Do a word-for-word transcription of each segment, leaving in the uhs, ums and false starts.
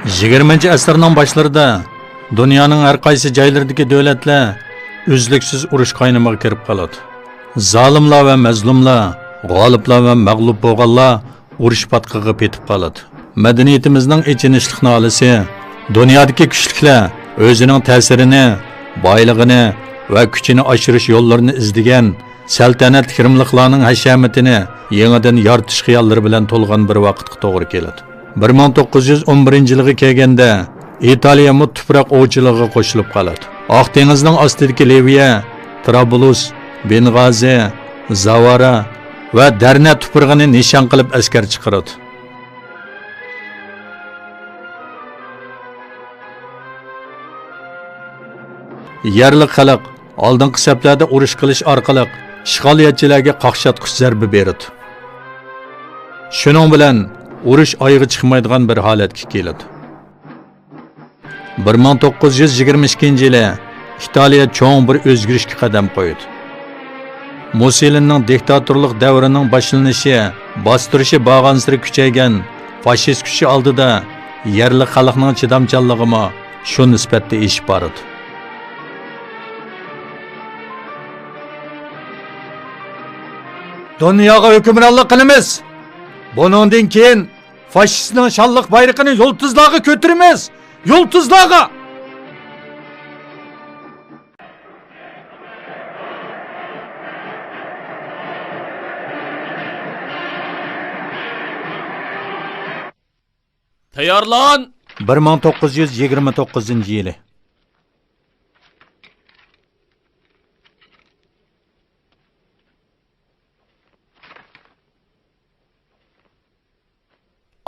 يىگىرمىنچى ئەسىرنىڭ باشلىرىدا دۇنيانىڭ ھەر قايسى جايلىرىدىكى دۆلەتلەر ئۈزلۈكسىز ئۇرۇش قاينىمىغا كىرىپ قالىدۇ. زالىملار ۋە مەزلۇملار، غالىبلار ۋە مەغلۇپ بولغانلار ئۇرۇش پاتقىقىغا پېتىپ قالىدۇ. مەدەنىيىتىمىزنىڭ ئېچىنىشلىق نالىسى، دۇنيادىكى كۈچلۈكلەر ئۆزىنىڭ تەسىرىنى، بايلىقىنى ۋە كۈچىنى ئاشۇرۇش يوللىرىنى ئىزدىگەن سەلتەنەتلىك رىملىقلارنىڭ ھەشەمىتىنى يېڭىدىن يارىتىش خىياللىرى بىلەن تولغان بىر ۋاقىتقا توغرا كېلىدۇ. بىر مىڭ توققۇز يۈز ئون بىرىنچى يىلغا كەلگەندە، ئىتالىيەمۇ تۇپراق ئوۋچىلىقىغا قوشۇلۇپ قالىدۇ. ئاق دېڭىزنىڭ ئاستىدىكى لىۋىيە، ترابلۇس، بېنغازى، زاۋارا ۋە دەرنە تۇپرىقىنى نىشان قىلىپ ئەسكەر چىقىرىدۇ. يەرلىك خەلق ئالدىنقى سەپلەردە ئۇرۇش قىلىش ئارقىلىق ئىشغالىيەتچىلەرگە قاقشاتقۇچ زەربە بېرىدۇ. شۇنىڭ بىلەن ئۇرۇش ئايىغى چىقمايدىغان بىر ھالەتكە كېلىدۇ. بىر مىڭ توققۇز يۈز يىگىرمە ئىككىنچى يىلى ئىتالىيە چوڭ بىر ئۆزگىرىشكە قەدەم قويىدۇ. مۇسسولىنىنىڭ دىكتاتورلۇق دەۋرىنىڭ باشلىنىشى، باستۇرۇشى بارغانسېرى كۈچەيگەن فاشىست كۈچى ئالدىدا يەرلىك خەلقنىڭ چىدامچانلىقىمۇ شۇ نىسبەتتە ئېشىپ بارىدۇ. دۇنياغا ھۆكۈمرانلىق قىلىمىز. بۇنىڭدىن كېيىن فاشىستنىڭ شانلىق بايرىقىنى يۇلتۇزلارغا كۆتۈرىمىز! يۇلتۇزلارغا! تەييارلان! بىر مىڭ توققۇز يۈز يىگىرمە توققۇزىنچى يىلى.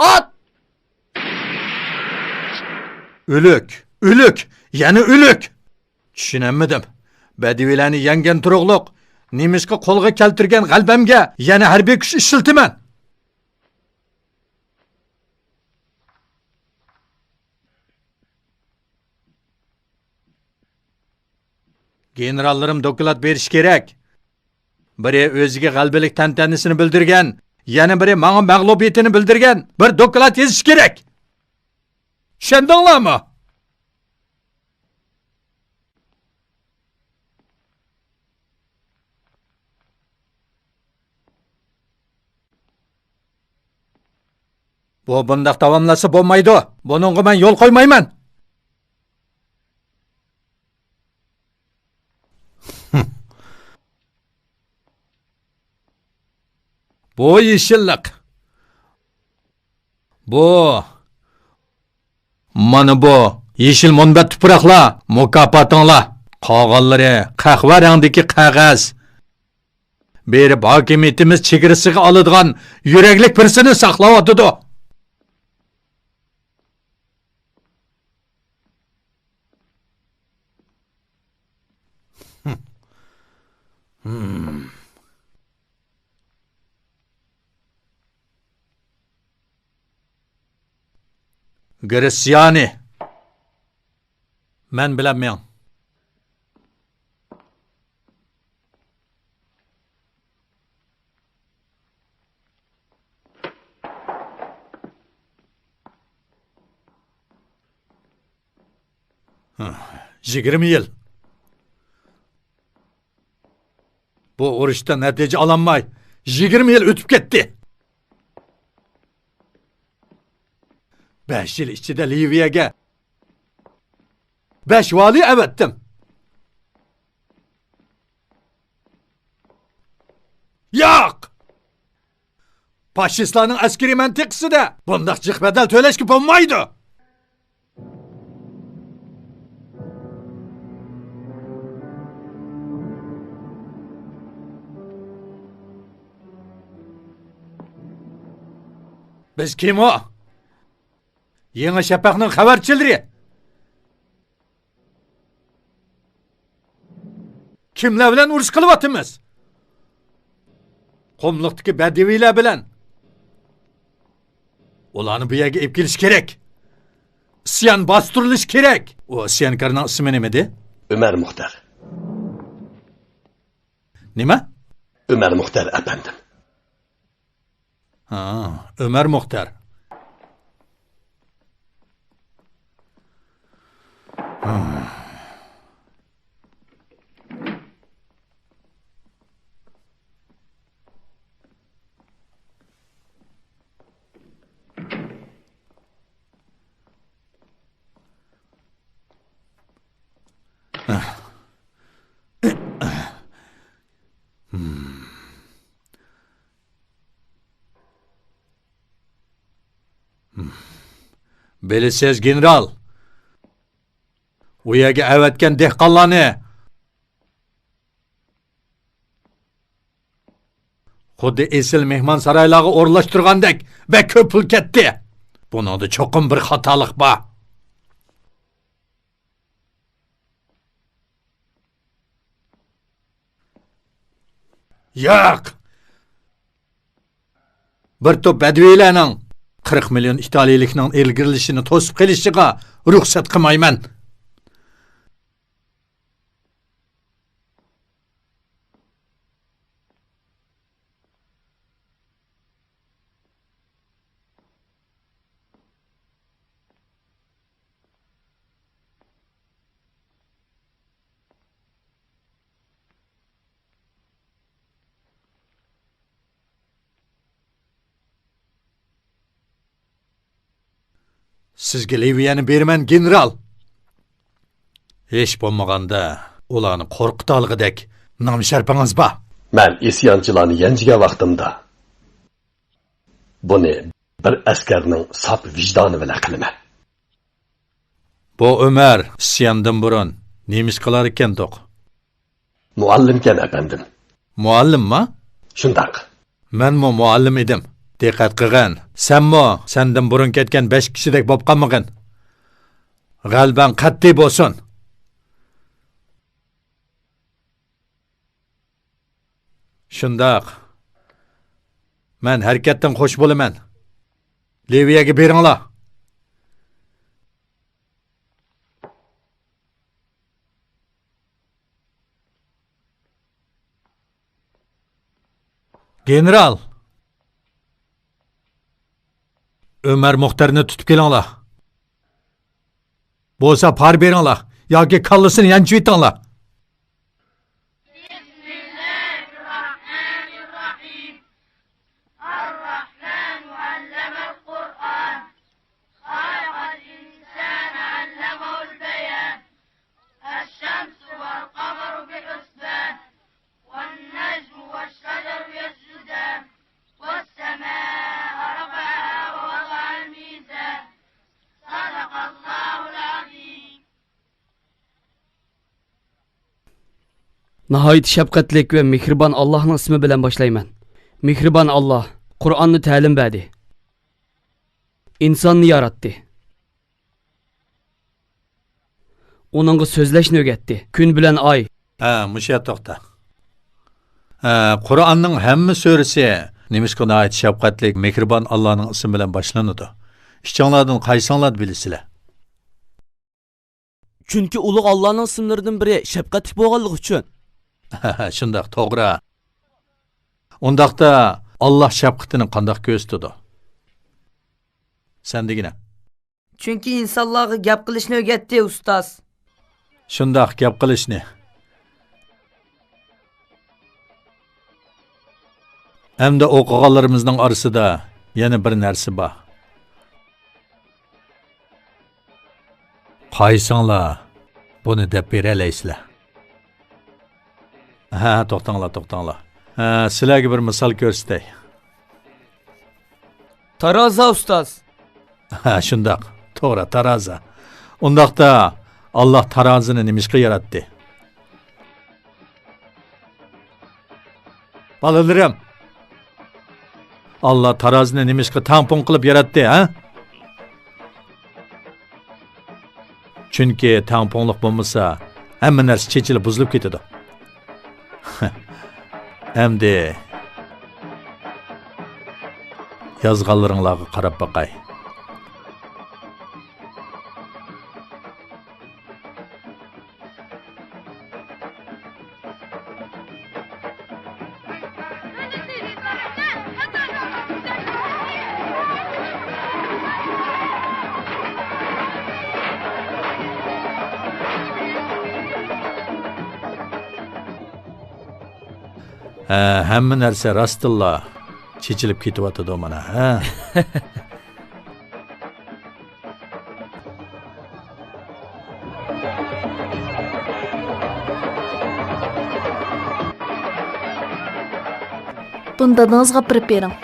ئات! ئۆلۈك! ئۆلۈك! يەنە ئۆلۈك! چۈشىنەلمىدىم. بەدىۋىلەرنى يەڭگەن تۇرۇقلۇق، نېمىشقا قولغا كەلتۈرگەن غەلىبەمگە يەنە ھەربىي كۈچ ئىشلىتىمەن؟ گېنېراللىرىم دوكلات بېرىشى كېرەك. بىرى ئۆزىگە غەلىبىلىك تەنتەنىسىنى بىلدۈرگەن، يەنە بىرى ماڭا مەغلۇبىيىتىنى بىلدۈرگەن بىر دوكلات يېزىشى كېرەك. چۈشەندىڭلارمۇ؟ بۇ بۇنداق داۋاملاشسا بولمايدۇ. بۇنىڭغا مەن يول قويمايمەن. بۇ يېشىللىق. بۇ. مانا بۇ يېشىل مۇنبەت تۇپراقلار، مۇكاپاتىڭلار. قالغانلىرى قەھۋە رەڭدىكى قەغەز. بېرىپ ھاكىمىيىتىمىز چېگرىسىغا ئالىدىغان يۈرەكلىك بىرسىنى ساقلاۋاتىدۇ. گرېتسىيانى، مەن بىلەن مېڭ. يىگىرمە يىل. بۇ ئۇرۇشتا نەتىجە ئالالماي، يىگىرمە يىل ئۆتۈپ كەتتى. بەش يىل ئىچىدە لىۋىيەگە بەش ۋالىي ئەۋەتتىم. ياق! فاشىستلارنىڭ ئەسكىرىي مەنتىقىسىدە بۇنداق جىق بەدەل تۆلەشكە بولمايدۇ! بىز كىم ئۇ؟ يېڭى شەپەقنىڭ خەۋەرچىلىرى! كىملەر بىلەن ئۇرۇش قىلىۋاتىمىز؟ قۇملۇقتىكى بەدىۋىيلەر بىلەن. ئۇلارنى بۇ يەرگە ئېلىپ كېلىش كېرەك. ئىسيان باستۇرۇلۇشى كېرەك. ئۇ ئىسيانكارنىڭ ئىسمى نېمىدى؟ ئۆمەر مۇختەر. نېمە؟ ئۆمەر مۇختەر ئەپەندىم. ھا، ئۆمەر مۇختەر. بىلىسىز، گېنېرال، ئۇ يەرگە ئەۋەتكەن دېھقانلارنى خۇددى ئېسىل مېھمانسارايلارغا ئورۇنلاشتۇرغاندەك بەك كۆپ پۇل كەتتى. بۇنىڭدا چوقۇم بىر خاتالىق بار. ياق! بىر توپ بەدىۋىيلەرنىڭ قىرىق مىليون ئىتالىيىلىكنىڭ ئىلگىرىلىشىنى توسۇپ قېلىشىغا رۇخسەت قىلمايمەن. سىزگە لىۋىيەنى بېرىمەن، گېنېرال. ھېچ بولمىغاندا ئۇلارنى قورقۇتالىغۇدەك نام-شەرىپىڭىز بار. مەن ئىسيانچىلارنى يەنچۈگەن ۋاقتىمدا بۇنى بىر ئەسكەرنىڭ ساپ ۋىجدانى بىلەن قىلىمەن. بۇ ئۆمەر ئىسياندىن بۇرۇن نېمىشقىلار ئىكەندۇق؟ مۇئەللىمكەن، ئەپەندىم. مۇئەللىمما؟ شۇنداق. مەنمۇ مۇئەللىم ئىدىم. دىققەت قىلغىن، سەنمۇ سەندىن بۇرۇن كەتكەن بەش كىشىدەك بولۇپ قالمىغىن. غەلىبەڭ قەتئىي بولسۇن. شۇنداق. مەن ھەرىكەتتىن خوش بولىمەن. لىۋىيەگە بېرىڭلار. گېنېرال! ئۆمەر مۇختەرنى تۇتۇپ كېلىڭلار. بولسا پارا بېرىڭلار ياكى كاللىسىنى يانچۇۋېتىڭلار. بسم الله الرحمن الرحيم. الرحمن علم القرآن. خلق الإنسان علمه البيان. الشمس والقمر بحسبان. والنجم والشجر يسجدان. والسماء رفعها ووضع الميزان. صدق الله العظيم. ناھايىتى شەپقەتلىك ۋە مېھرىبان ئاللاھنىڭ ئىسمى بىلەن باشلايمەن. مېھرىبان ئاللاھ قۇرئاننى تەلىم بەردى. ئىنساننى ياراتتى. ئۇنىڭغا سۆزلەشنى ئۆگەتتى. كۈن بىلەن ئاي. ھە، مۇشۇ يەردە توختا. ھە، قۇرئاننىڭ ھەممە سۈرىسى نېمىشقا ناھايىتى شەپقەتلىك، مېھرىبان ئاللاھنىڭ ئىسمى بىلەن باشلىنىدۇ؟ ئىككىڭلاردىن قايسىڭلار بىلىسىلەر؟ چۈنكى ئۇلۇغ ئاللاھنىڭ ئىسىملىرىدىن بىرى شەپقەتلىك بولغانلىقى ئۈچۈن. شۇنداق، توغرا. ئۇنداقتا ئاللاھ شەپقىتىنى قانداق كۆرسىتىدۇ؟ سەن دېگىنە. چۈنكى ئىنسانلارغا گەپ قىلىشنى ئۆگەتتى، ئۇستاز. شۇنداق، گەپ قىلىشنى. ئەمدى ئوقۇغانلىرىمىزنىڭ ئارىسىدا يەنە بىر نەرسە بار. قايسىڭلار بۇنى دەپ بېرەلەيسىلەر؟ ھە، توختاڭلار، توختاڭلار. ھە، سىلەرگە بىر مىسال كۆرسىتەي. تارازا، ئۇستاز. ھە، شۇنداق. توغرا، تارازا. ئۇنداقتا، ئاللاھ تارازىنى نېمىشقا ياراتتى؟ بالىلىرىم، ئاللاھ تارازىنى نېمىشقا تەڭپۇڭ قىلىپ ياراتتى، ھە؟ چۈنكى تەڭپۇڭلۇق بولمىسا، ھەممە نەرسە چېچىلىپ بۇزۇلۇپ كېتىدۇ. ئەمدى يازغانلىرىڭلارغا قاراپ باقاي. ھە، ھەممە نەرسە راستتىنلا چېچىلىپ كېتىۋاتىدۇ مانا، ھە؟ بۇنى دادىڭىزغا ئاپىرىپ بېرىڭ.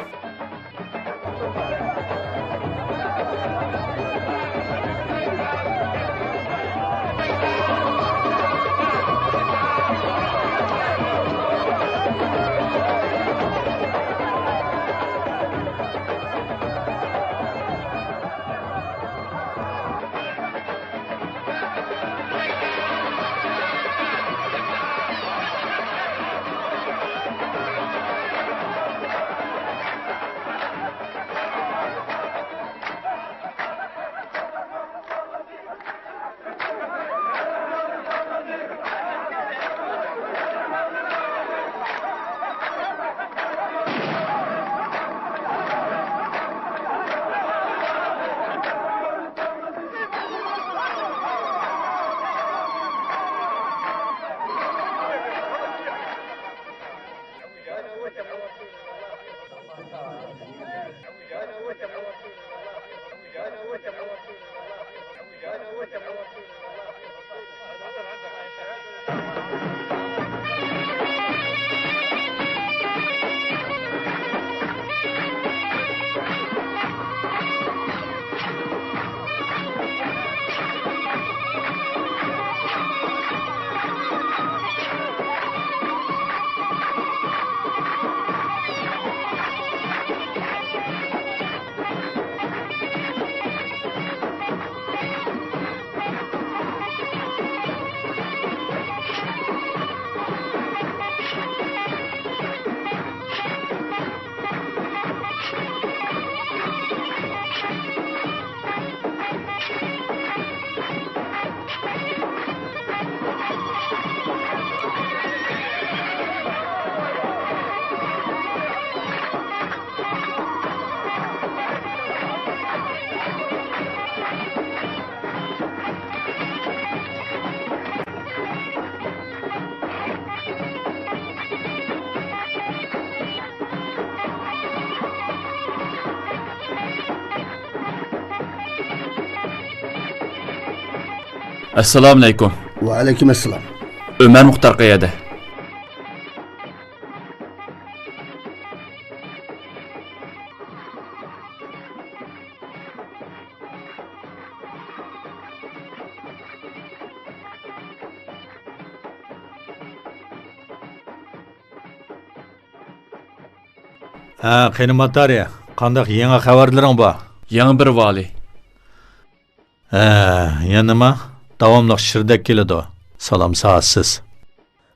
ئەسسالامۇئەلەيكۇم. ۋەئەلەيكۇم ئەسسالام. ئۆمەر مۇختار قەيەردە؟ ھە، قېنى ماتارى، قانداق يېڭى خەۋەرلىرىڭ بار؟ يېڭى بىر ۋالىي. ھە، يەنە نېمە؟ داۋاملىق شىردەك كېلىدۇ. سالام سائەتسىز.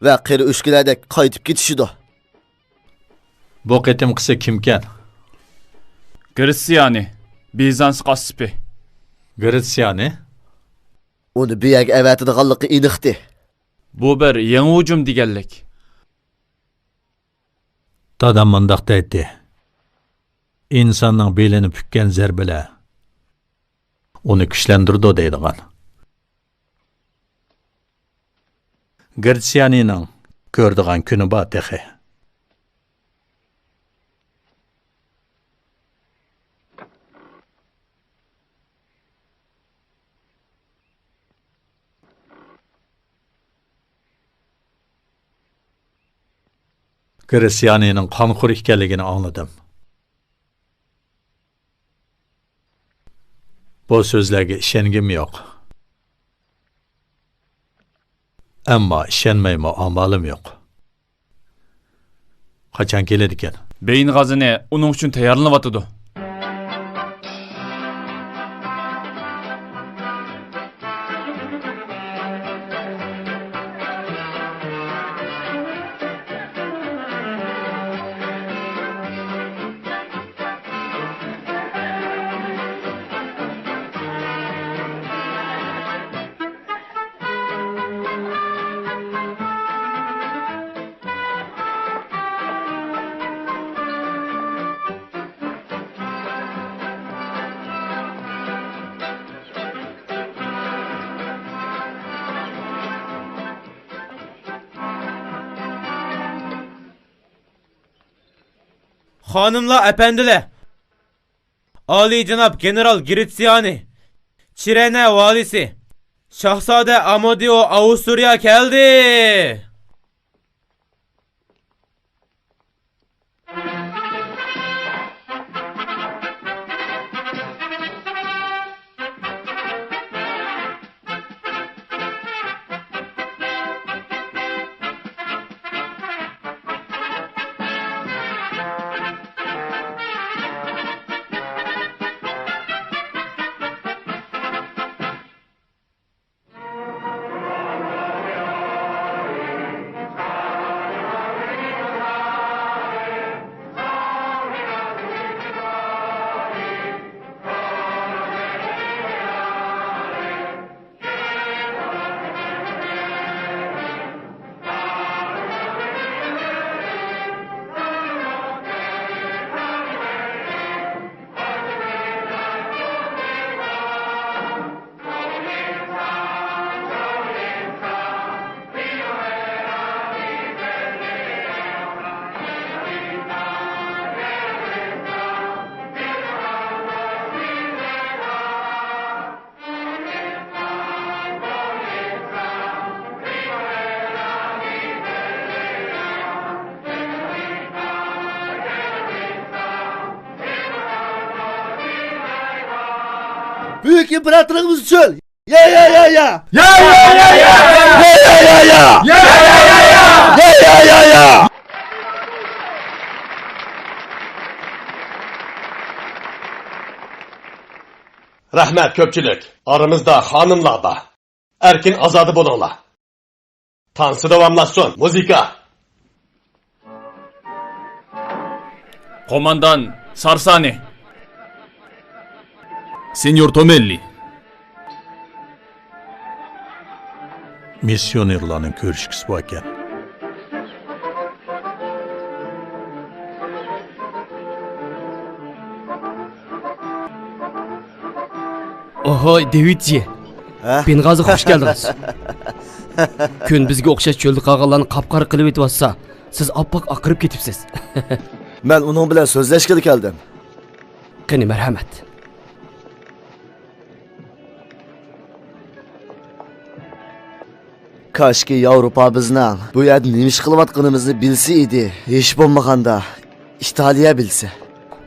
ۋە قېرى ئۆچكىلەردەك قايتىپ كېتىشىدۇ. بۇ قېتىمقىسى كىمكەن؟ گرېتسىيانى، بىزانس قاسسىپى. گرېتسىيانى؟ ئۇنى بۇ يەرگە ئەۋەتىدىغانلىقى ئېنىقتى. بۇ بىر يېڭى ھۇجۇم دېگەنلىك. دادام مۇنداق دەيتتى، ئىنساننىڭ بېلىنى پۈككەن زەربىلەر ئۇنى كۈچلەندۈرىدۇ دەيدىغان. گرېتسىيانىنىڭ كۆرىدىغان كۈنى بار تېخى. گرېتسىيانىنىڭ قانخور ئىكەنلىكىنى ئاڭلىدىم. بۇ سۆزلەرگە ئىشەنگۈم يوق. ئەمما ئىشەنمەيمۇ ئامالىم يوق. قاچان كېلىدىكەن؟ بېيىن غازىنى ئۇنىڭ ئۈچۈن تەييارلىنىۋاتىدۇ. خانىملار، ئەپەندىلەر! ئالىيجاناب گېنېرال گرېتسىيانى، چىرېنە ۋالىسى، شاھزادە ئامادېئو ئاۋسترىيە كەلدى! بۈيۈك ئىمپېراتورىمىز ئۈچۈن! يا، يا، يا، يا! يا، يا، يا، يا! يا، يا، يا، يا! يا، يا، يا، يا! يا، يا، يا، يا! رەھمەت، كۆپچىلىك. ئارىمىزدا خانىملار بار. ئەركىن ئازادە بولۇڭلار. تانسا داۋاملاشسۇن. مۇزىكا. قوماندان سارسانى. سېنيور تومېللى. مىسسىيونېرلارنىڭ كۆرۈشكۈسى باركەن. ئوھوي، دېۋىدجى. ھە؟ بېنغازىغا خۇش كەلدىڭىز. كۈن بىزگە ئوخشاش چۆلدە قالغانلارنى قاپقارا قىلىۋېتىۋاتسا، سىز ئاپئاق ئاقىرىپ كېتىپسىز. مەن ئۇنىڭ بىلەن سۆزلەشكىلى كەلدىم. قېنى، مەرھەمەت. كاشكى ياۋروپا بىزنىڭ بۇ يەردە نېمە ئىش قىلىۋاتقىنىمىزنى بىلسە ئىدى، ھېچ بولمىغاندا ئىتالىيە بىلسە.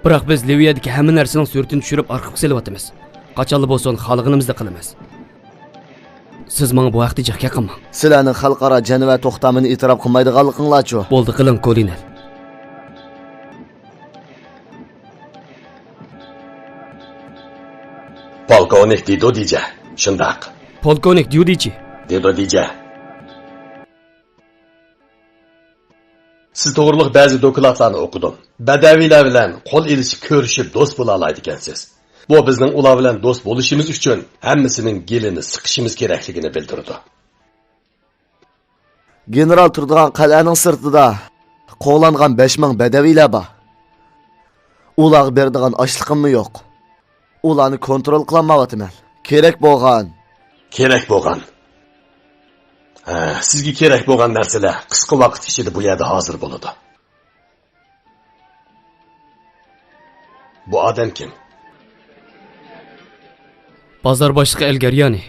بىراق بىز لىۋىيەدىكى ھەممە نەرسىنىڭ سۈرىتىنى چۈشۈرۈپ ئارخىپقا سېلىۋاتىمىز. قاچانلا بولسۇن خالىغىنىمىزنى قىلىمىز. سىز ماڭا بۇ ھەقتە جىق گەپ قىلماڭ. سىلەرنىڭ خەلقئارا جەنۋە توختامىنى ئېتىراپ قىلمايدىغانلىقىڭلارچۇ؟ بولدى، قىلىڭ، كولونېل. پولكوۋنىك دېدۇ دىجە. شۇنداق. پولكوۋنىك دېدۇ دىجى. دېدۇ دىجە. سىز توغرۇلۇق بەزى دوكلاتلارنى ئوقۇدۇم. بەدەۋىيلەر بىلەن قول ئېلىشىپ كۆرۈشۈپ دوست بولالايدىكەنسىز. بۇ بىزنىڭ ئۇلار بىلەن دوست بولۇشىمىز ئۈچۈن ھەممىسىنىڭ گېلىنى سىقىشىمىز كېرەكلىكىنى بىلدۈرىدۇ. گېنېرال تۇرىدىغان قەلئەنىڭ سىرتىدا قوغلانغان بەش مىڭ بەدەۋىيلەر بار. ئۇلارغا بېرىدىغان ئاشلىقىممۇ يوق. ئۇلارنى كونترول قىلالمايۋاتىمەن. كېرەك بولغان. كېرەك بولغان. ھە، سىزگە كېرەك بولغان نەرسىلەر قىسقا ۋاقىت ئىچىدە بۇ يەردە ھازىر بولىدۇ. بۇ ئادەم كىم؟ بازار باشلىقى ئەل گەريانى.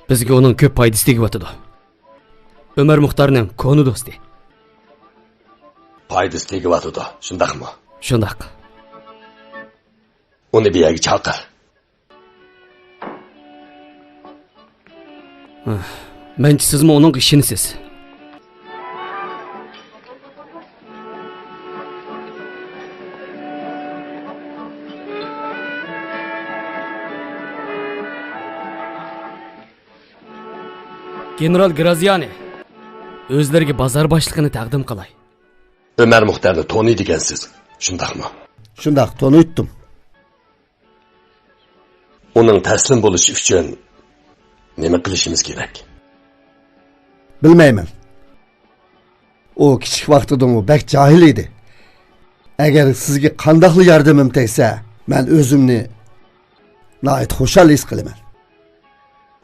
بىزگە ئۇنىڭ كۆپ پايدىسى تېگىۋاتىدۇ. ئۆمەر مۇختارنىڭ كونا دوستى. پايدىسى تېگىۋاتىدۇ، شۇنداقمۇ؟ شۇنداق. ئۇنى بۇ يەرگە چاقىر. مەنچە سىزمۇ ئۇنىڭغا ئىشىنىسىز. گېنېرال گرازىيانى، ئۆزلىرىگە بازار باشلىقىنى تەقدىم قىلاي. ئۆمەر مۇختەرنى تونۇيدىكەنسىز، شۇنداقمۇ؟ شۇنداق، تونۇيتتۇم. ئۇنىڭ تەسلىم بولۇشى ئۈچۈن نېمە قىلىشىمىز كېرەك؟ بىلمەيمەن. ئۇ كىچىك ۋاقتىدىمۇ بەك جاھىل ئىدى. ئەگەر سىزگە قانداقلا ياردىمىم تەگسە، مەن ئۆزۈمنى ناھايىتى خۇشال ھېس قىلىمەن.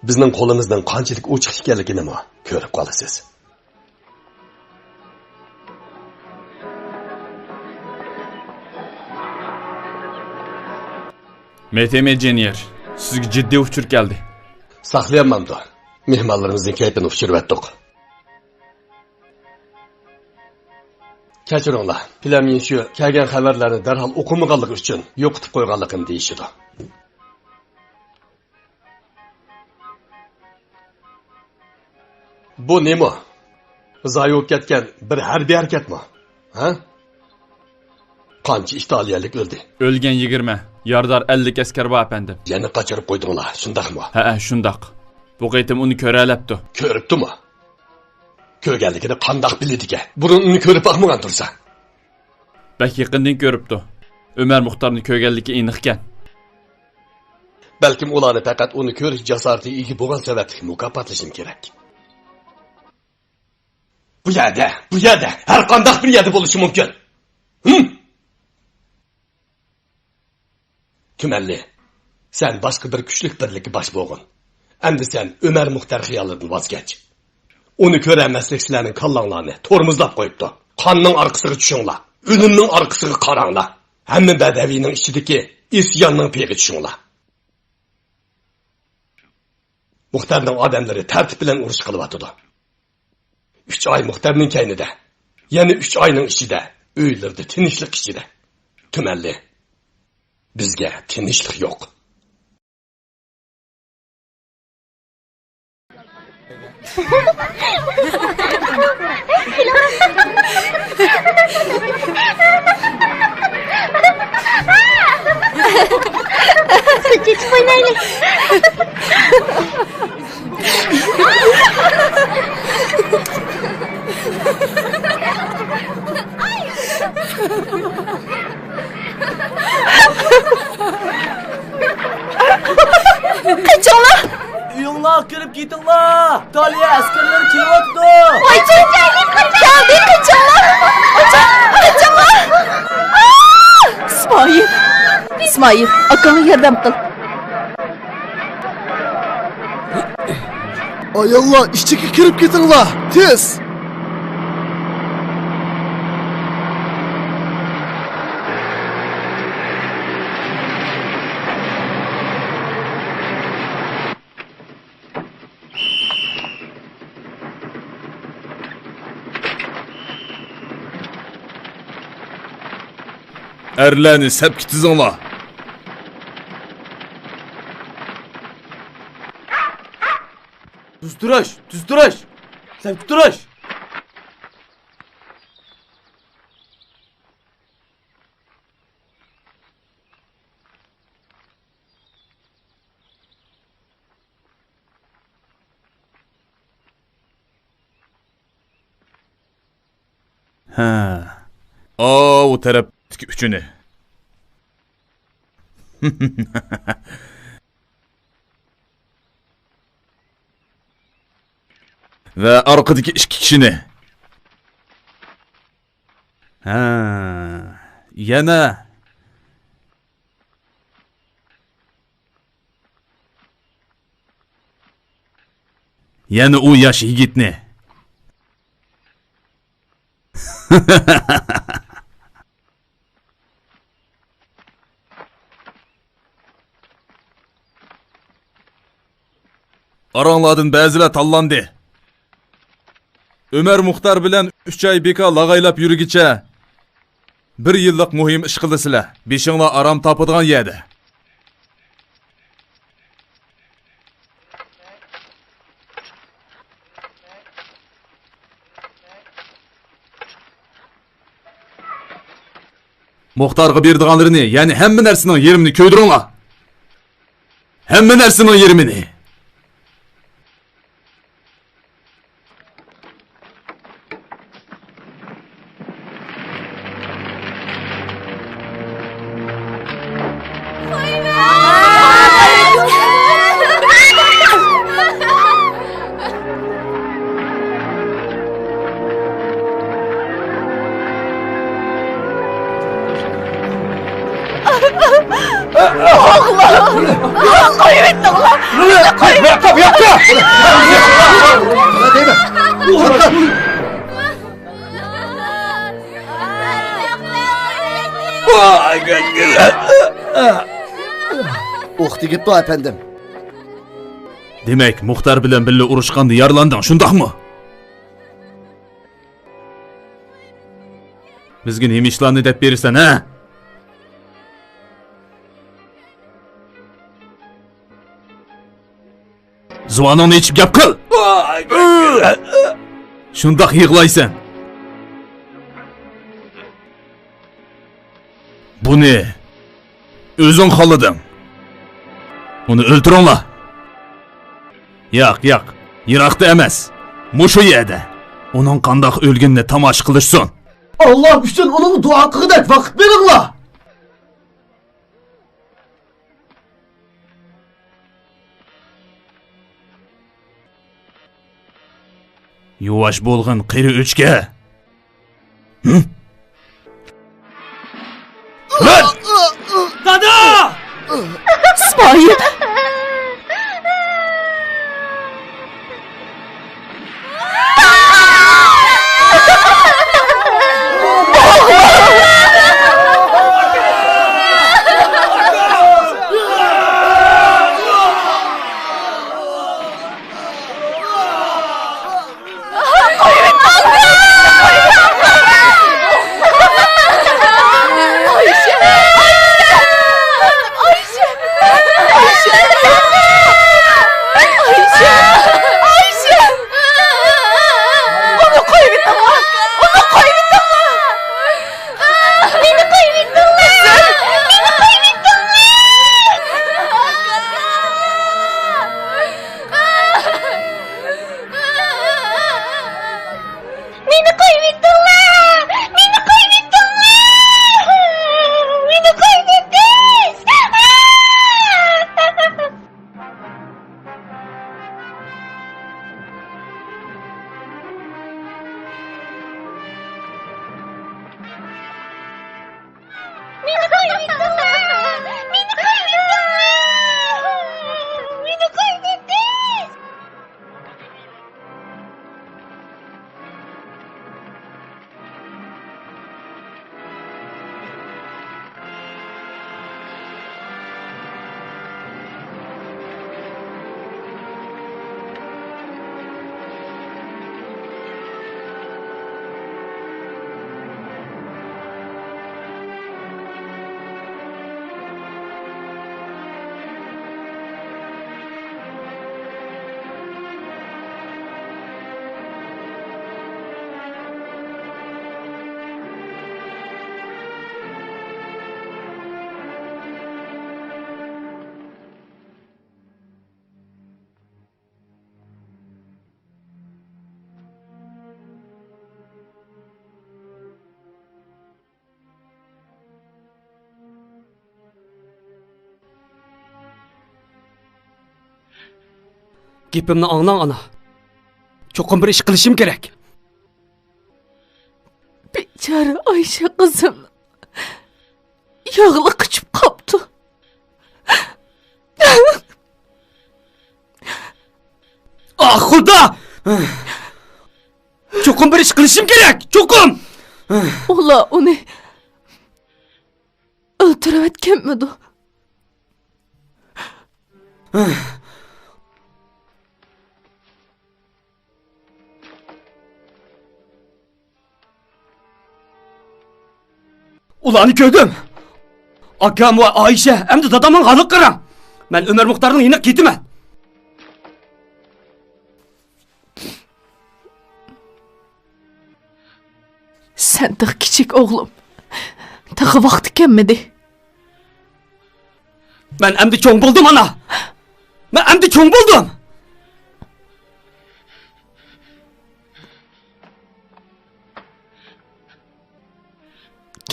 بىزنىڭ قولىمىزنىڭ قانچىلىك ئوچۇق ئىكەنلىكىنىمۇ كۆرۈپ قالىسىز. مېتېمېجېنيېر، سىزگە جىددىي ئۇچۇر كەلدى. ساقلىيالمامدۇ؟ مېھمانلىرىمىزنىڭ كەيپىنى ئۇچۇرۇۋەتتۇق. كەچۈرۈڭلار، پلەميىنشۈ كەلگەن خەۋەرلەرنى دەرھال ئوقۇمىغانلىقى ئۈچۈن يوقىتىپ قويغانلىقىنى دېيىشىدۇ. بۇ نېمە؟ زايە بولۇپ كەتكەن بىر ھەربىي ھەرىكەتمۇ؟ ھە؟ قانچە ئىتالىيەلىك ئۆلدى؟ ئۆلگەن يىگىرمە، يارىدار ئەللىك ئەسكەر بار، ئەپەندىم. يەنە قاچۇرۇپ قويدۇڭلار، شۇنداقمۇ؟ ھەئە، شۇنداق. بۇ قېتىم ئۇنى كۆرەلەپتۇ. كۆرۈپتۇمۇ؟ كۆرگەنلىكىنى قانداق بىلىدىكەن؟ بۇرۇن ئۇنى كۆرۈپ باقمىغان تۇرسا. بەك يېقىندىن كۆرۈپتۇ. ئۆمەر مۇختارنى كۆرگەنلىكى ئېنىقكەن. بەلكىم ئۇلارنى پەقەت ئۇنى كۆرۈش جاسارىتىگە ئىگە بولغان سەۋەبلىك مۇكاپاتلىشىم كېرەك. بۇ يەردە، بۇ يەردە، ھەر قانداق بىر يەردە بولۇشى مۇمكىن. ھىم؟ تۈمەنلى، سەن باشقا بىر كۈچلۈك بىرلىككە باش بولغىن. ئەمدى سەن ئۆمەر مۇختەر خىيالىدىن ۋاز كەچ. ئۇنى كۆرەلمەسلىك سىلەرنىڭ كاللاڭلارنى تورمۇزلاپ قويۇپتۇ. قاننىڭ ئارقىسىغا چۈشۈڭلار. ئۆلۈمنىڭ ئارقىسىغا قاراڭلار. ھەممە بەدەۋىينىڭ ئىچىدىكى ئىسياننىڭ پېيىغا چۈشۈڭلار. مۇختەرنىڭ ئادەملىرى تەرتىپ بىلەن ئۇرۇش قىلىۋاتىدۇ. ئۈچ ئاي مۇختەرنىڭ كەينىدە، يەنە ئۈچ ئاينىڭ ئىچىدە ئۆيلىرىدە تىنچلىق ئىچىدە. تۈمەنلى، بىزگە تىنچلىق يوق. چېچىپ ئوينايلى. قېچىڭلار! ئۆيۈڭلارغا كىرىپ كېتىڭلار! ئىتالىيە ئەسكەرلىرى كېلىۋاتىدۇ! قېچىڭ! كەلدى، قېچىڭلار! قېچىڭ! قېچىڭلار! ئىسمائىل! ئىسمائىل، ئاكاڭغا ياردەم قىل! ئاياللار، ئىچىگە كىرىپ كېتىڭلار، تېز! ئەرلەرنى سەپكە تىزىڭلار! تۈز تۇرۇش! تۈز تۇرۇش! سەپكە تۇرۇش! ھە. ئاۋۇ تەرەپتىكى ئۈچىنى. ۋە ئارقىدىكى ئىككى كىشىنى. ھە. يەنە. يەنە ئۇ ياش يىگىتنى. ئاراڭلاردىن بەزىلەر تاللاندى. ئۆمەر مۇختار بىلەن ئۈچ ئاي بىكار لاغايلاپ يۈرگىچە، بىر يىللىق مۇھىم ئىش قىلىسىلەر. بېشىڭلار ئارام تاپىدىغان يەردە. مۇختارغا بېرىدىغانلىرىنى، يەنى ھەممە نەرسىنىڭ يېرىمىنى كۆيدۈرۈڭلار. ھەممە نەرسىنىڭ يېرىمىنى. ئوغلۇم! قويۇۋېتىڭلار! قويۇۋېتىڭلار! ئوق تېگىپتۇ، ئەپەندىم. دېمەك، مۇختار بىلەن بىللە ئۇرۇشقاندا يارىلاندىڭ، شۇنداقمۇ؟ بىزگە نېمە ئىشلارنى دەپ بېرىسەن، ھە؟ زۇۋانىڭنى ئېچىپ گەپ قىل! شۇنداق يىغلايسەن. بۇنى ئۆزۈڭ خالىدىڭ. ئۇنى ئۆلتۈرۈڭلار. ياق، ياق، يىراقتا ئەمەس. مۇشۇ يەردە. ئۇنىڭ قانداق ئۆلگىنىنى تاماشا قىلىشسۇن. ئاللا ئۈچۈن ئۇنىڭغا دۇئا قىلغۇدەك ۋاقىت بېرىڭلار. يۇۋاش بولغىن، قېرى ئۆچكە. ھە؟ دادا! ئىسمائىل! مېنى قويۇۋېتىڭلار! مېنى قويۇۋېتىڭلار! مېنى قويۇۋېتىڭ! گېپىمنى ئاڭلاڭ، ئانا. چوقۇم بىر ئىش قىلىشىم كېرەك. بىچارە ئايشە قىزىم ياغلىق قىچىپ قاپتۇ. ئاھ، خۇدا! چوقۇم بىر ئىش قىلىشىم كېرەك، چوقۇم! ئۇلار ئۇنى ئۆلتۈرۈۋەتكەنمىدۇ؟ ئۇلارنى كۆردۈم. ئاكام ۋە ئائىشە، ئەمدى دادامنىڭ ھالىغا قاراڭ. مەن ئۆمەر مۇختارنىڭ يېنىغا كېتىمەن. سەن تېخى كىچىك ئوغلۇم. تېخى ۋاقتى كەلمىدى. مەن ئەمدى چوڭ بولدۇم، ئانا. مەن ئەمدى چوڭ بولدۇم.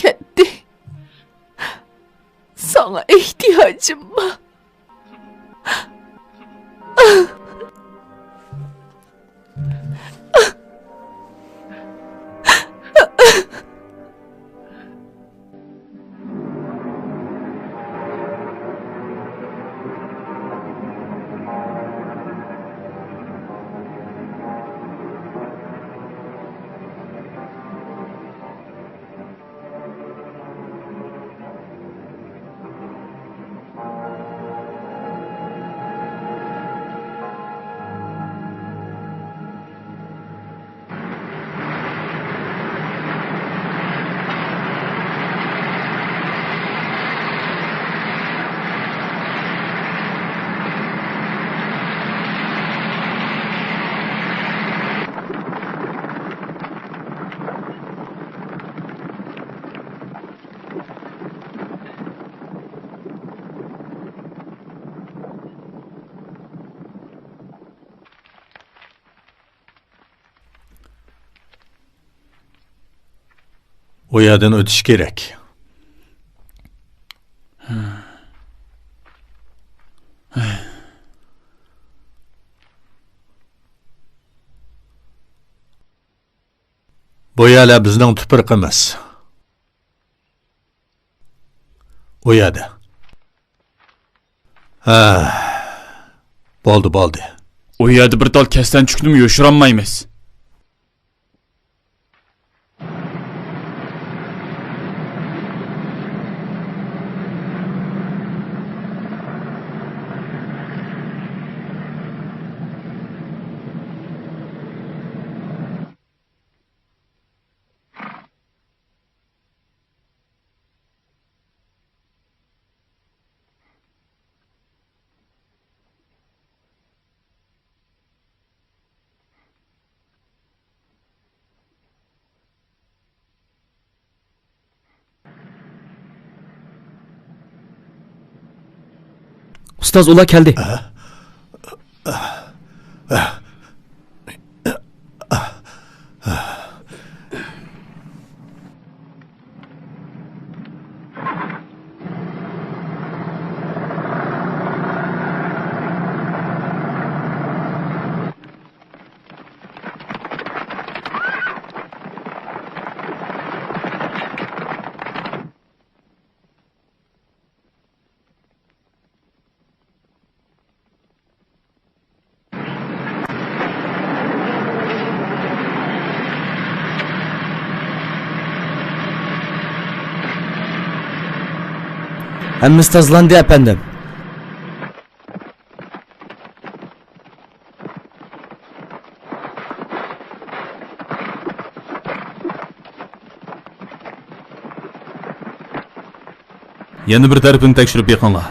كەتتى. ساڭا ئېھتىياجىم بار. ئۇ يەردىن ئۆتۈش كېرەك. بۇ يەرلەر بىزنىڭ تۇپرىقىمىز. ئۇ يەردە. ھە. بولدى، بولدى. ئۇ يەردە بىر تال كەسلەنچۈكنىمۇ يوشۇرالمايمىز. ئۇستاز، ئۇلار كەلدى. ھەممىسى تازىلاندى، ئەپەندىم. يەنە بىر تەرىپىنى تەكشۈرۈپ بېقىڭلار.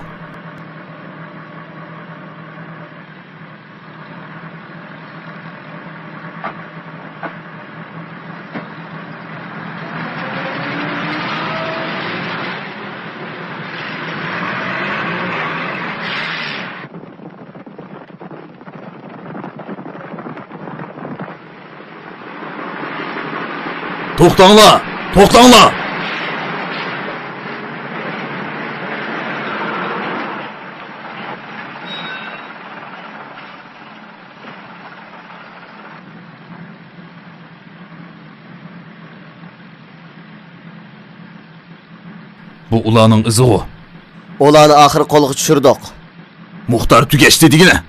توختاڭلار! توختاڭلار! بۇ ئۇلارنىڭ ئىزىغۇ. ئۇلارنى ئاخىرى قولغا چۈشۈردۇق. مۇختار تۈگەشتى دېگىنە.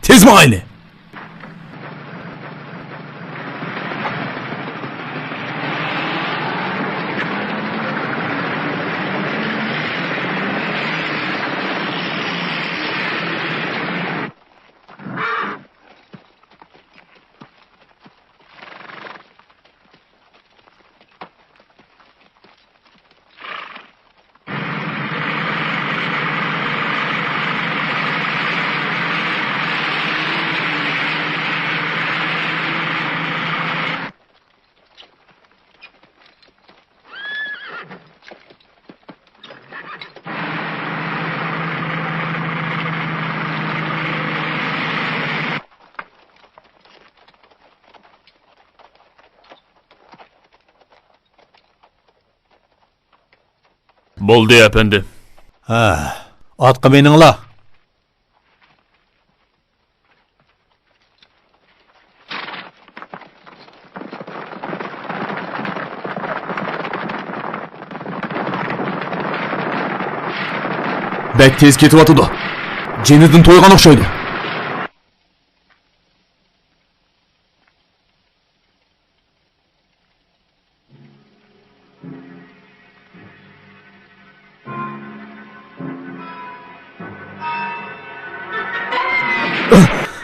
تېز ماڭايلى! بولدى، ئەپەندىم. ھە، ئاتقا مىنىڭلار. بەك تېز كېتىۋاتىدۇ. جېنىدىن تويغان ئوخشايدۇ.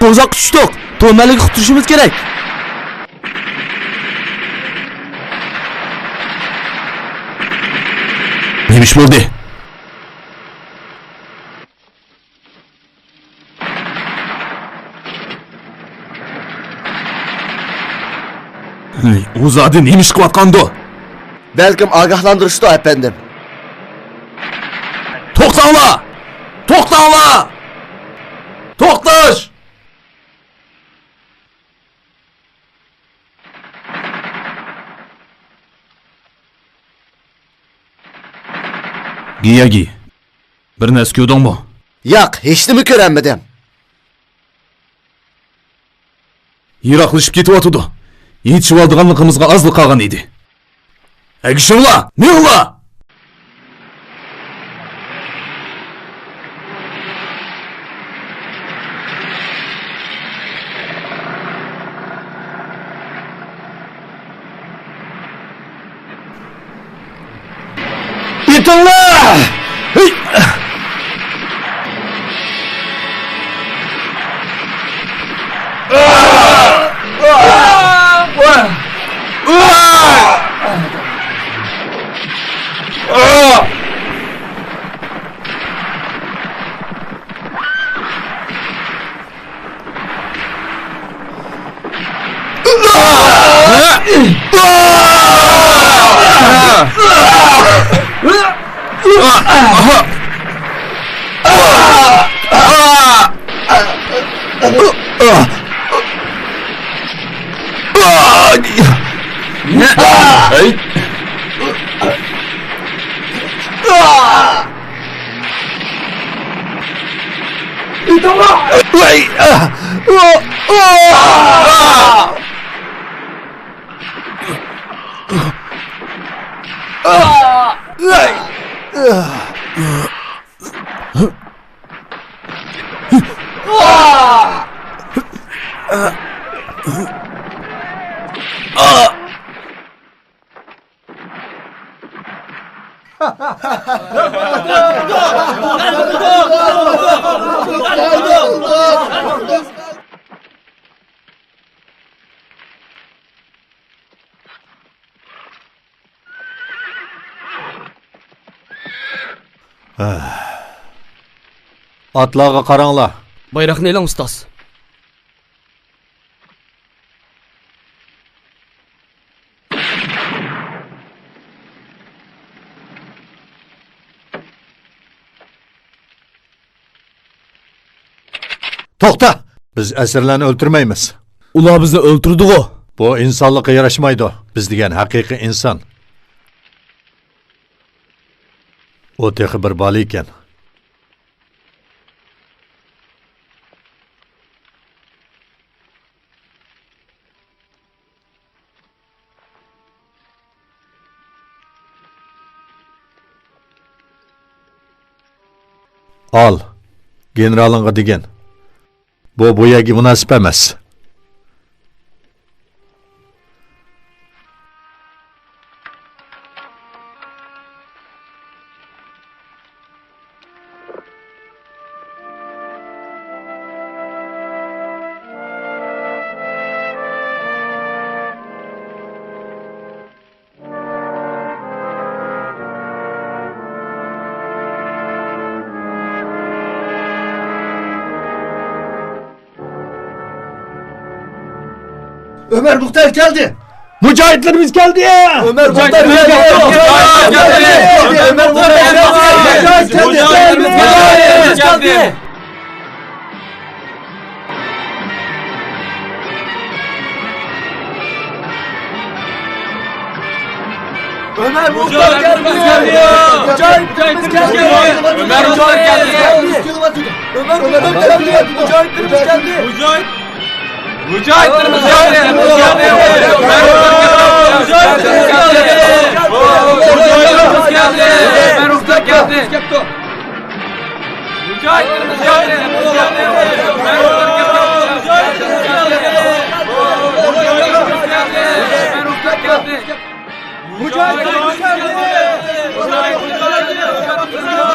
توزاققا چۈشتۇق. تۇمەنلىكنى قۇتۇرۇشىمىز كېرەك. نېمە ئىش بولدى؟ ھەي، ئۇ زادى نېمە ئىش قىلىۋاتقاندۇ؟ بەلكىم ئاگاھلاندۇرۇشتۇ، ئەپەندىم. توختاڭلار! توختاڭلار! توختاش! گىياگى، بىر نەرسە كۆردۈڭمۇ؟ ياق، ھېچنېمە كۆرەلمىدىم. يىراقلىشىپ كېتىۋاتىدۇ. يېتىشىۋالىدىغانلىقىمىزغا ئازلا قالغان ئىدى. ئەگىشىڭلار، مېڭىڭلار! يېتىڭلار! ھېي! ئاتلارغا قاراڭلار. بايراقنى ئېلىڭ، ئۇستاز. توختا! بىز ئەسىرلەرنى ئۆلتۈرمەيمىز. ئۇلار بىزنى ئۆلتۈرىدىغۇ؟ بۇ ئىنسانلىققا ياراشمايدۇ. بىز دېگەن ھەقىقىي ئىنسان. ئۇ تېخى بىر بالا ئىكەن. ئال، گېنېرالىڭغا دېگىن. بۇ، بۇ يەرگە مۇناسىپ ئەمەس. ئۆمەر مۇختار كەلدى! مۇجاھىدلىرىمىز كەلدى! ئۆمەر مۇختار كەلدى! مۇجاھىدلىرىمىز كەلدى! مۇجاھىدلىرىمىز كەلدى! ئۆمەر مۇختار كەلدى! مۇجاھىدلىرىمىز كەلدى! ئۆمەر مۇختار كەلدى! ئۆمەر مۇختار كەلدى! مۇجاھىدلىرىمىز كەلدى! مۇجاھىدلىرىمىز كەلدى! ئۆمەر مۇختار كەلدى! مۇجاھىدلىرىمىز كەلدى! مۇجاھىدلىرىمىز كەلدى!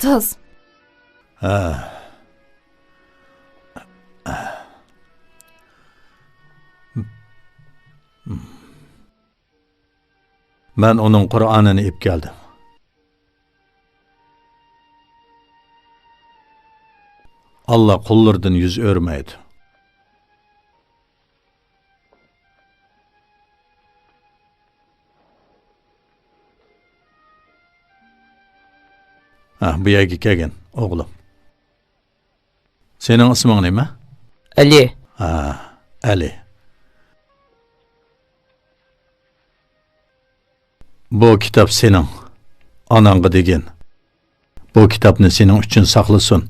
ئۇستاز. ھە. مەن ئۇنىڭ قۇرئانىنى ئېلىپ كەلدىم. ئاللا قۇللىرىدىن يۈز ئۆرۈمەيدۇ. ھە، بۇ يەرگە كەلگىن، ئوغلۇم. سېنىڭ ئىسمىڭ نېمە؟ ئەلى. ھا، ئەلى. بۇ كىتاب سېنىڭ. ئاناڭغا دېگىن. بۇ كىتابنى سېنىڭ ئۈچۈن ساقلىسۇن.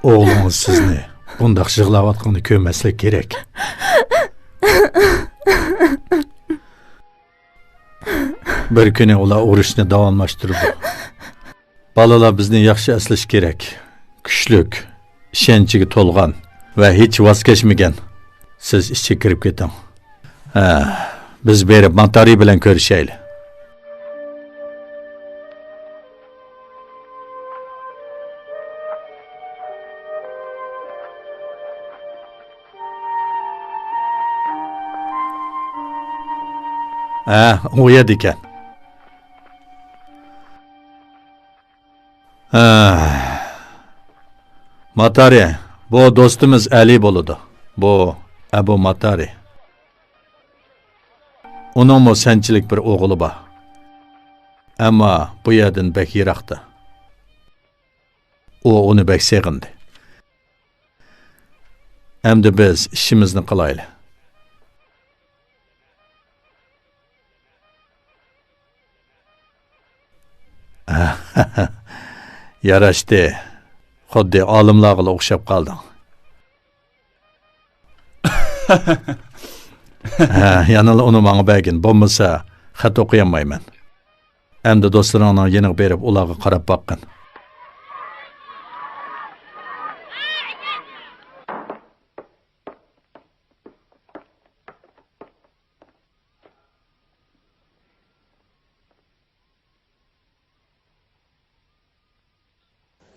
ئوغلىڭىز سىزنى بۇنداق يىغلاۋاتقىنىنى كۆرمەسلىك كېرەك. بىر كۈنى ئۇلار ئۇرۇشنى داۋاملاشتۇرىدۇ. بالىلار بىزنى ياخشى ئەسلىشى كېرەك. كۈچلۈك، ئىشەنچىگە تولغان ۋە ھېچ ۋاز كەچمىگەن. سىز ئىچىگە كىرىپ كېتىڭ. ھە، بىز بېرىپ ماتارى بىلەن كۆرۈشەيلى. ھە، ئۇ يەردىكەن. ھە. ماتارى، بۇ دوستىمىز ئەلى بولىدۇ. بۇ ئەبۇ ماتارى. ئۇنىڭمۇ سەنچىلىك بىر ئوغلى بار. ئەمما بۇ يەردىن بەك يىراقتا. ئۇ ئۇنى بەك سېغىندى. ئەمدى بىز ئىشىمىزنى قىلايلى. ياراشتى. خۇددى ئالىملارغىلا ئوخشاپ قالدىڭ. ھە، يەنىلا ئۇنى ماڭا بەرگىن، بولمىسا خەت ئوقۇيالمايمەن. ئەمدى دوستلىرىڭنىڭ يېنىغا بېرىپ، ئۇلارغا قاراپ باققىن.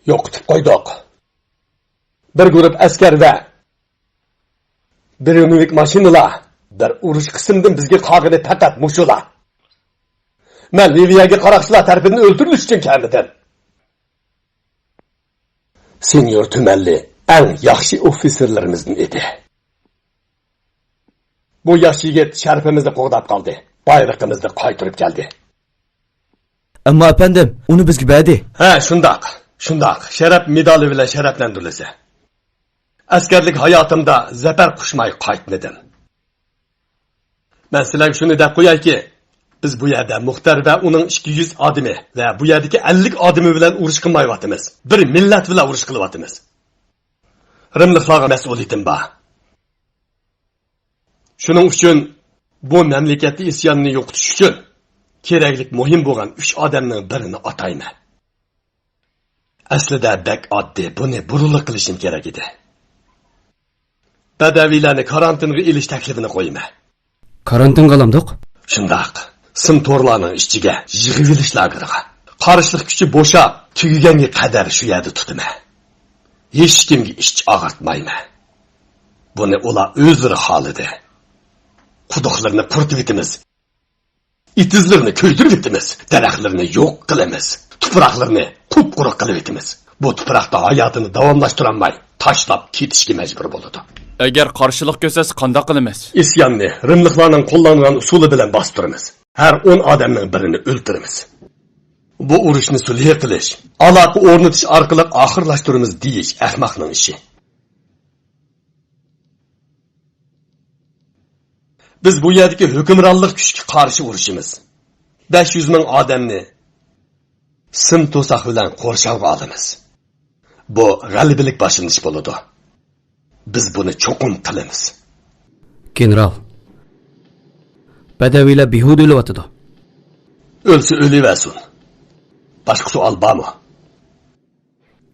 يوقىتىپ قويدۇق. بىر گۇرۇپ ئەسكەر ۋە بىر يۈك ماشىنىلار، بىر ئۇرۇش قىسىمدىن بىزگە قالغىنى پەقەت مۇشۇلا. مەن لىۋىيەگە قاراقچىلار تەرىپىدىن ئۆلتۈرۈلۈش ئۈچۈن كەلمىدىم. سېنيور تۈمەنلى ئەڭ ياخشى ئوفىتسېرلىرىمىزدىن ئىدى. بۇ ياش يىگىت شەرىپىمىزنى قوغداپ قالدى، بايرىقىمىزنى قايتۇرۇپ كەلدى. ئەمما ئەپەندىم، ئۇنى بىزگە بەردى. ھە، شۇنداق، شۇنداق. شەرەپ مېدالى بىلەن شەرەپلەندۈرۈلسە. ئەسكەرلىك ھاياتىمدا زەپەر قۇچماي قايتمىدىم. مەن سىلەرگە شۇنى دەپ قويايكى، بىز بۇ يەردە مۇختەر ۋە ئۇنىڭ ئىككى يۈز ئادىمى ۋە بۇ يەردىكى ئەللىك ئادىمى بىلەن ئۇرۇش قىلمايۋاتىمىز. بىر مىللەت بىلەن ئۇرۇش قىلىۋاتىمىز. رىملىقلارغا مەسئۇلىيىتىم بار. شۇنىڭ ئۈچۈن بۇ مەملىكەتتە ئىسياننى يوقىتىش ئۈچۈن كېرەكلىك مۇھىم بولغان ئۈچ ئادەمنىڭ بىرىنى ئاتايمەن. ئەسلىدە بەك ئاددىي، بۇنى بۇرۇنلا قىلىشىم كېرەك ئىدى. بەدەۋىيلەرنى كارانتىنغا ئېلىش تەكلىپىنى قويىمەن. كارانتىنغا ئالامدۇق؟ شۇنداق. سىم تورلارنىڭ ئىچىگە، يىغىۋېلىش لاگېرىغا. قارشىلىق كۈچى بوشاپ تۈگىگەنگە قەدەر شۇ يەردە تۇتىمەن. ھېچكىمگە ئىچ ئاغارتمايمەن. بۇنى ئۇلار ئۆزلىرى خالىدى. قۇدۇقلىرىنى قۇرۇتۇۋېتىمىز. ئېتىزلىرىنى كۆيدۈرۈۋېتىمىز. دەرەخلىرىنى يوق قىلىمىز. تۇپراقلىرىنى قۇپقۇرۇق قىلىۋېتىمىز. بۇ تۇپراقتا ھاياتىنى داۋاملاشتۇرالماي، تاشلاپ كېتىشكە مەجبۇر بولىدۇ. ئەگەر قارشىلىق كۆرسەتسە، قانداق قىلىمىز؟ ئىسياننى رىملىقلارنىڭ قوللانغان ئۇسۇلى بىلەن باستۇرىمىز. ھەر ئون ئادەمنىڭ بىرىنى ئۆلتۈرىمىز. بۇ ئۇرۇشنى سۈلھى قىلىش، ئالاقە ئورنىتىش ئارقىلىق ئاخىرلاشتۇرىمىز دېيىش ئەخمەقنىڭ ئىشى. بىز بۇ يەردىكى ھۆكۈمرانلىق كۈچكە قارشى ئۇرۇشىمىز. بەش يۈز مىڭ ئادەمنى سىم توساق بىلەن قورشاۋغا ئالىمىز. بۇ غەلىبىلىك باشلىنىش بولىدۇ. بىز بۇنى چوقۇم قىلىمىز. گېنېرال، بەدەۋىيلەر بىھۇدە ئۆلۈۋاتىدۇ. ئۆلسە ئۆلۈۋەرسۇن. باشقا سوئال بارمۇ؟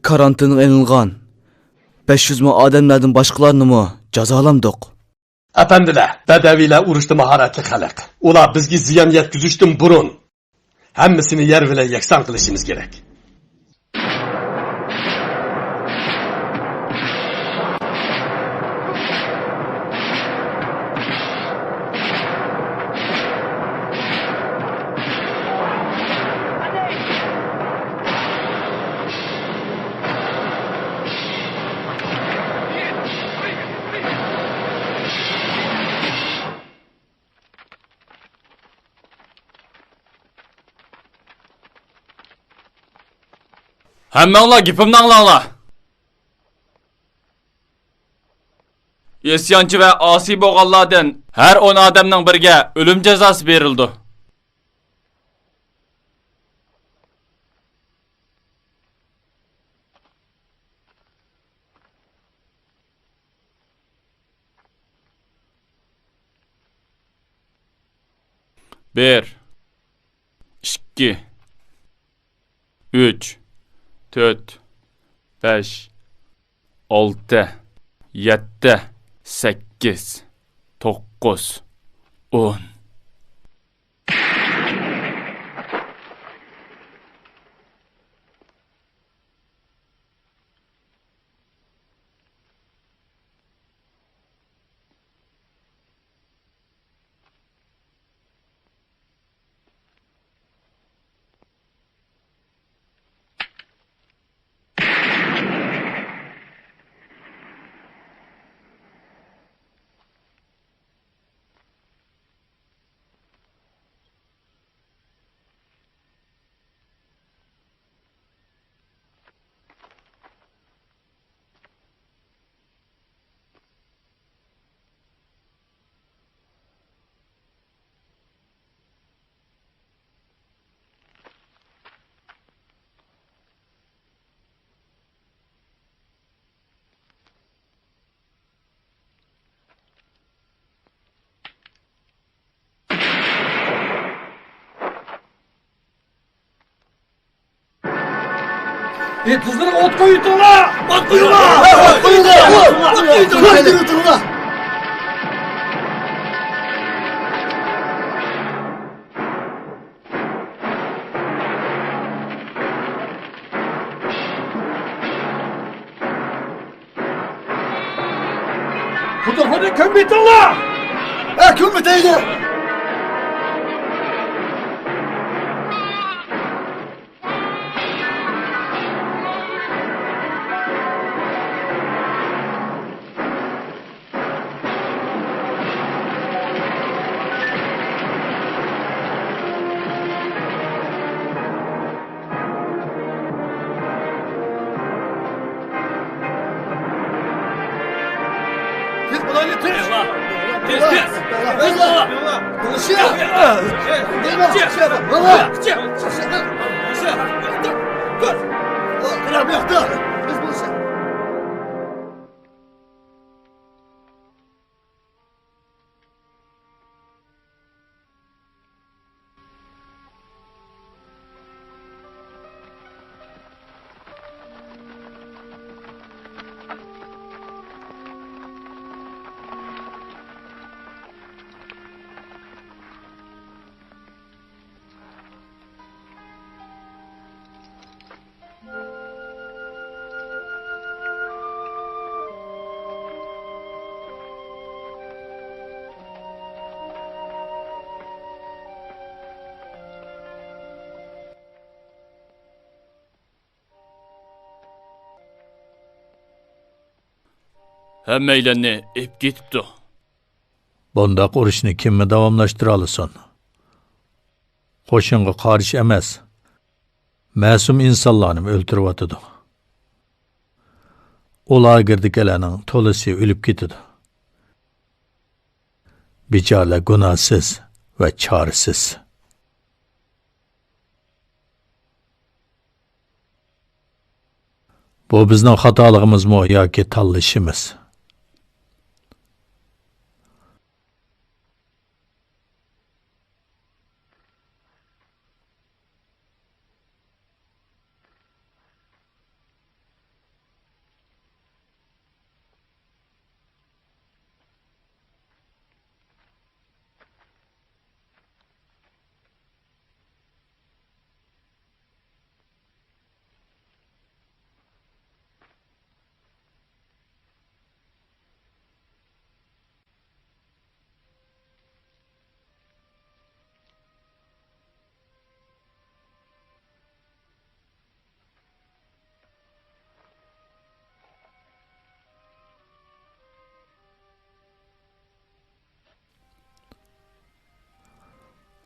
كارانتىنغا ئېلىنغان بەش يۈز مىڭ ئادەملەردىن باشقىلارنىمۇ جازالامدۇق؟ ئەپەندىلەر، بەدەۋىيلەر ئۇرۇشتا ماھارەتلىك خەلق. ئۇلار بىزگە زىيان يەتكۈزۈشتىن بۇرۇن ھەممىسىنى يەر بىلەن يەكسان قىلىشىمىز كېرەك. ھەممىڭلار گېپىمنى ئاڭلاڭلار. ئىسيانچى ۋە ئاسىي بولغانلاردىن ھەر ئون ئادەمنىڭ بىرىگە ئۆلۈم جازاسى بېرىلىدۇ. بىر، ئىككى، ئۈچ، تۆت، بەش، ئالتە، يەتتە، سەككىز، توققۇز، ئون. ئېتىزلىرىغا ئوت قويۇۋېتىڭلار! ئوت قويۇڭلار! ئوت قويۇڭلار! ئوت قويۇۋېتىڭلار! بۇ تۇرپاننى كۆمۈۋېتىڭلار! ھە، كۆمۈۋېتەيلى! تېز بولايلى، تېز! تېز، تېز! تېز بول! تېز بول! ھەممەيلەننى ئېلىپ كېتىپتۇ. بۇنداق ئۇرۇشنى كىممۇ داۋاملاشتۇرالىسۇن؟ قوشۇنغا قارشى ئەمەس، مەسۇم ئىنسانلارنىمۇ ئۆلتۈرۈۋاتىدۇ. ئۇ لاگېردىكىلەرنىڭ تولىسى ئۆلۈپ كېتىدۇ. بىچارىلەر گۇناھسىز ۋە چارىسىز. بۇ بىزنىڭ خاتالىقىمىزمۇ ياكى تاللىشىمىز؟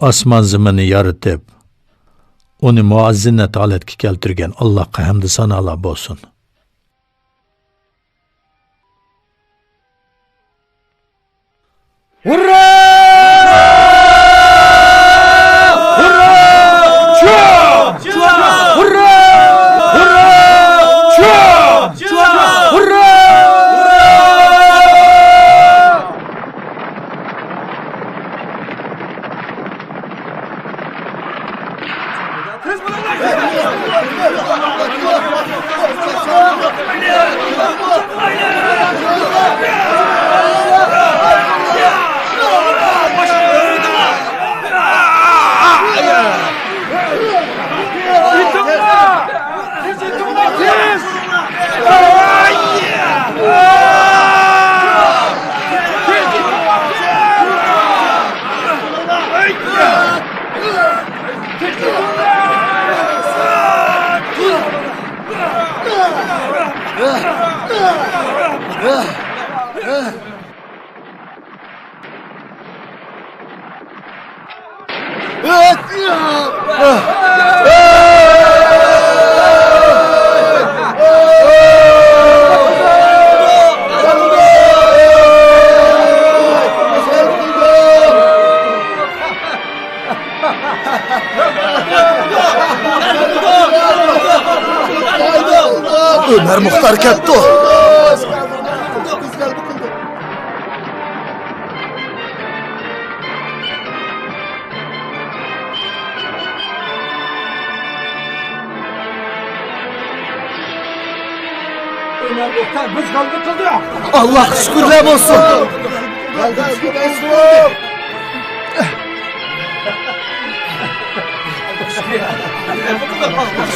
ئاسمان زېمىننى يارىتىپ، ئۇنى مۇۋازىنەت ھالەتكە كەلتۈرگەن ئاللاھقا ھەمدۇ سانالار بولسۇن. ھۇررا! ھۇررا! چۇ! ھۇررا! ھۇررا! چۇ! ھۇررا! ئۆمەر مۇختار كەپتۇ. ئاللاھقا شۈكۈرلەر بولسۇن.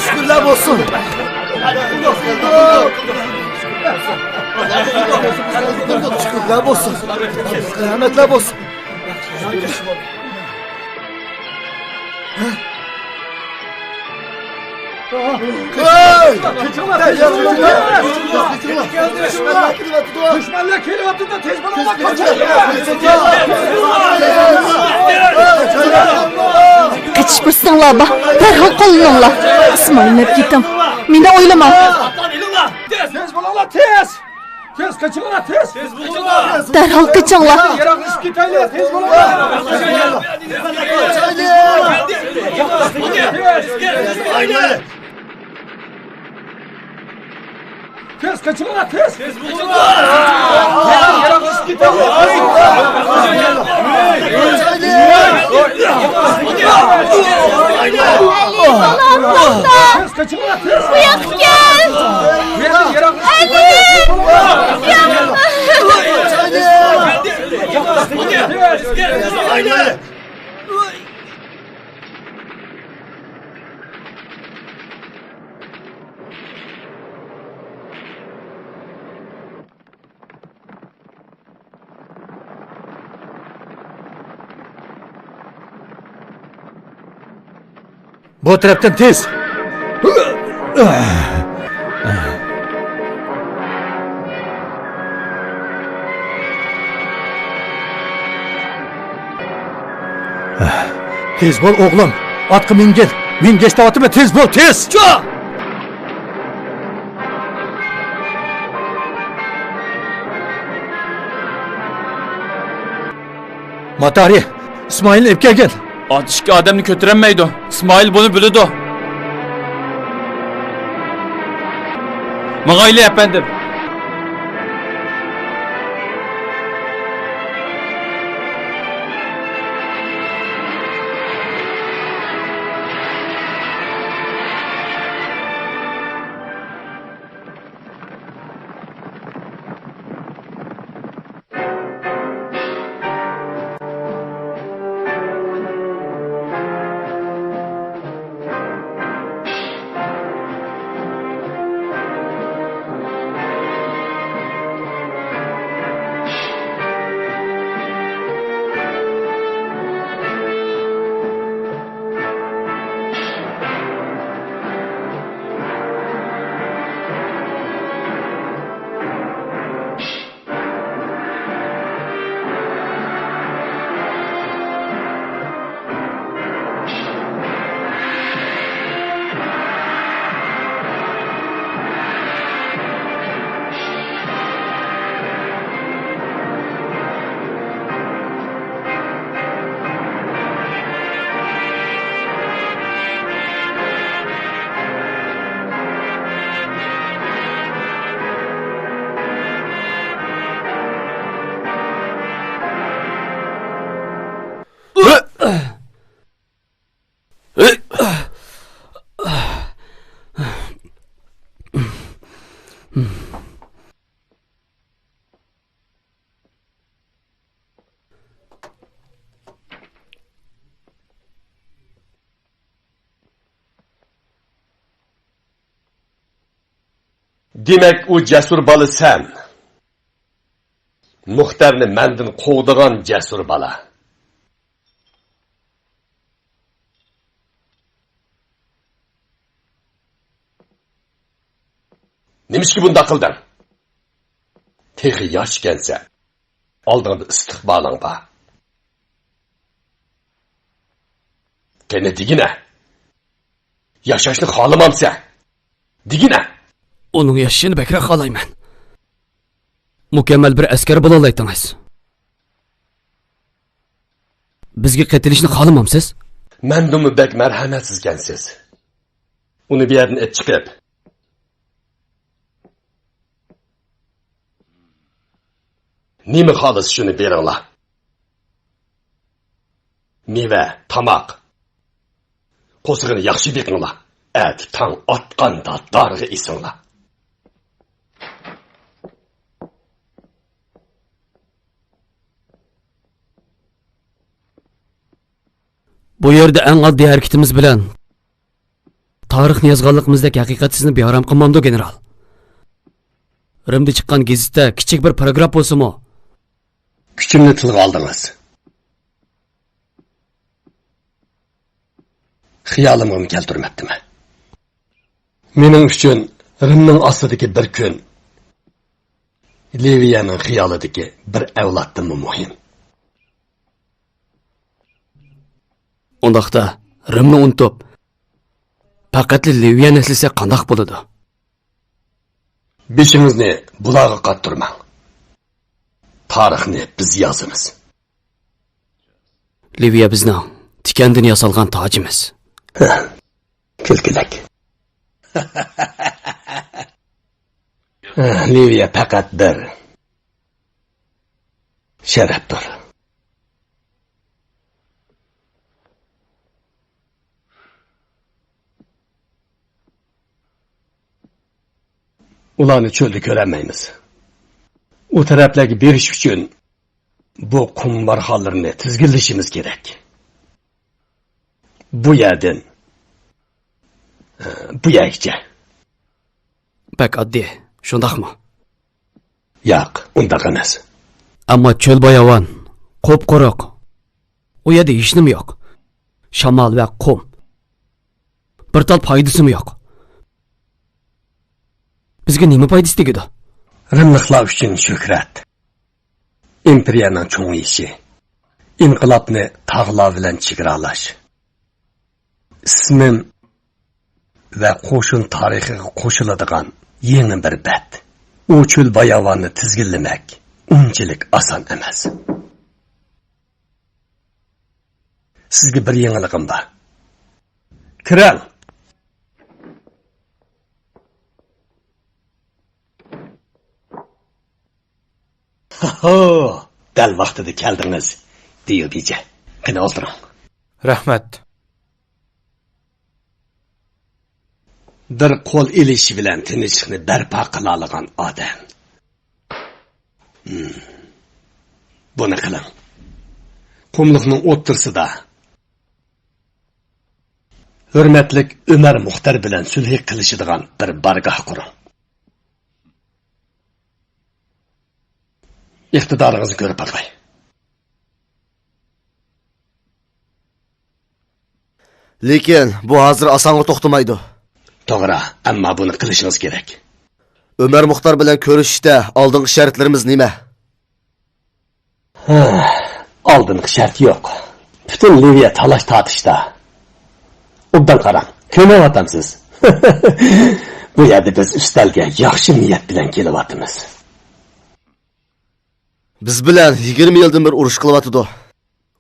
شۈكۈرلەر بولسۇن. شۈكۈرلەر بولسۇن. رەھمەتلەر بولسۇن. دۈشمەنلەر كېلىۋاتىدۇ، تېز بولۇڭلار، قېچىڭلار. قېچىش پۇرسىتىڭلار بار، دەرھال قوللىنىڭلار. ئىسمائىلنى ئېلىپ كېتىڭ، مېنى ئويلىماڭ. تېز بولۇڭلار، تېز! تېز قېچىڭلار، تېز! تېز بولۇڭلار! دەرھال قېچىڭلار! يىراقلىشىپ كېتەيلى، تېز بولۇڭلار! تېز! تېز قېچىڭلار، تېز! تېز بولۇڭلار! يىراقلىشىپ كېتەيلى! تېز قېچىڭلار، تېز! بۇ ياققا كەل! ئەلى! بۇ تەرەپتىن تېز! تېز بول، ئوغلۇم! ئاتقا مىنگىن! مىنگەچ دەۋاتىمەن، تېز بول، تېز! ماتارى، ئىسمائىلنى ئېلىپ كەلگىن. ئات ئىككى ئادەمنى كۆتۈرەلمەيدۇ. ئىسمائىل بۇنى بىلىدۇ. ماڭايلى، ئەپەندىم. دېمەك، ئۇ جەسۇر بالا سەن. مۇختەرنى مەندىن قوغدىغان جەسۇر بالا. نېمىشقا بۇنداق قىلدىڭ؟ تېخى ياش ئىكەنسەن. ئالدىڭدا ئىستىقبالىڭ بار. قېنى دېگىنە. ياشاشنى خالىمامسەن؟ دېگىنە. ئۇنىڭ ياشىشىنى بەكرەك خالايمەن. مۇكەممەل بىر ئەسكەر بولالايتتىڭىز. بىزگە قېتىلىشنى خالىمامسىز؟ مەندىنمۇ بەك مەرھەمەتسىزكەنسىز. ئۇنى بۇ يەردىن ئېلىپ چىقىپ، نېمە خالىسا شۇنى بېرىڭلار. مېۋە، تاماق. قورسىقىنى ياخشى بېقىڭلار. ئەتە تاڭ ئاتقاندا دارغا ئېسىڭلار. بۇ يەردە ئەڭ ئاددىي ھەرىكىتىمىز بىلەن تارىخنى يازغانلىقىمىزدەك ھەقىقەت سىزنى بىئارام قىلمامدۇ، گېنېرال؟ رىمدا چىققان گېزىتتە كىچىك بىر پاراگراف بولسىمۇ. كۈچۈمنى تىلغا ئالدىڭىز. خىيالىمغىمۇ كەلتۈرمەپتىمەن. مېنىڭ ئۈچۈن رىمنىڭ ئاستىدىكى بىر كۈن لىۋىيەنىڭ خىيالىدىكى بىر ئەۋلادتىنمۇ مۇھىم. ئۇنداقتا، رىمنى ئۇنتۇپ، پەقەتلا لىۋىيەنى ئەسلىسەك قانداق بولىدۇ؟ بېشىڭىزنى بۇلارغا قاتتۇرماڭ. تارىخنى بىز يازىمىز. لىۋىيە بىزنىڭ تىكەندىن ياسالغان تاجىمىز. كۈلكىلىك. لىۋىيە پەقەت بىر شەرەپتۇر. ئۇلارنى چۆلدە كۆرەلمەيمىز. ئۇ تەرەپلەرگە بېرىش ئۈچۈن بۇ قۇم بارخانلىرىنى تىزگىنلىشىمىز كېرەك. بۇ يەردىن، ئە، بۇ يەرگىچە. بەك ئاددىي، شۇنداقمۇ؟ ياق، ئۇنداق ئەمەس. ئەمما چۆل باياۋان، قۇپقۇرۇق. ئۇ يەردە ھېچنېمە يوق. شامال ۋە قۇم. بىر تال پايدىسىمۇ يوق. بىزگە نېمە پايدىسى تېگىدۇ؟ رىملىقلار ئۈچۈن شۆھرەت. ئىمپېرىيەنىڭ چوڭىيىشى، ئىنقىلابنى تاغلار بىلەن چېگرالاش، ئىسمىم ۋە قوشۇن تارىخىغا قوشۇلىدىغان يېڭى بىر بەت. ئۇ چۆل باياۋاننى تىزگىنلىمەك ئۇنچىلىك ئاسان ئەمەس. سىزگە بىر يېڭىلىقىم بار. كىرىڭ! ھو، دەل ۋاقتىدا كەلدىڭىز، دىيۇ بىجە. قېنى، ئولتۇرۇڭ. رەھمەت. بىر قول ئېلىشى بىلەن تىنچلىقنى بەرپا قىلالىغان ئادەم. ھىم. بۇنى قىلىڭ. قۇملۇقنىڭ ئوتتۇرىسىدا ھۆرمەتلىك ئۆمەر مۇختەر بىلەن سۈلھى قىلىشىدىغان بىر بارگاھ قۇرۇڭ. ئىقتىدارىڭىزنى كۆرۈپ باقاي. لېكىن بۇ ھازىر ئاسانغا توختىمايدۇ. توغرا، ئەمما بۇنى قىلىشىڭىز كېرەك. ئۆمەر مۇختار بىلەن كۆرۈشۈشتە ئالدىنقى شەرتلىرىمىز نېمە؟ ھە، ئالدىنقى شەرت يوق. پۈتۈن لىۋىيە تالاش-تارتىشتا. ئوبدان قاراڭ، كۆنۈۋاتامسىز؟ بۇ يەردە بىز ئۈستەلگە ياخشى نىيەت بىلەن كېلىۋاتىمىز. بىز بىلەن يىگىرمە يىلدىن بېرى ئۇرۇش قىلىۋاتىدۇ.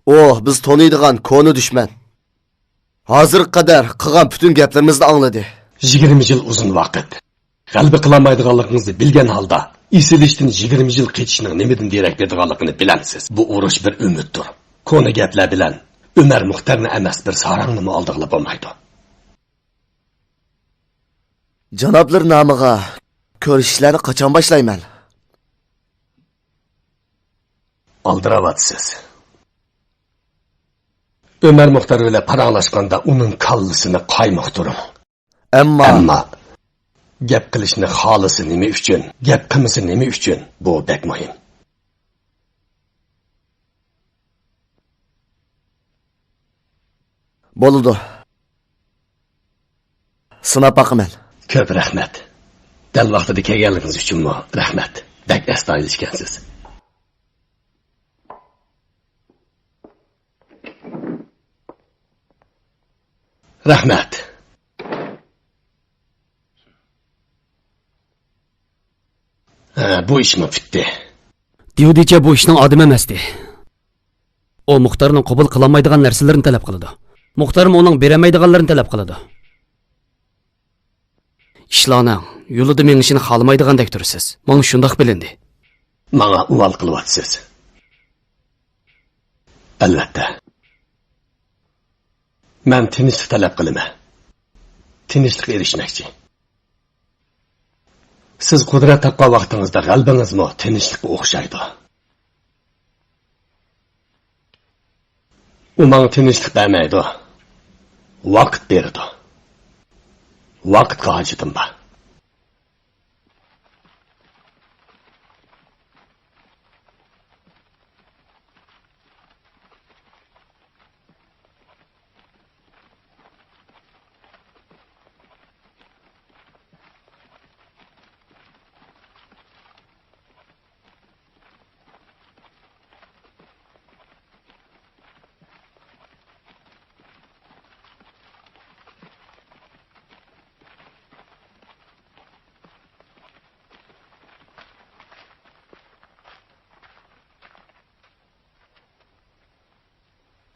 ئۇ بىز تونۇيدىغان كونا دۈشمەن. ھازىرغا قەدەر قىلغان پۈتۈن گەپلىرىمىزنى ئاڭلىدى. يىگىرمە يىل ئۇزۇن ۋاقىت. غەلىبە قىلالمايدىغانلىقىڭىزنى بىلگەن ھالدا، ئېسىلىشتىن يىگىرمە يىل قېچىشنىڭ نېمىدىن دېرەك بېرىدىغانلىقىنى بىلەمسىز. بۇ ئۇرۇش بىر ئۈمىدتۇر. كونا گەپلەر بىلەن ئۆمەر مۇختەرنى ئەمەس، بىر ساراڭنىمۇ ئالدىغىلى بولمايدۇ. جانابلىرى نامىغا كۆرۈشۈشلەرنى قاچان باشلايمەن؟ ئالدىراۋاتىسىز. ئۆمەر مۇختەر بىلەن پاراڭلاشقاندا ئۇنىڭ كاللىسىنى قايمۇقتۇرۇڭ. ئەمما، ئەمما گەپ قىلىشنى خالىسا نېمە ئۈچۈن، گەپ قىلمىسا نېمە ئۈچۈن، بۇ بەك مۇھىم. بولىدۇ. سىناپ باقىمەن. كۆپ رەھمەت. دەل ۋاقتىدا كەلگەنلىكىڭىز ئۈچۈنمۇ رەھمەت. بەك ئەستايىدىل ئىكەنسىز. رەھمەت. ھە، بۇ ئىشمۇ پۈتتى. ديۇدىچە بۇ ئىشنىڭ ئادىمى ئەمەستى. ئۇ مۇختارنىڭ قوبۇل قىلالمايدىغان نەرسىلىرىنى تەلەپ قىلىدۇ. مۇختارمۇ ئۇنىڭ بېرەلمەيدىغانلىرىنى تەلەپ قىلىدۇ. ئىشلارنىڭ يولىدا مېڭىشىنى خالىمايدىغاندەك تۇرىسىز. ماڭا شۇنداق بىلىندى. ماڭا ئۇۋال قىلىۋاتىسىز. ئەلۋەتتە. مەن تىنچلىق تەلەپ قىلىمەن. تىنچلىققا ئېرىشمەكچى. سىز قۇدرەت تاپقان ۋاقتىڭىزدا غەلىبىڭىزمۇ تىنچلىققا ئوخشايدۇ. ئۇ ماڭا تىنچلىق بەرمەيدۇ. ۋاقىت بېرىدۇ. ۋاقىتقا ھاجىتىم بار.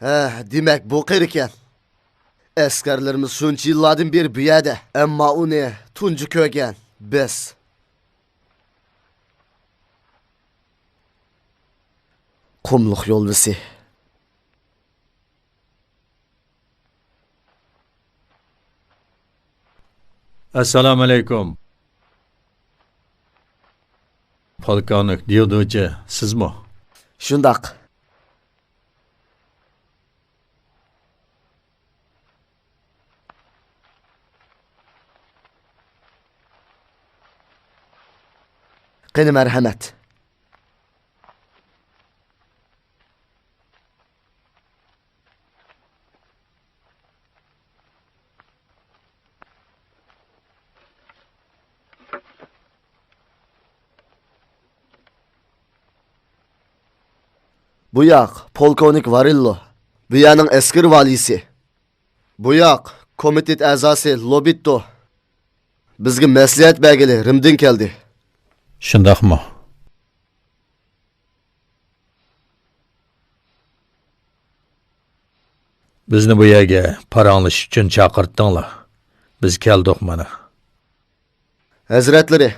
ھە، دېمەك، بۇ قېرى ئىكەن. ئەسكەرلىرىمىز شۇنچە يىللاردىن بېرى بۇ يەردە، ئەمما ئۇنى تۇنجى كۆرگەن بىز. قۇملۇق يولۋىسى. ئەسسالامۇئەلەيكۇم. پولكوۋنىك ديۇدۇچى سىزمۇ؟ شۇنداق. قېنى، مەرھەمەت. بۇ ياق، پولكوۋنىك ۋارىللو. بۇ يەرنىڭ ئەسكىرى ۋالىيسى. بۇ ياق، كومىتېت ئەزاسى لوبىتتو. بىزگە مەسلىھەت بەرگىلى رىمدىن كەلدى. شۇنداقمۇ؟ بىزنى بۇ يەرگە پاراڭلىشىش ئۈچۈن چاقىرتتىڭلار. بىز كەلدۇق مانا. ھەزرەتلىرى،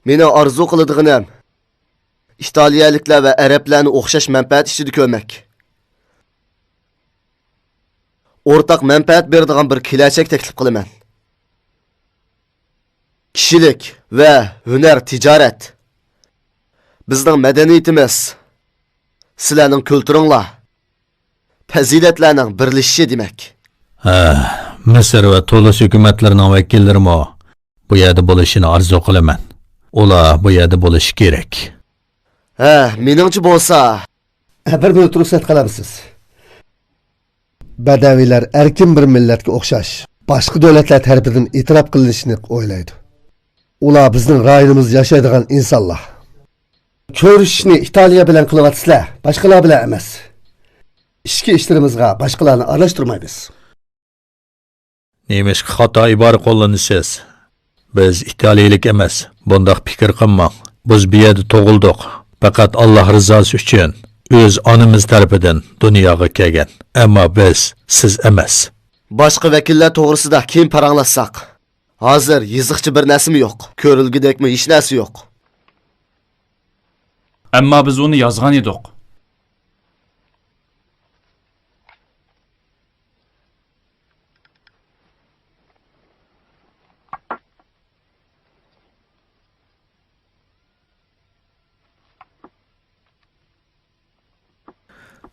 مېنىڭ ئارزۇ قىلىدىغىنىم، ئىتالىيەلىكلەر ۋە ئەرەبلەرنى ئوخشاش مەنپەئەت ئىچىدە كۆرمەك. ئورتاق مەنپەئەت بېرىدىغان بىر كېلەچەك تەكلىپ قىلىمەن. كىشىلىك ۋە ھۈنەر تىجارەت. بىزنىڭ مەدەنىيىتىمىز، سىلەرنىڭ كۈلتۈرۈڭلار، پەزىلەتلەرنىڭ بىرلىشىشى دېمەك. ھە، مىسىر ۋە تۇنىس ھۆكۈمەتلىرىنىڭ ۋەكىللىرىمۇ بۇ يەردە بولۇشىنى ئارزۇ قىلىمەن. ئۇلار بۇ يەردە بولۇشى كېرەك. ھە، مېنىڭچە بولسا. ھە، بىر مىنۇت رۇخسەت قىلامسىز؟ بەدەۋىيلەر ئەركىن بىر مىللەتكە ئوخشاش، باشقا دۆلەتلەر تەرىپىدىن ئېتىراپ قىلىنىشىنى ئويلايدۇ. ئۇلار بىزنىڭ رايونىمىزدا ياشايدىغان ئىنسانلار. كۆرۈشۈشنى ئىتالىيە بىلەن قىلىۋاتىسىلەر، باشقىلار بىلەن ئەمەس. ئىچكى ئىشلىرىمىزغا باشقىلارنى ئارىلاشتۇرمايمىز. نېمىشقا خاتا ئىبارە قوللىنىسىز؟ بىز ئىتالىيىلىك ئەمەس، بۇنداق پىكىر قىلماڭ. بىز بۇ يەردە تۇغۇلدۇق. پەقەت ئاللاھ رىزاسى ئۈچۈن ئۆز ئانىمىز تەرىپىدىن دۇنياغا كەلگەن. ئەمما بىز سىز ئەمەس. باشقا ۋەكىللەر توغرىسىدا كېيىن پاراڭلاشساق. ھازىر يېزىقچە بىر نەرسىمۇ يوق. كۆرۈلگۈدەكمۇ ھېچ نەرسە يوق. ئەمما بىز ئۇنى يازغان ئىدۇق.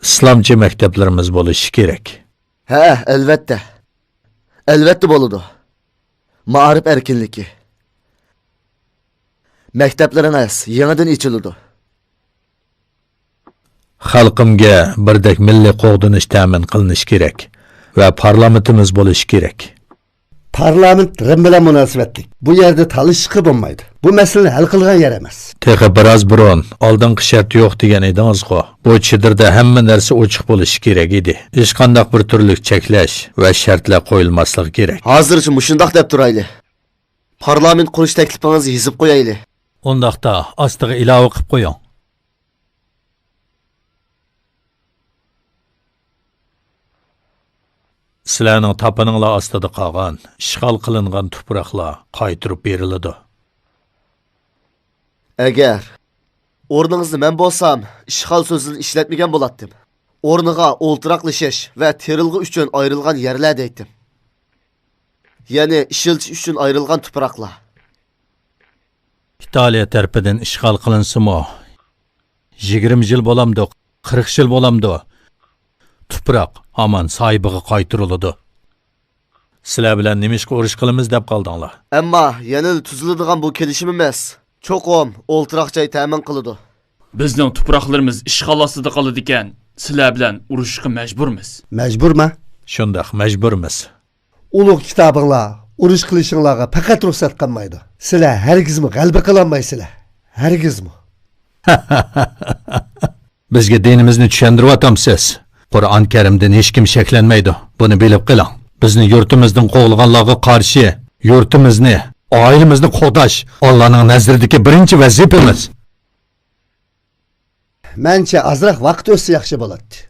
ئىسلامچە مەكتەپلىرىمىز بولۇشى كېرەك. ھە، ئەلۋەتتە. ئەلۋەتتە بولىدۇ. مائارىپ ئەركىنلىكى. مەكتەپلىرىڭىز يېڭىدىن ئېچىلىدۇ. خەلقىمگە بىردەك مىللىي قوغدىنىش تەمىن قىلىنىشى كېرەك ۋە پارلامېنتىمىز بولۇشى كېرەك. پارلامېنت رىم بىلەن مۇناسىۋەتلىك. بۇ يەردە تالىشىشقا بولمايدۇ. بۇ مەسىلىنى ھەل قىلىدىغان يەر ئەمەس. تېخى بىراز بۇرۇن، ئالدىنقى شەرت يوق دېگەن ئىدىڭىزغۇ؟ بۇ چېدىردا ھەممە نەرسە ئوچۇق بولۇشى كېرەك ئىدى. ھېچقانداق بىر تۈرلۈك چەكلەش ۋە شەرتلەر قويۇلماسلىقى كېرەك. ھازىرچە مۇشۇنداق دەپ تۇرايلى. پارلامېنت قۇرۇش تەكلىپىڭىزنى يېزىپ قويايلى. ئۇنداقتا ئاستىغا ئىلاۋە قىلىپ قويۇڭ. سىلەرنىڭ تاپىنىڭلار ئاستىدا قالغان، ئىشغال قىلىنغان تۇپراقلار قايتۇرۇپ بېرىلىدۇ. ئەگەر ئورنىڭىزدا مەن بولسام، ئىشغال سۆزىنى ئىشلەتمىگەن بولاتتىم. ئورنىغا ئولتۇراقلىشىش ۋە تېرىلغۇ ئۈچۈن ئايرىلغان يەرلەر دەيتتىم. يەنى ئىشلىتىش ئۈچۈن ئايرىلغان تۇپراقلار. ئىتالىيە تەرىپىدىن ئىشغال قىلىنسىمۇ، يىگىرمە يىل بولامدۇ، قىرىق يىل بولامدۇ، تۇپراق ھامان ساھىبىغا قايتۇرۇلىدۇ. سىلەر بىلەن نېمىشقا ئۇرۇش قىلىمىز دەپ قالدىڭلار؟ ئەمما يەنىلا تۈزۈلىدىغان بۇ كېلىشىم ئەمەس. چوقۇم ئولتۇراق جاي تەمىن قىلىدۇ. بىزنىڭ تۇپراقلىرىمىز ئىشغال ئاستىدا قالىدىكەن، سىلەر بىلەن ئۇرۇشۇشقا مەجبۇرمىز. مەجبۇرما؟ شۇنداق، مەجبۇرمىز. ئۇلۇغ كىتابىڭلار، ئۇرۇش قىلىشىڭلارغا پەقەت رۇخسەت قىلمايدۇ. سىلەر ھەرگىزمۇ غەلىبە قىلالمايسىلەر. ھەرگىزمۇ. بىزگە دىنىمىزنى چۈشەندۈرۈۋاتامسىز؟ قۇرئان كەرىمدىن ھېچكىم شەكلەنمەيدۇ. بۇنى بىلىپ قېلىڭ. بىزنى يۇرتىمىزدىن قوغلىغانلارغا قارشى يۇرتىمىزنى، ئائىلىمىزنى قوغداش ئاللانىڭ نەزىرىدىكى بىرىنچى ۋەزىپىمىز. مەنچە ئازراق ۋاقىت ئۆتسە ياخشى بولاتتى.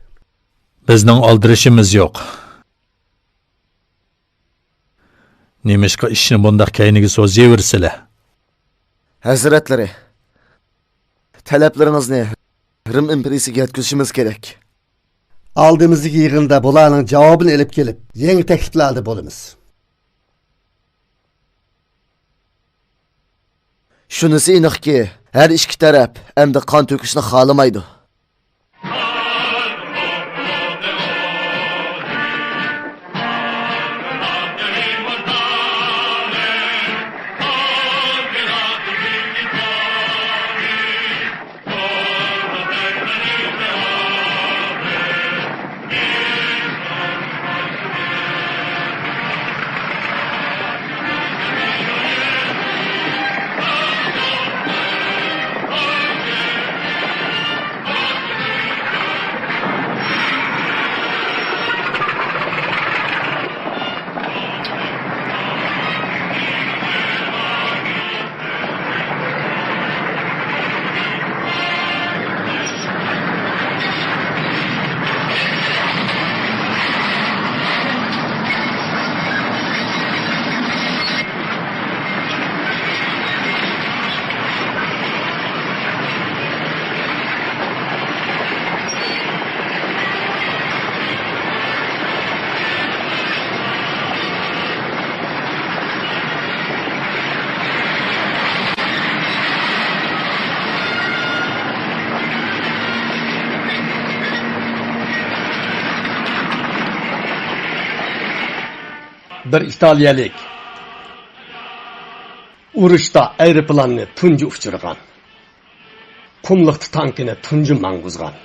بىزنىڭ ئالدىرىشىمىز يوق. نېمىشقا ئىشنى بۇنداق كەينىگە سوزۇۋېرىسىلەر؟ ھەزرەتلىرى، تەلەپلىرىڭىزنى رىم ئىمپېرىيىسىگە يەتكۈزۈشىمىز كېرەك. ئالدىمىزدىكى يىغىندا بۇلارنىڭ جاۋابىنى ئېلىپ كېلىپ، يېڭى تەكلىپلەردە بولىمىز. شۇنىسى ئېنىقكى، ھەر ئىككى تەرەپ ئەمدى قان تۆكۈشنى خالىمايدۇ. بىر ئىتالىيەلىك ئۇرۇشتا ئايروپىلاننى تۇنجى ئۇچۇرغان، قۇملۇقتا تانكىنى تۇنجى ماڭغۇزغان.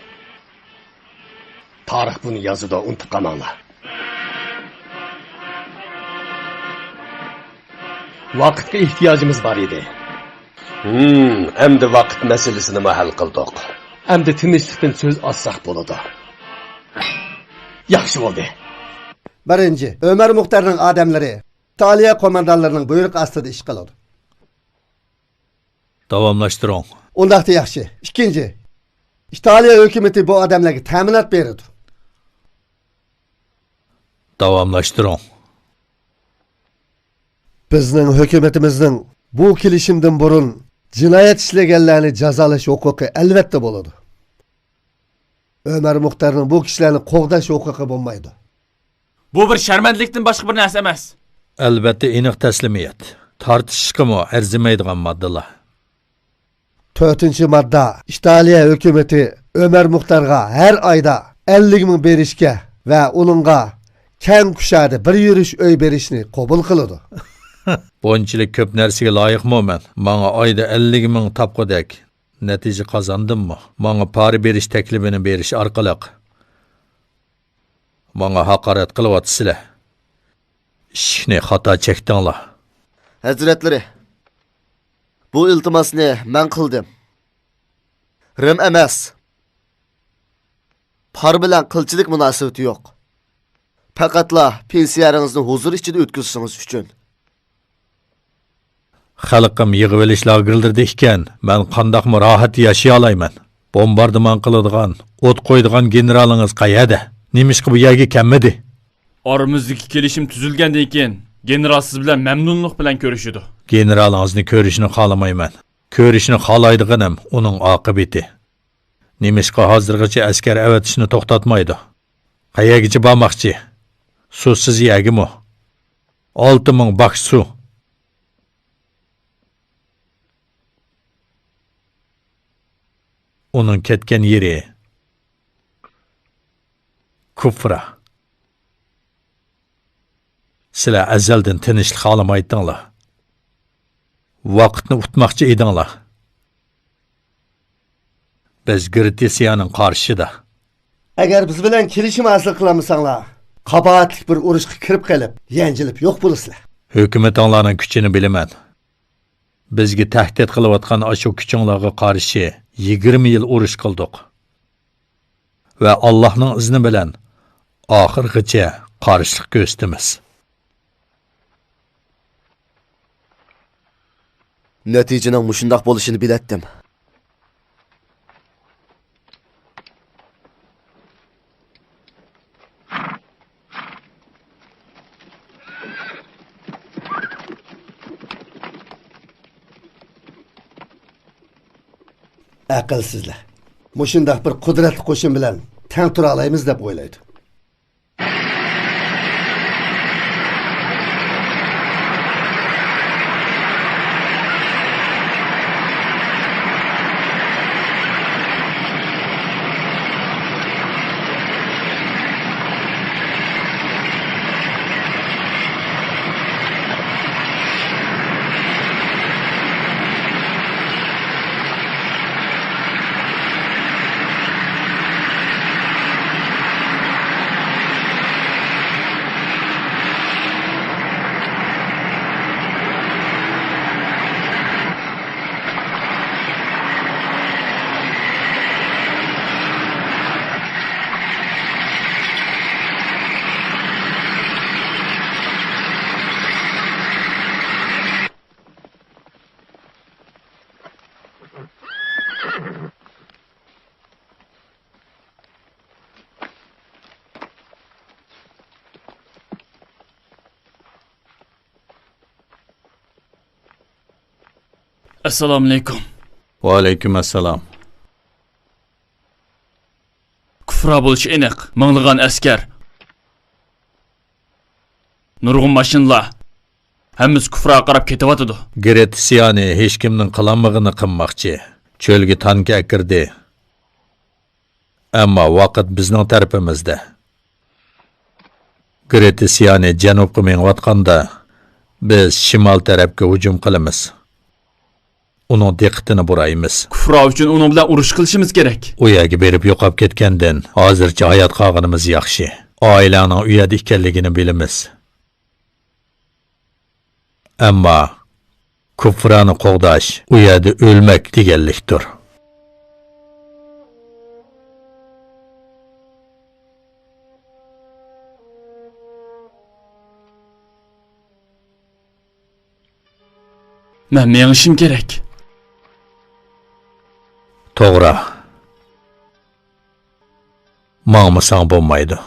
تارىخ بۇنى يازىدۇ، ئۇنتۇپ قالماڭلار. ۋاقىتقا ئېھتىياجىمىز بار ئىدى. ھىم، ئەمدى ۋاقىت مەسىلىسىنىمۇ ھەل قىلدۇق. ئەمدى تىنچلىقتىن سۆز ئاچساق بولىدۇ. ياخشى بولدى. بىرىنچى، ئۆمەر مۇختەرنىڭ ئادەملىرى ئىتالىيە قوماندانلىرىنىڭ بۇيرۇقى ئاستىدا ئىش قىلىدۇ. داۋاملاشتۇرۇڭ. ئۇنداقتا ياخشى. ئىككىنچى، ئىتالىيە ھۆكۈمىتى بۇ ئادەملەرگە تەمىنات بېرىدۇ. داۋاملاشتۇرۇڭ. بىزنىڭ ھۆكۈمىتىمىزنىڭ بۇ كېلىشىمدىن بۇرۇن جىنايەت ئىشلىگەنلەرنى جازالاش ھوقۇقى ئەلۋەتتە بولىدۇ. ئۆمەر مۇختەرنىڭ بۇ كىشىلەرنى قوغداش ھوقۇقى بولمايدۇ. بۇ بىر شەرمەندىلىكتىن باشقا بىر نەرسە ئەمەس. ئەلۋەتتە، ئېنىق تەسلىمىيەت. تارتىشىشقىمۇ ئەرزىمەيدىغان ماددىلار. تۆتىنچى ماددا، ئىتالىيە ھۆكۈمىتى ئۆمەر مۇختەرغا ھەر ئايدا ئەللىك مىڭ بېرىشكە ۋە ئۇنىڭغا كەڭ كۇشادە بىر يۈرۈش ئۆي بېرىشنى قوبۇل قىلىدۇ. بۇنچىلىك كۆپ نەرسىگە لايىقمۇ مەن؟ ماڭا ئايدا ئەللىك مىڭ تاپقۇدەك نەتىجە قازاندىممۇ؟ ماڭا پارا بېرىش تەكلىپىنى بېرىش ئارقىلىق ماڭا ھاقارەت قىلىۋاتىسىلەر. ئىشىكنى خاتا چەكتىڭلار. ھەزرەتلىرى، بۇ ئىلتىماسنى مەن قىلدىم. رىم ئەمەس. پار بىلەن قىلچىلىك مۇناسىۋىتى يوق. پەقەتلا پېنسىيەرىڭىزنى ھۇزۇر ئىچىدە ئۆتكۈزۈشىڭىز ئۈچۈن. خەلقىم يىغىۋېلىش لاگېرلىرىدا ئىكەن، مەن قانداقمۇ راھەت ياشىيالايمەن؟ بومباردىمان قىلىدىغان، ئوت قويىدىغان گېنېرالىڭىز قەيەردە؟ نېمىشقا بۇ يەرگە كەلمىدى؟ ئارىمىزدىكى كېلىشىم تۈزۈلگەندىن كېيىن، گېنېرال سىز بىلەن مەمنۇنلۇق بىلەن كۆرۈشىدۇ. گېنېرالىڭىزنى كۆرۈشنى خالىمايمەن. كۆرۈشنى خالايدىغىنىم ئۇنىڭ ئاقىۋىتى. نېمىشقا ھازىرغىچە ئەسكەر ئەۋەتىشنى توختاتمايدۇ؟ قەيەرگىچە بارماقچى؟ سۇسىز يەرگىمۇ؟ ئالتە مىڭ باك سۇ. ئۇنىڭ كەتكەن يېرى كۇفرا. سىلەر ئەزەلدىن تىنچلىق خالىمايتتىڭلار. ۋاقىتنى ئۇتماقچى ئىدىڭلار. بىز گرېتسىيەنىڭ قارشىدا. ئەگەر بىز بىلەن كېلىشىم ھاسىل قىلالمىساڭلار، قاباھەتلىك بىر ئۇرۇشقا كىرىپ قېلىپ، يەنجىلىپ يوق بولىسىلەر. ھۆكۈمىتىڭلارنىڭ كۈچىنى بىلىمەن. بىزگە تەھدىت قىلىۋاتقان ئاشۇ كۈچۈڭلارغا قارشى يىگىرمە يىل ئۇرۇش قىلدۇق. ۋە ئاللاھنىڭ ئىزنى بىلەن ئاخىرغىچە قارشىلىق كۆرسىتىمىز. نەتىجىنىڭ مۇشۇنداق بولۇشىنى بىلەتتىم. ئەقىلسىزلەر. مۇشۇنداق بىر قۇدرەتلىك قوشۇن بىلەن تەڭ تۇرالايمىز دەپ ئويلايدۇ. ئەسسالامۇئەلەيكۇم. ۋەئەلەيكۇم ئەسسالام. كۇفرا بولۇشى ئېنىق، مىڭلىغان ئەسكەر، نۇرغۇن ماشىنىلار، ھەممىسى كۇفراغا قاراپ كېتىۋاتىدۇ. گرېتسىيانى ھېچكىمنىڭ قىلالمىغىنىنى قىلماقچى. چۆلگە تانكا ئەكىردى. ئەمما ۋاقىت بىزنىڭ تەرىپىمىزدە. گرېتسىيانى جەنۇبقا مېڭىۋاتقاندا، بىز شىمال تەرەپكە ھۇجۇم قىلىمىز. ئۇنىڭ دىققىتىنى بۇرايمىز. كۇفرا ئۈچۈن ئۇنىڭ بىلەن ئۇرۇش قىلىشىمىز كېرەك. ئۇ يەرگە بېرىپ يوقاپ كەتكەندىن ھازىرچە ھايات قالغىنىمىز ياخشى. ئائىلەڭنىڭ ئۇ يەردە ئىكەنلىكىنى بىلىمىز. ئەمما كۇفرانى قوغداش ئۇ يەردە ئۆلمەك دېگەنلىكتۇر. مەن مېڭىشىم كېرەك. توغرا. ماڭمىساڭ بولمايدۇ.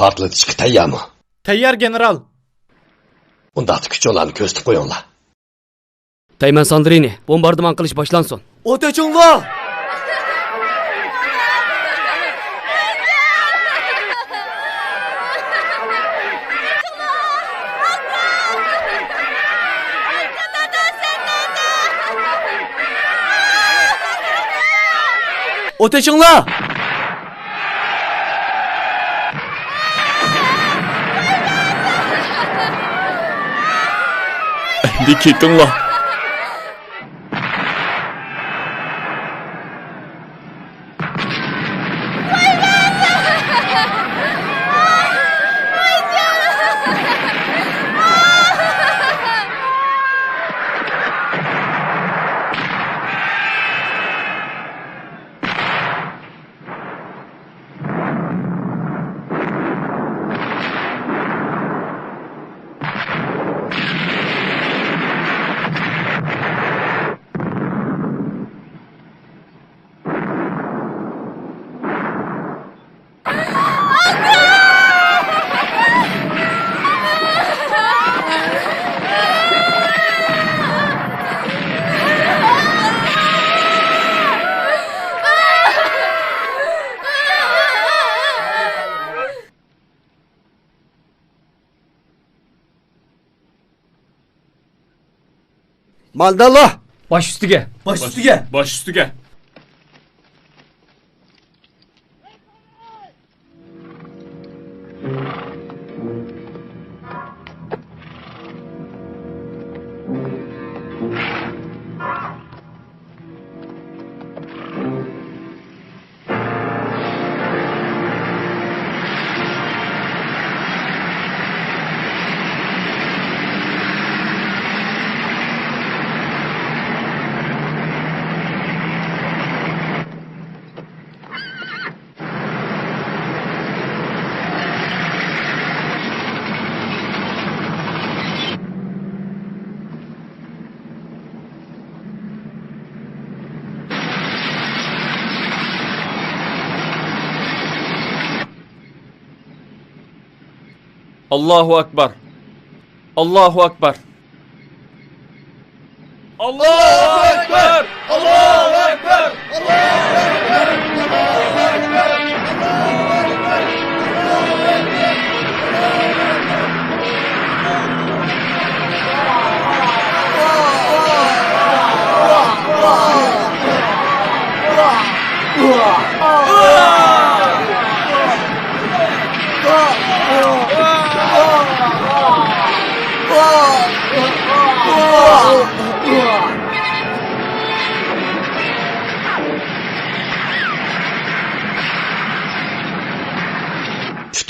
پارتلىتىشقا تەييارمۇ؟ تەييار، گېنېرال. ئۇنداقتا كۈچۈڭلارنى كۆرسىتىپ قويۇڭلار. تەيمەن ساندرىنى، بومباردىمان قىلىش باشلانسۇن. ئوت ئېچىڭلار! ئوت ئېچىڭلار! ئەمدى كېتىڭلار. مالداللا! باش ئۈستىگە! باش ئۈستىگە! باش ئۈستىگە! ئاللاھۇ ئەكبەر! ئاللاھۇ ئەكبەر! ئاللاھۇ ئەكبەر! ئاللاھۇ ئەكبەر!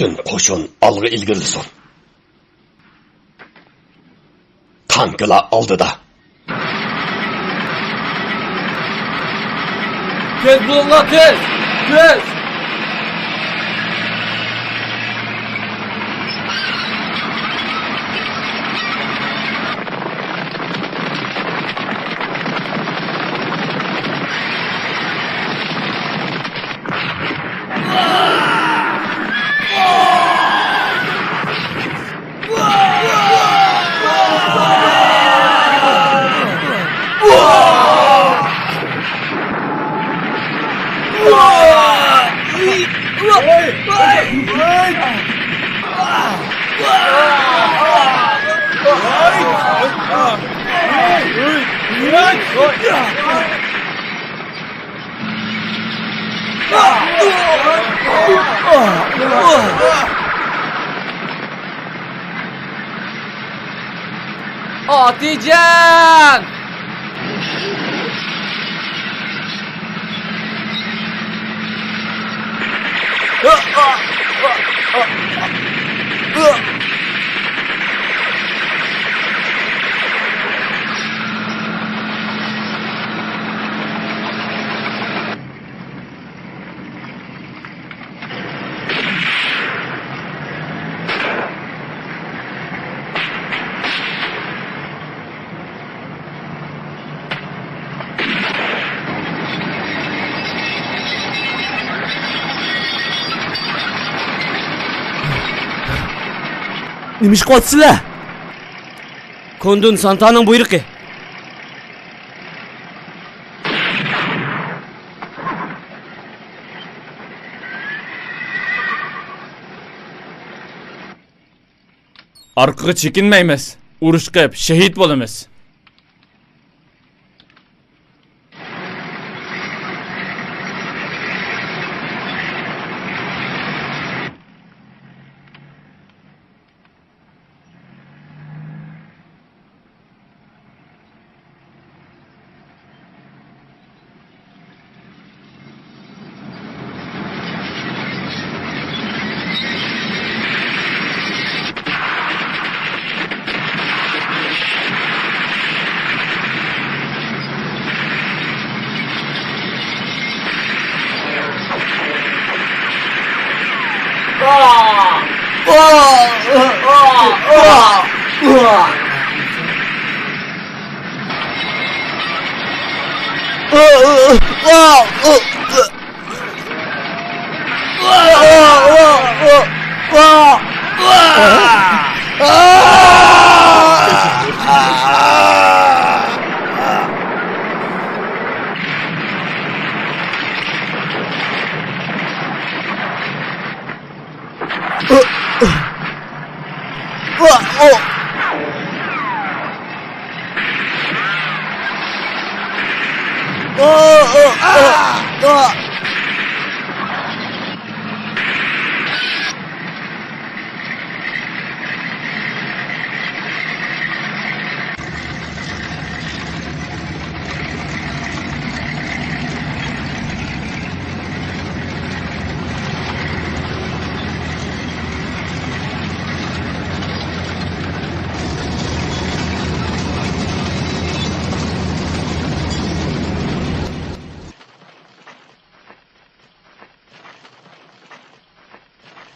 پۈتۈن قوشۇن ئالغا ئىلگىرىلىسۇن. تانكىلار ئالدىدا. تېز بولۇڭلار، تېز! تېز! ئاتىجان! نېمە ئىش قىلىۋاتىسىلەر؟ كوندۇن سانتانىڭ بۇيرۇقى. ئارقىغا چېكىنمەيمىز. ئۇرۇش قىلىپ شېھىت بولىمىز.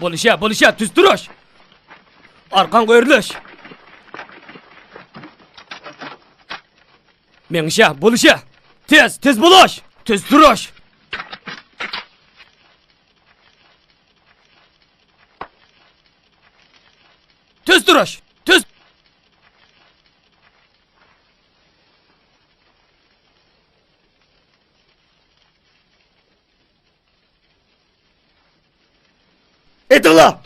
بولۇشە، بولۇشە، تۈز تۇرۇش! ئارقاڭغا ئۆرۈلۈش! مېڭىشە، بولۇشە! تېز، تېز بولۇش! تۈز تۇرۇش! تۈز تۇرۇش! تۈز! ئېتىڭلار!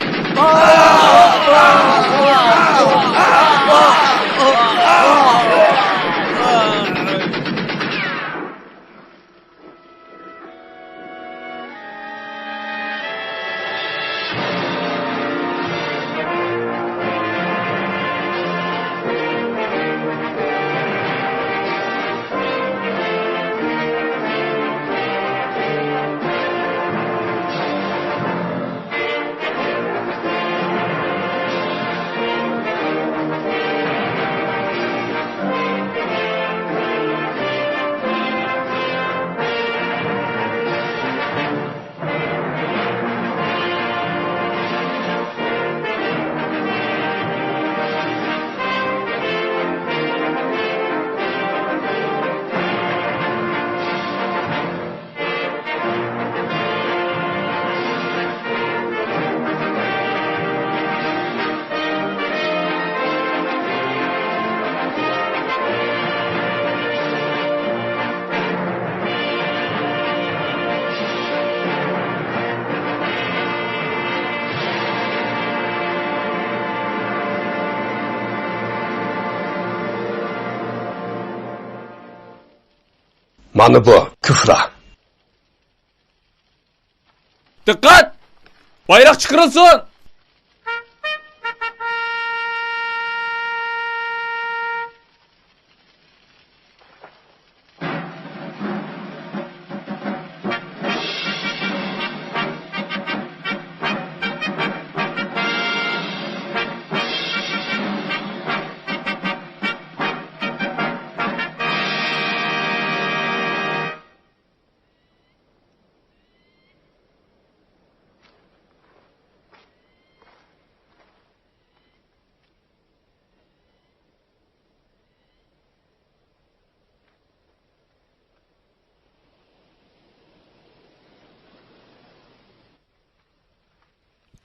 مانا بۇ كۇفرا. دىققەت! بايراق چىقىرىلسۇن!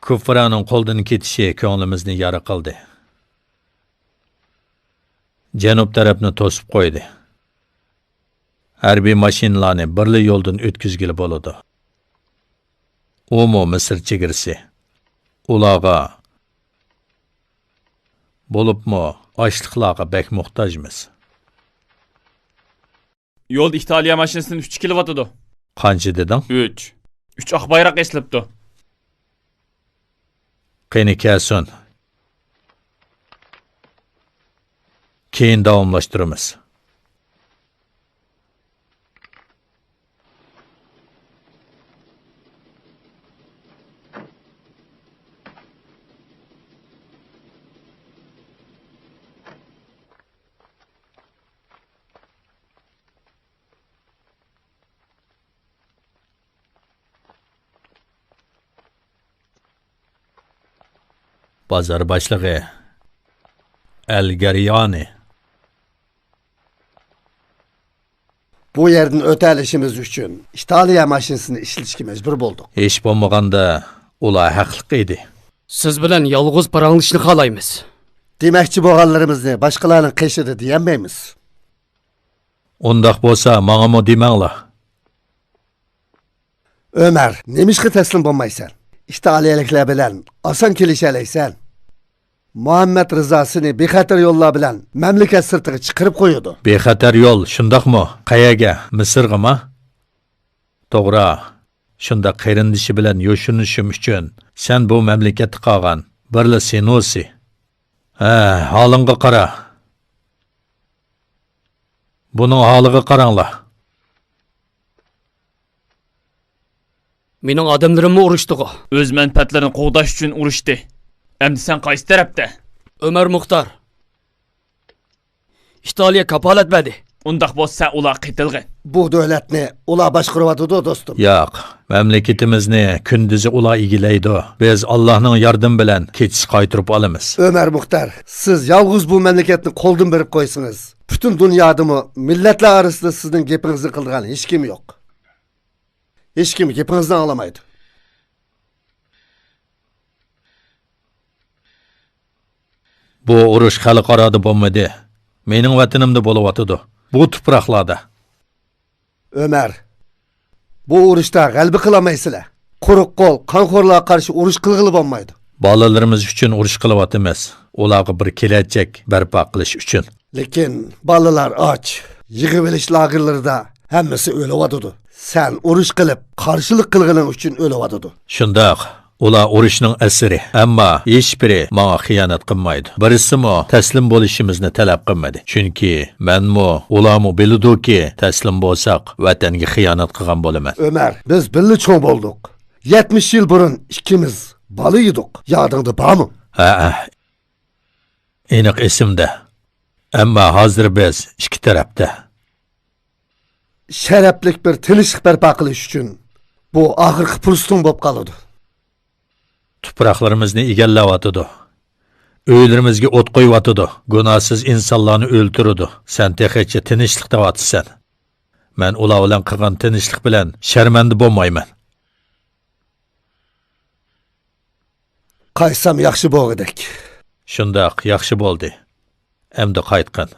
كۇففارنىڭ قولدىن كېتىشى كۆڭلىمىزنى يارا قىلدى. جەنۇب تەرەپنى توسۇپ قويدى. ھەربىي ماشىنىلارنى بىرلا يولدىن ئۆتكۈزگىلى بولىدۇ. ئۇمۇ مىسىر چېگرىسى. ئۇلارغا، بولۇپمۇ ئاشلىقلارغا بەك موھتاجمىز. يولدا ئىتالىيە ماشىنىسىدىن ئۈچ كېلىۋاتىدۇ. قانچە دېدىڭ؟ ئۈچ. ئۈچ ئاق بايراق ئېسىلىپتۇ. قېنى كەلسۇن. كېيىن داۋاملاشتۇرىمىز. بازار باشلىقى ئەل گەريانى. بۇ يەردىن ئۆتەلىشىمىز ئۈچۈن ئىتالىيە ماشىنىسىنى ئىشلىتىشكە مەجبۇر بولدۇق. ھېچ بولمىغاندا ئۇلار ھەقلىق ئىدى. سىز بىلەن يالغۇز پاراڭلىشىشنى خالايمىز. دېمەكچى بولغانلىرىمىزنى باشقىلارنىڭ قېشىدا دېيەلمەيمىز. ئۇنداق بولسا ماڭىمۇ دېمەڭلار. ئۆمەر، نېمىشقا تەسلىم بولمايسەن؟ ئىتالىيەلىكلەر بىلەن ئاسان كېلىشەلەيسەن. مۇھەممەد رىزا سېنى بىخەتەر يوللار بىلەن مەملىكەت سىرتىغا چىقىرىپ قويىدۇ. بىخەتەر يول، شۇنداقمۇ؟ قەيەرگە؟ مىسىرغىمۇ؟ توغرا. شۇنداق قېرىندىشى بىلەن يوشۇرۇنۇشۇم ئۈچۈن سەن بۇ مەملىكەتتە قالغان بىرلا سىنۇسى. ھە، ھالىڭغا قارا. بۇنىڭ ھالىغا قاراڭلار. مېنىڭ ئادەملىرىممۇ ئۇرۇشتىغۇ؟ ئۆز مەنپەئەتلىرىنى قوغداش ئۈچۈن ئۇرۇشتى. ئەمدى سەن قايسى تەرەپتە؟ ئۆمەر مۇختار. ئىتالىيە كاپالەت بەردى. ئۇنداق بولسا ئۇلار قېتىلغىن. بۇ دۆلەتنى ئۇلار باشقۇرۇۋاتىدۇ، دوستۇم. ياق، مەملىكىتىمىزنى كۈندۈزى ئۇلار ئىگىلەيدۇ. بىز ئاللاھنىڭ ياردىمى بىلەن كېچىسى قايتۇرۇپ ئالىمىز. ئۆمەر مۇختار، سىز يالغۇز بۇ مەملىكەتنى قولدىن بېرىپ قويسىڭىز، پۈتۈن دۇنيادىمۇ مىللەتلەر ئارىسىدا سىزنىڭ گېپىڭىزنى قىلىدىغان ھېچكىم يوق. ھېچكىم گېپىڭىزنى ئاڭلىمايدۇ. بۇ ئۇرۇش خەلقئارادا بولمىدى. مېنىڭ ۋەتىنىمدە بولۇۋاتىدۇ. بۇ تۇپراقلاردا. ئۆمەر، بۇ ئۇرۇشتا غەلىبە قىلالمايسىلەر. قۇرۇق قول، قانخورلارغا قارشى ئۇرۇش قىلغىلى بولمايدۇ. بالىلىرىمىز ئۈچۈن ئۇرۇش قىلىۋاتىمىز. ئۇلارغا بىر كېلەچەك بەرپا قىلىش ئۈچۈن. لېكىن بالىلار ئاچ، يىغىۋېلىش لاگېرلىرىدا ھەممىسى ئۆلۈۋاتىدۇ. سەن ئۇرۇش قىلىپ، قارشىلىق قىلغىنىڭ ئۈچۈن ئۆلۈۋاتىدۇ. شۇنداق، ئۇلار ئۇرۇشنىڭ ئەسىرى، ئەمما ھېچبىرى ماڭا خىيانەت قىلمايدۇ. بىرسىمۇ تەسلىم بولۇشىمىزنى تەلەپ قىلمىدى. چۈنكى مەنمۇ، ئۇلارمۇ بىلىدۇكى، تەسلىم بولساق، ۋەتەنگە خىيانەت قىلغان بولىمەن. ئۆمەر، بىز بىللە چوڭ بولدۇق. يەتمىش يىل بۇرۇن ئىككىمىز بالا ئىدۇق. يادىڭدا بارمۇ؟ ھەئە. ئېنىق ئېسىمدە. ئەمما ھازىر بىز ئىككى تەرەپتە. شەرەپلىك بىر تىنچلىق بەرپا قىلىش ئۈچۈن بۇ ئاخىرقى پۇرسىتىڭ بولۇپ قالىدۇ. تۇپراقلىرىمىزنى ئىگىلەۋاتىدۇ. ئۆيلىرىمىزگە ئوت قويۇۋاتىدۇ. گۇناھسىز ئىنسانلارنى ئۆلتۈرىدۇ. سەن تېخىچە تىنچلىق دەۋاتىسەن. مەن ئۇلار بىلەن قىلغان تىنچلىق بىلەن شەرمەندە بولمايمەن. قايتسام ياخشى بولغۇدەك. شۇنداق، ياخشى بولدى. ئەمدى قايتقىن.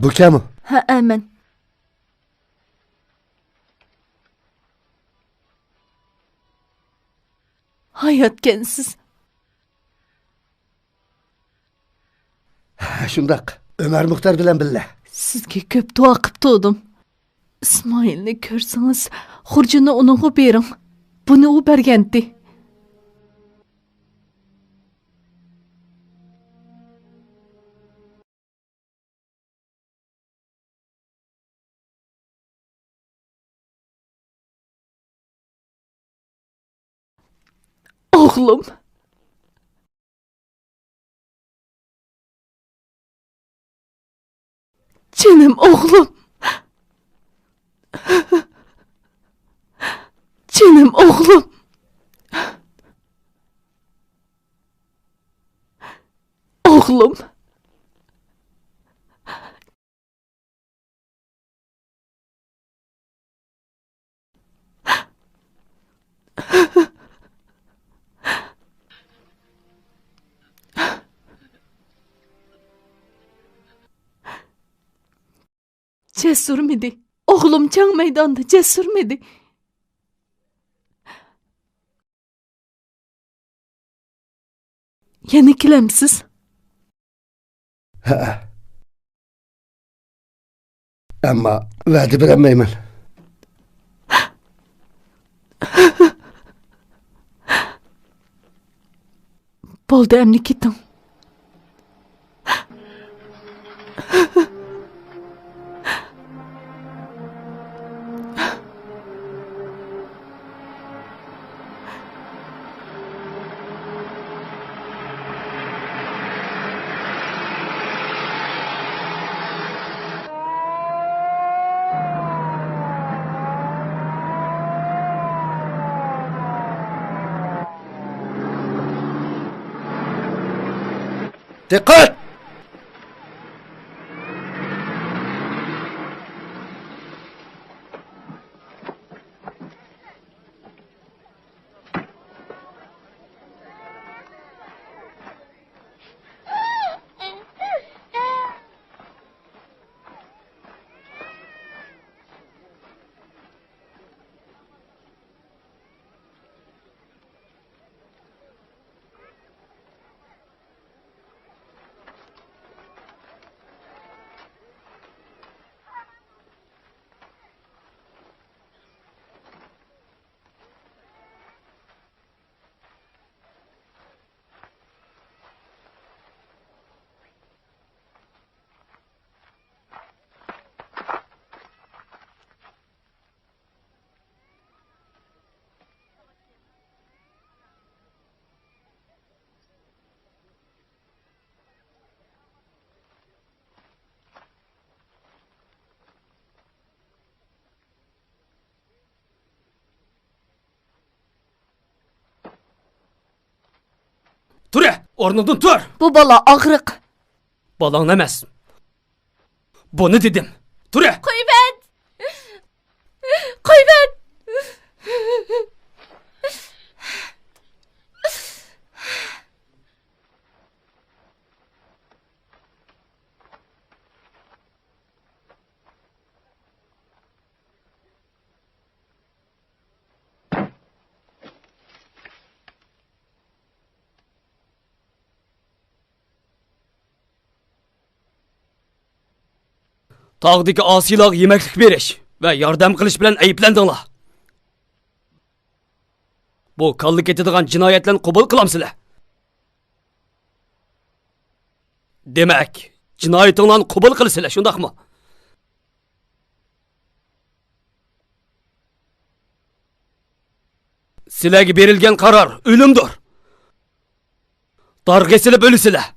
بۇ كەمۇ؟ ھەئە، مەن. ھاياتكەنسىز. شۇنداق، ئۆمەر مۇختار بىلەن بىللە. سىزگە كۆپ دۇئا قىپ تۇردۇم. ئىسمائىلنى كۆرسىڭىز، خۇرجۇننى ئۇنىڭغا بېرىڭ. بۇنى ئۇ بەرگەنتى. ئوغلۇم. جېنىم ئوغلۇم. جېنىم ئوغلۇم. ئوغلۇم. جەسۇرمىدى. ئوغلۇم جەڭ مەيدانىدا جەسۇرمىدى. يەنە كېلەمسىز؟ ھەئە. ئەمما ۋەدە بېرەلمەيمەن. بولدى، ئەمدى كېتىڭ. دىققەت! تۇر! ئورنۇڭدىن تۇر! بۇ بالا ئاغرىق. بالاڭ ئەمەس. بۇنى دېدىم. تۇر! قويۇۋەت! قويۇۋەت! تاغدىكى ئاسىيلارغا يېمەكلىك بېرىش ۋە ياردەم قىلىش بىلەن ئەيىبلەندىڭلار. بۇ كاللا كېتىدىغان جىنايەتلەرنى قوبۇل قىلامسىلەر؟ دېمەك، جىنايىتىڭلارنى قوبۇل قىلىسىلەر، شۇنداقمۇ؟ سىلەرگە بېرىلگەن قارار ئۆلۈمدۇر. دارغا ئېسىلىپ ئۆلىسىلەر.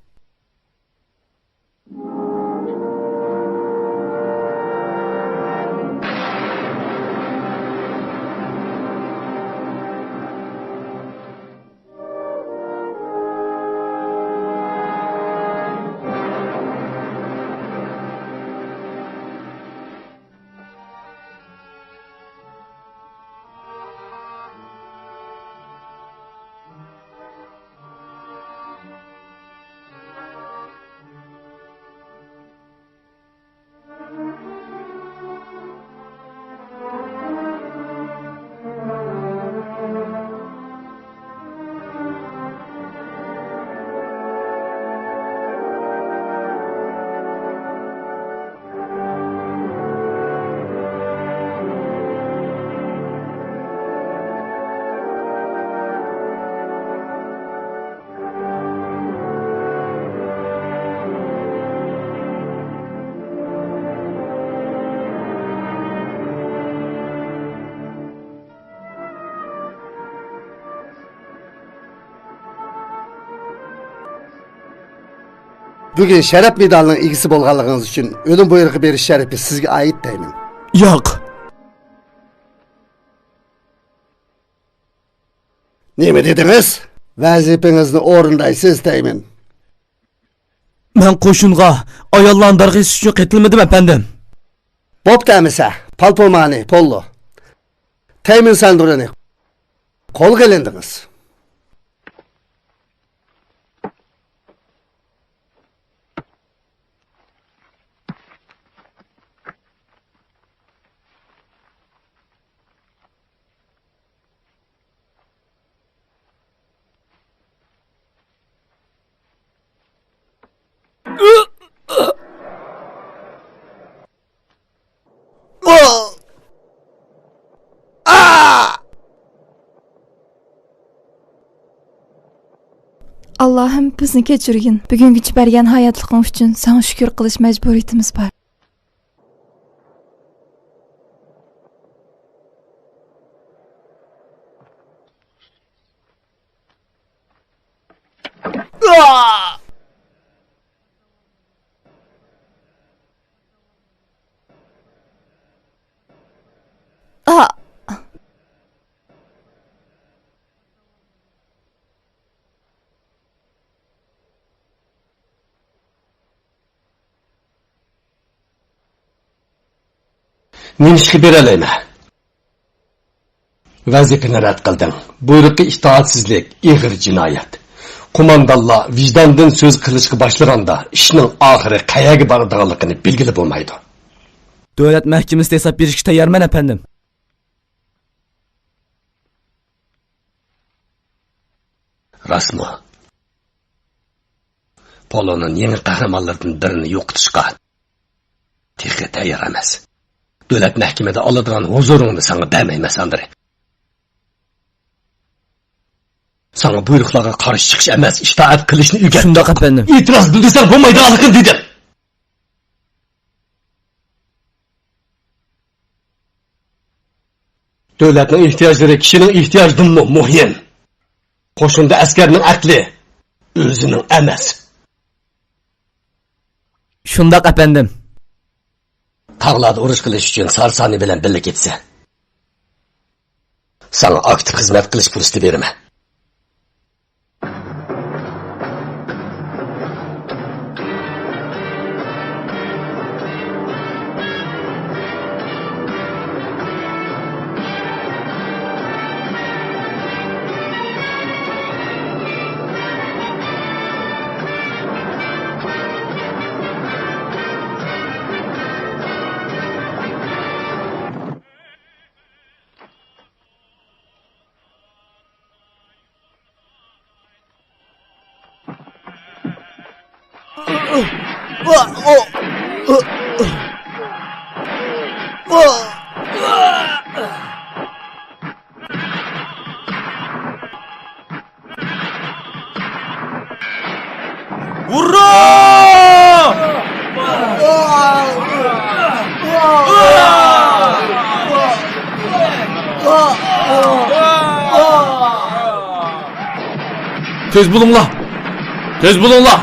بۈگۈن شەرەپ مېدالىنىڭ ئىگىسى بولغانلىقىڭىز ئۈچۈن ئۆلۈم بۇيرۇقى بېرىش شەرىپى سىزگە ئائىت دەيمەن. ياق. نېمە دېدىڭىز؟ ۋەزىپىڭىزنى ئورۇندايسىز دەيمەن. مەن قوشۇنغا ئاياللارنى دەرغىسى ئۈچۈن قېتىلمىدىم، ئەپەندىم. بوپتۇ ئەمىسە، پالپومانى، پوللو. تەيمىن سەندۇرىنى قولغا ئېلىندىڭىز. ئاللاھىم، بىزنى كەچۈرگىن. بۈگۈنگىچە بەرگەن ھاياتلىقىڭ ئۈچۈن ساڭا شۈكۈر قىلىش مەجبۇرىيىتىمىز بار. نېمىشقا بېرەلەيمەن؟ ۋەزىپىنى رەت قىلدىڭ. بۇيرۇققا ئىتائەتسىزلىك ئېغىر جىنايەت. قوماندانلار ۋىجداندىن سۆز قىلىشقا باشلىغاندا، ئىشنىڭ ئاخىرى قەيەرگە بارىدىغانلىقىنى بىلگىلى بولمايدۇ. دۆلەت مەھكىمىسىدە ھېساب بېرىشكە تەييارمەن، ئەپەندىم. راستمۇ؟ پولونىڭ يېڭى قەھرىمانلىرىدىن بىرىنى يوقىتىشقا تېخى تەييار ئەمەس. دۆلەت مەھكىمىدە ئالىدىغان ھۇزۇرۇڭنى ساڭا بەرمەيمەن، ساندرى. ساڭا بۇيرۇقلارغا قارشى چىقىش ئەمەس، ئىتائەت قىلىشنى ئۆگەتتۇق. شۇنداق، ئەپەندىم. ئېتىراز بىلدۈرسەڭ بولمايدىغانلىقىنى دېدىم. دۆلەتنىڭ ئېھتىياجلىرى كىشىنىڭ ئېھتىياجىدىنمۇ مۇھىم. قوشۇندا ئەسكەرنىڭ ئەقلى ئۆزىنىڭ ئەمەس. شۇنداق، ئەپەندىم. تاغلاردا ئۇرۇش قىلىش ئۈچۈن سارسانى بىلەن بىللە كېتىسەن. ساڭا ئاكتىپ خىزمەت قىلىش پۇرسىتى بېرىمەن. ئۇررا! تېز بولۇڭلار! تېز بولۇڭلار!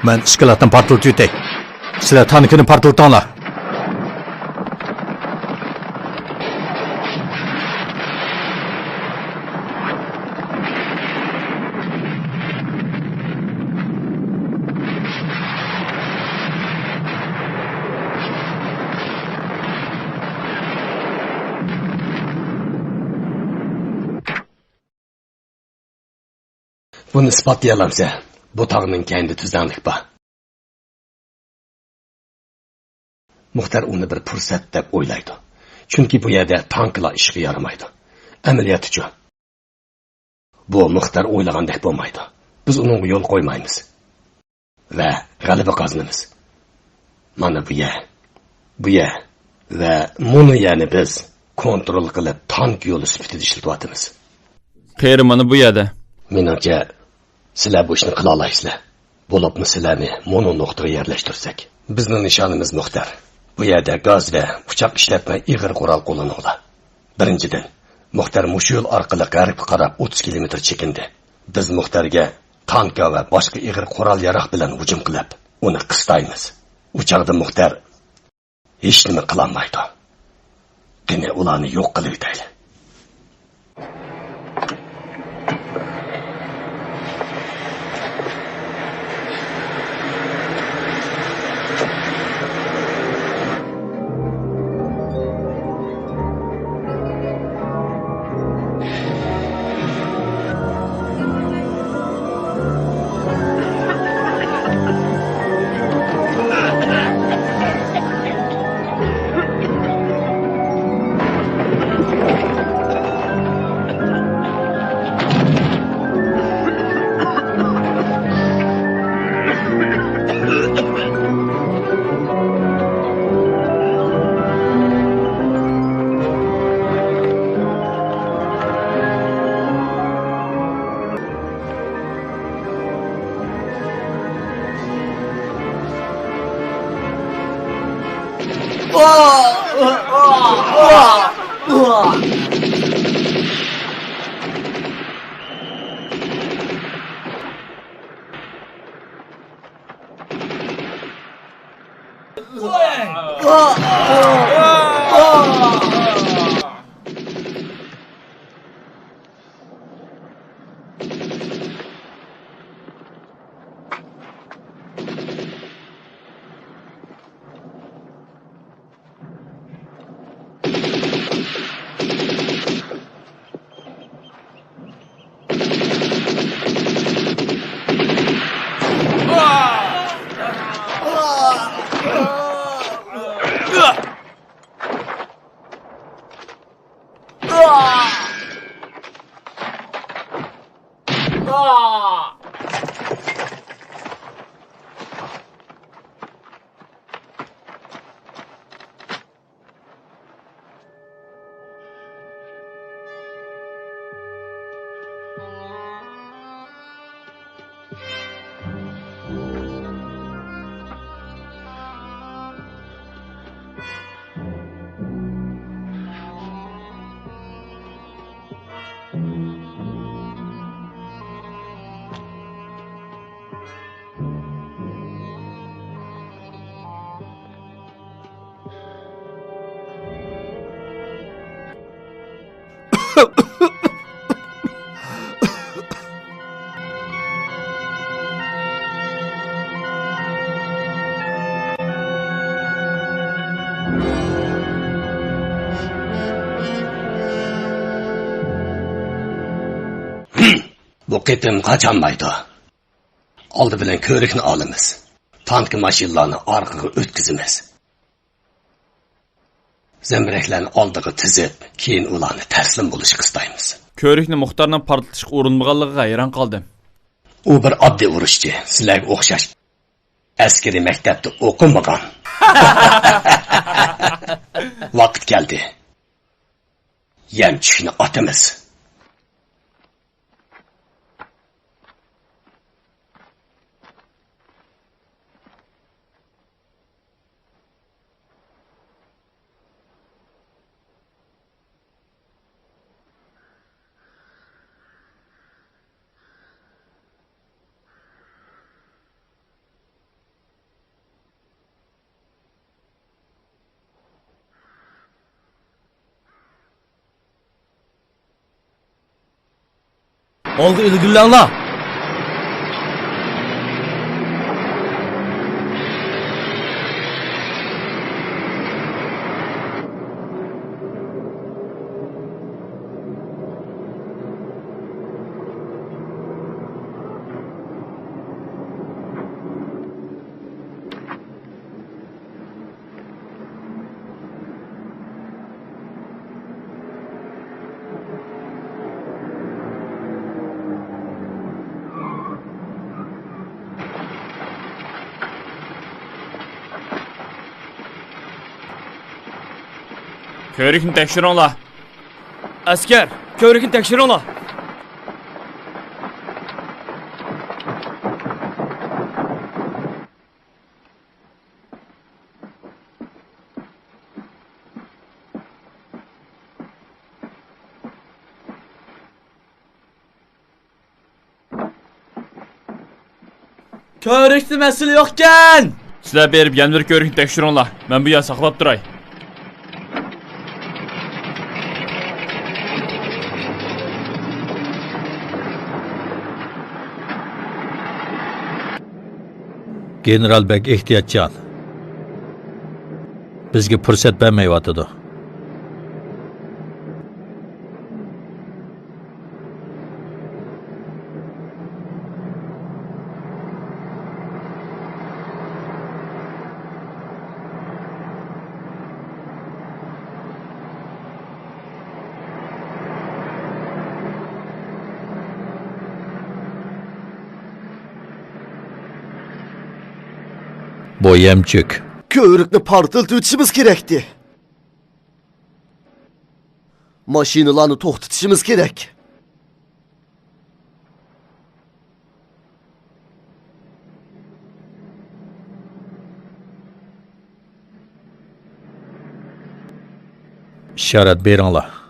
مەن ئىسكىلاتنى پارتلىتىۋېتەي. سىلەر تانكىنى پارتلىتىڭلار. بۇنى ئىسپاتلىيالامسەن؟ بۇ تاغنىڭ كەينىدە تۈزلەڭلىك بار. مۇختەر ئۇنى بىر پۇرسەت دەپ ئويلايدۇ. چۈنكى بۇ يەردە تانكىلار ئىشقا يارىمايدۇ. ئەمەلىيەتتىچۇ؟ بۇ مۇختەر ئويلىغاندەك بولمايدۇ. بىز ئۇنىڭغا يول قويمايمىز. ۋە غەلىبە قازىنىمىز. مانا بۇ يەر، بۇ يەر ۋە مۇنۇ يەرنى بىز كونترول قىلىپ تانك يولى سۈپىتىدە ئىشلىتىۋاتىمىز. قېرى مانا بۇ يەردە. مېنىڭچە، سىلەر بۇ ئىشنى قىلالايسىلەر. بولۇپمۇ سىلەرنى مۇنۇ نۇقتىغا يەرلەشتۈرسەك. بىزنىڭ نىشانىمىز مۇختەر. بۇ يەردە گاز ۋە ئۇچاق ئىشلەتمەي ئېغىر قورال قوللىنىڭلار. بىرىنچىدىن، مۇختەر مۇشۇ يول ئارقىلىق غەربكە قاراپ ئوتتۇز كىلومېتىر چېكىندى. بىز مۇختەرگە تانكا ۋە باشقا ئېغىر قورال-ياراغ بىلەن ھۇجۇم قىلىپ، ئۇنى قىستايمىز. ئۇ چاغدا مۇختەر ھېچنېمە قىلالمايدۇ. قېنى، ئۇلارنى يوق قىلىۋېتەيلى. بۇ قېتىم قاچالمايدۇ. ئالدى بىلەن كۆۋرۈكنى ئالىمىز. تانكا ماشىنىلارنى ئارقىغا ئۆتكۈزىمىز. زەمبىرەكلەرنى ئالدىغا تىزىپ، كېيىن ئۇلارنى تەسلىم بولۇشقا ئىستايمىز. كۆۋرۈكنى مۇختارنىڭ پارتلىتىشقا ئۇرۇنمىغانلىقىغا ھەيران قالدىم. ئۇ بىر ئاددىي ئۇرۇشچى، سىلەرگە ئوخشاش ئەسكىرىي مەكتەپتە ئوقۇمىغان. ۋاقىت كەلدى. يەم چۈشنى ئاتىمىز. ئالغا ئىلگىرىلەڭلار! كۆۋرۈكنى تەكشۈرۈڭلار. ئەسكەر، كۆۋرۈكنى تەكشۈرۈڭلار. كۆۋرۈكتە مەسىلە يوقكەن! سىلەر بېرىپ يەنە بىر كۆۋرۈكنى تەكشۈرۈڭلار. مەن بۇ يەردە ساقلاپ تۇراي. گېنېرال بەك ئېھتىياتچان. بىزگە پۇرسەت بەرمەيۋاتىدۇ. بۇ يەمچۈك. كۆۋرۈكنى پارتلىتىۋېتىشىمىز كېرەكتى. ماشىنىلارنى توختىتىشىمىز كېرەك. ئىشارەت بېرىڭلار.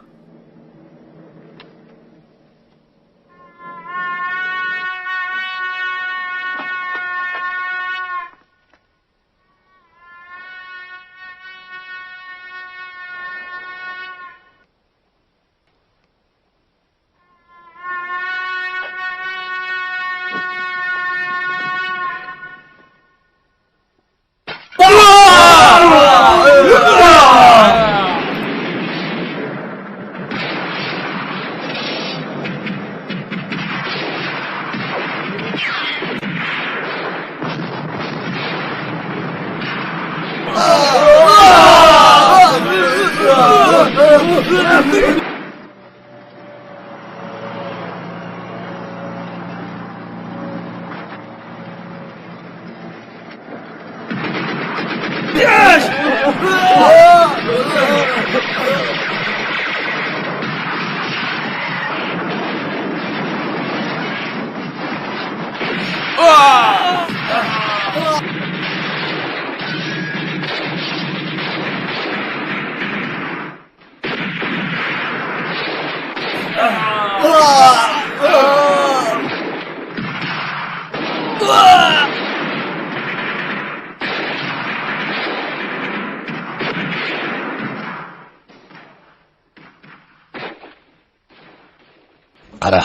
قارا.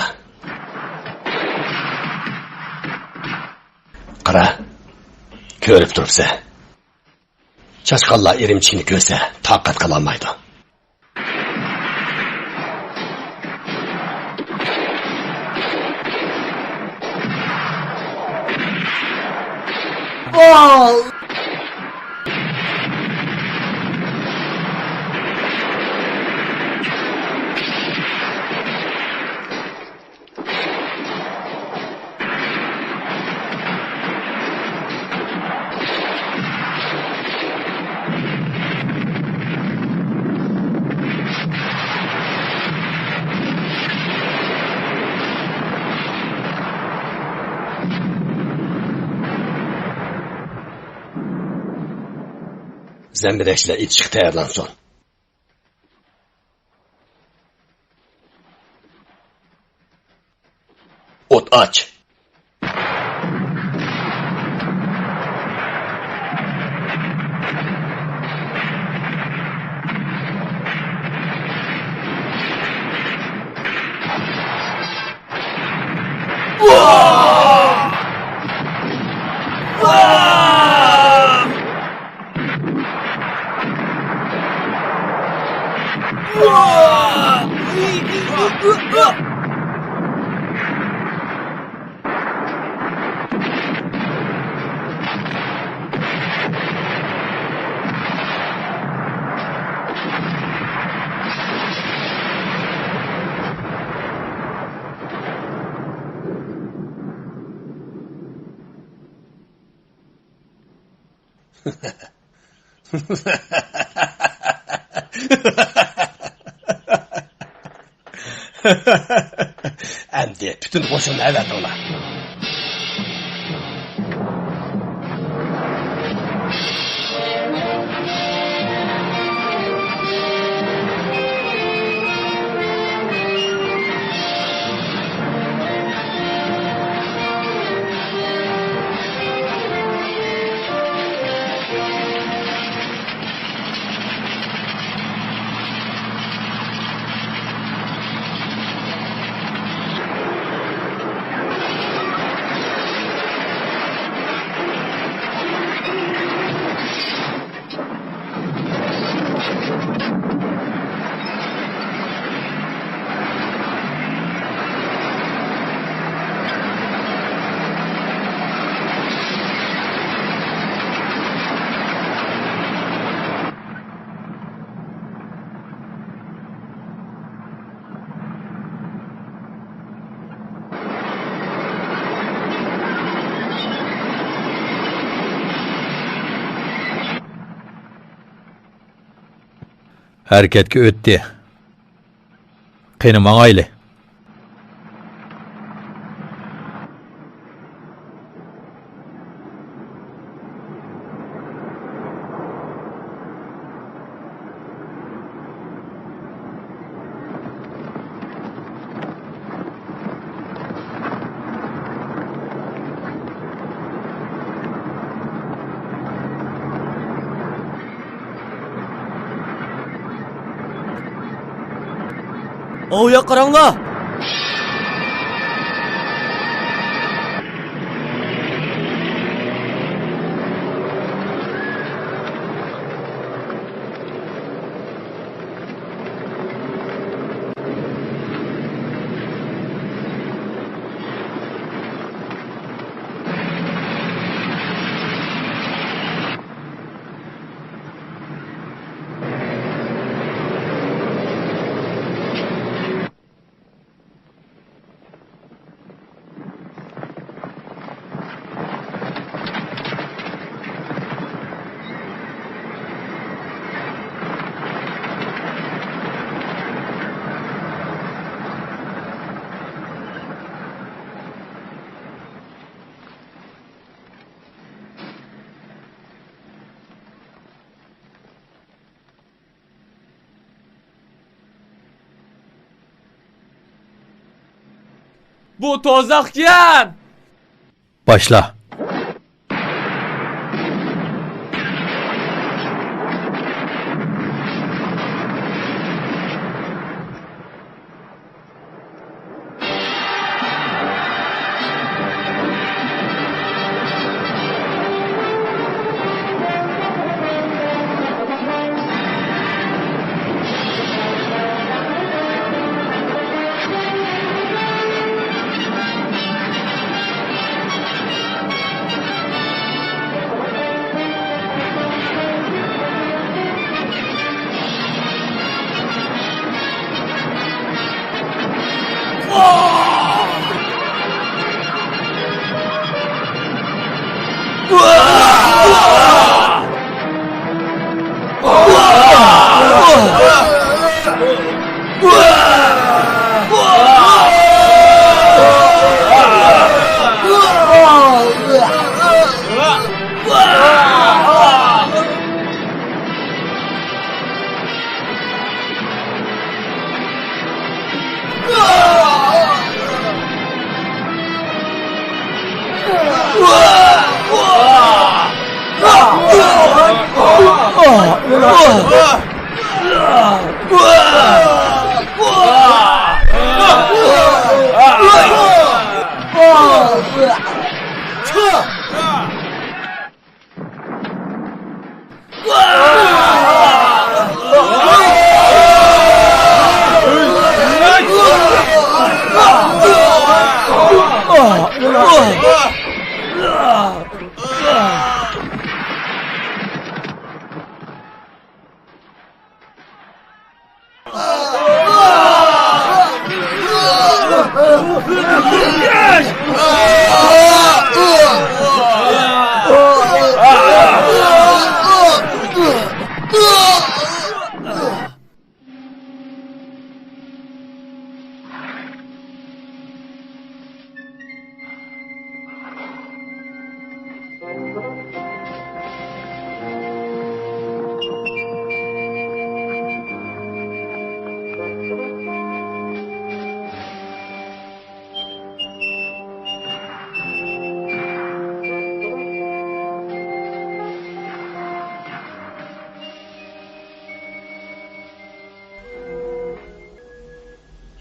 قارا. كۆرۈپ تۇرۇپسەن. چاشقانلار ئىرىمچىنى كۆرسە، تاقەت قىلالمايدۇ. زەمبىرەكچىلەر ئېتىشقا تەييارلانسۇن. ئوت ئاچ! ئەمدى پۈتۈن قوشۇننى ئەۋەتىڭلار. ھەرىكەتكە ئۆتتى. قېنى، ماڭايلى. ئاۋۇ ياققا قاراڭلار! بۇ توزاقكەن! باشلا.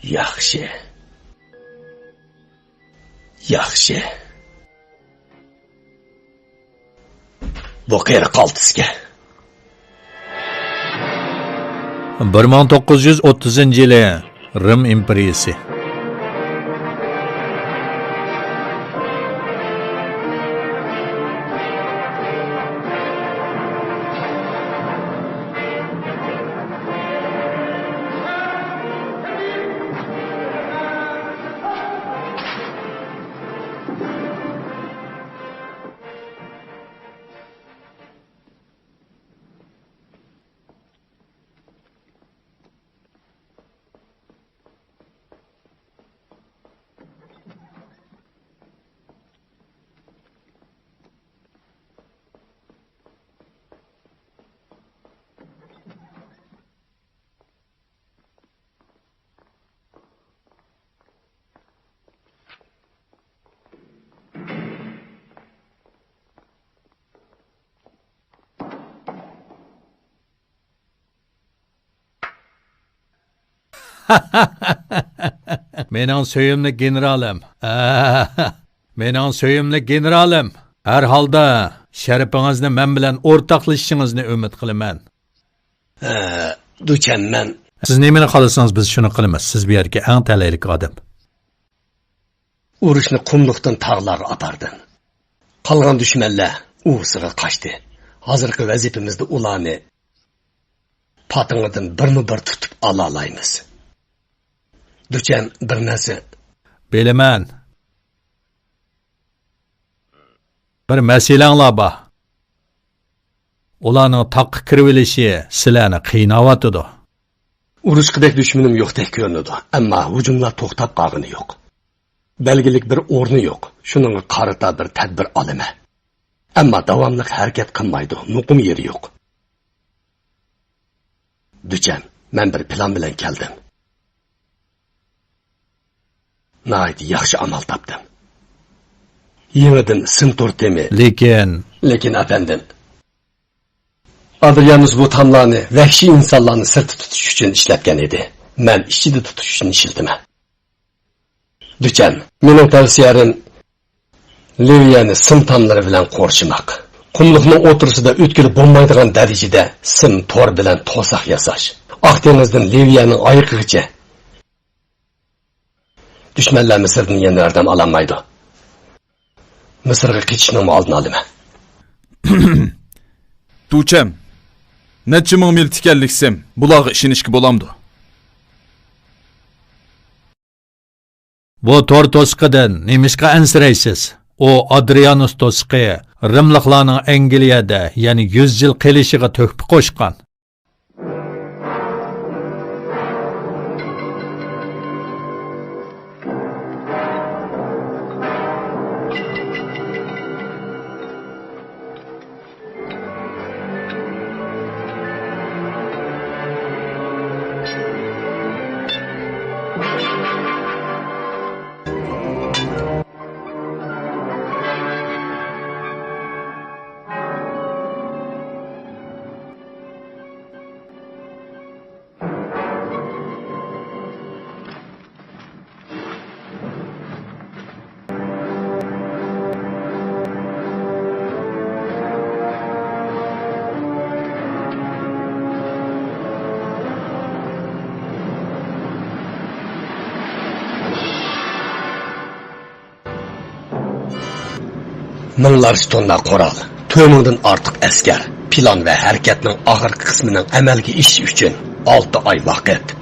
ياخشى. ياخشى. بۇ قېرى قالتىسكەن. بىر مىڭ توققۇز يۈز ئوتتۇزىنچى يىلى رىم ئىمپېرىيىسى. مېنىڭ سۆيۈملۈك گېنېرالىم. مېنىڭ سۆيۈملۈك گېنېرالىم. ھەر ھالدا شەرىپىڭىزنى مەن بىلەن ئورتاقلىشىشىڭىزنى ئۈمىد قىلىمەن. ھە، دۇچەن، مەن. سىز نېمىنى خالىسىڭىز، بىز شۇنى قىلىمىز. سىز بۇ يەردىكى ئەڭ تەلەيلىك ئادەم. ئۇرۇشنى قۇملۇقتىن تاغلارغا ئاپاردىم. قالغان دۈشمەنلەر ئۇۋىسىغا قاچتى. ھازىرقى ۋەزىپىمىزدە ئۇلارنى پاتىڭىدىن بىرمۇ بىر تۇتۇپ ئالالايمىز. دۇچەن، بىر نەرسە. بىلىمەن. بىر مەسىلەڭلار بار. ئۇلارنىڭ تاغقا كىرىۋېلىشى سىلەرنى قىيناۋاتىدۇ. ئۇرۇشقۇدەك دۈشمىنىم يوقتەك كۆرۈنىدۇ، ئەمما ھۇجۇملار توختاپ قالغىنى يوق. بەلگىلىك بىر ئورنى يوق، شۇنىڭغا قارىتا بىر تەدبىر ئالىمەن. ئەمما داۋاملىق ھەرىكەت قىلمايدۇ، مۇقىم يېرى يوق. دۈچەن، مەن بىر پىلان بىلەن كەلدىم. ناھايىتى ياخشى ئامال تاپتىم. يېڭىدىن سىم تور تېمى. لېكىن. لېكىن، ئەپەندىم. ئادرىيانۇس بۇ تاملارنى ۋەھشىي ئىنسانلارنى سىرتتا تۇتۇش ئۈچۈن ئىشلەتكەن ئىدى. مەن ئىچىدە تۇتۇش ئۈچۈن ئىشلىتىمەن. دۈچەن، مېنىڭ تەۋسىيەم، لىۋىيەنى سىم تاملىرى بىلەن قورشىماق. قۇملۇقنىڭ ئوتتۇرىسىدا ئۆتكىلى بولمايدىغان دەرىجىدە سىم تور بىلەن توساق ياساش. ئاق دېڭىزدىن لىۋىيەنىڭ ئايىغىغىچە. دۈشمەنلەر مىسىردىن يەنە ياردەم ئالالمايدۇ. مىسىرغا قېچىشنىڭمۇ ئالدىنى ئالىمەن. دۇچەن، نەچچە مىڭ مىل تىكەنلىك سىم، بۇلارغا ئىشىنىشكە بولامدۇ؟ بۇ تور توسۇقىدىن نېمىشقا ئەنسىرەيسىز؟ ئۇ ئادرىيانۇس توسۇقى رىملىقلارنىڭ ئەنگلىيەدە يەنە يۈز يىل قېلىشىغا تۆھپە قوشقان. مىڭلارچە توننا قورال، تۆت مىڭدىن ئارتۇق ئەسكەر، پىلان ۋە ھەرىكەتنىڭ ئاخىرقى قىسمىنىڭ ئەمەلگە ئېشىشى ئۈچۈن ئالتە ئاي ۋاقىت.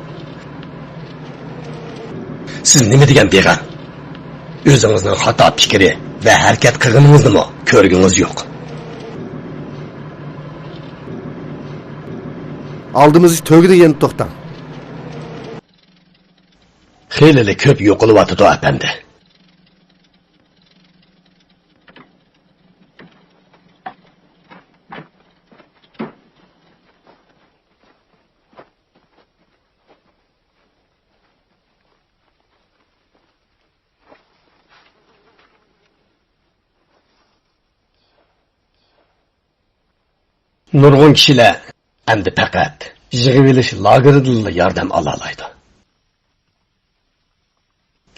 سىز نېمە دېگەن بىغەم؟ ئۆزىڭىزنىڭ خاتا پىكرى ۋە ھەرىكەت قىلغىنىڭىزنىمۇ كۆرگۈڭىز يوق. ئالدىمىزدىكى تۆگىدە يەنە توختاڭ. خېلىلا كۆپ يوقىلىۋاتىدۇ، ئەپەندى. نۇرغۇن كىشىلەر ئەمدى پەقەت يىغىۋېلىش لاگېرىدىنلا ياردەم ئالالايدۇ.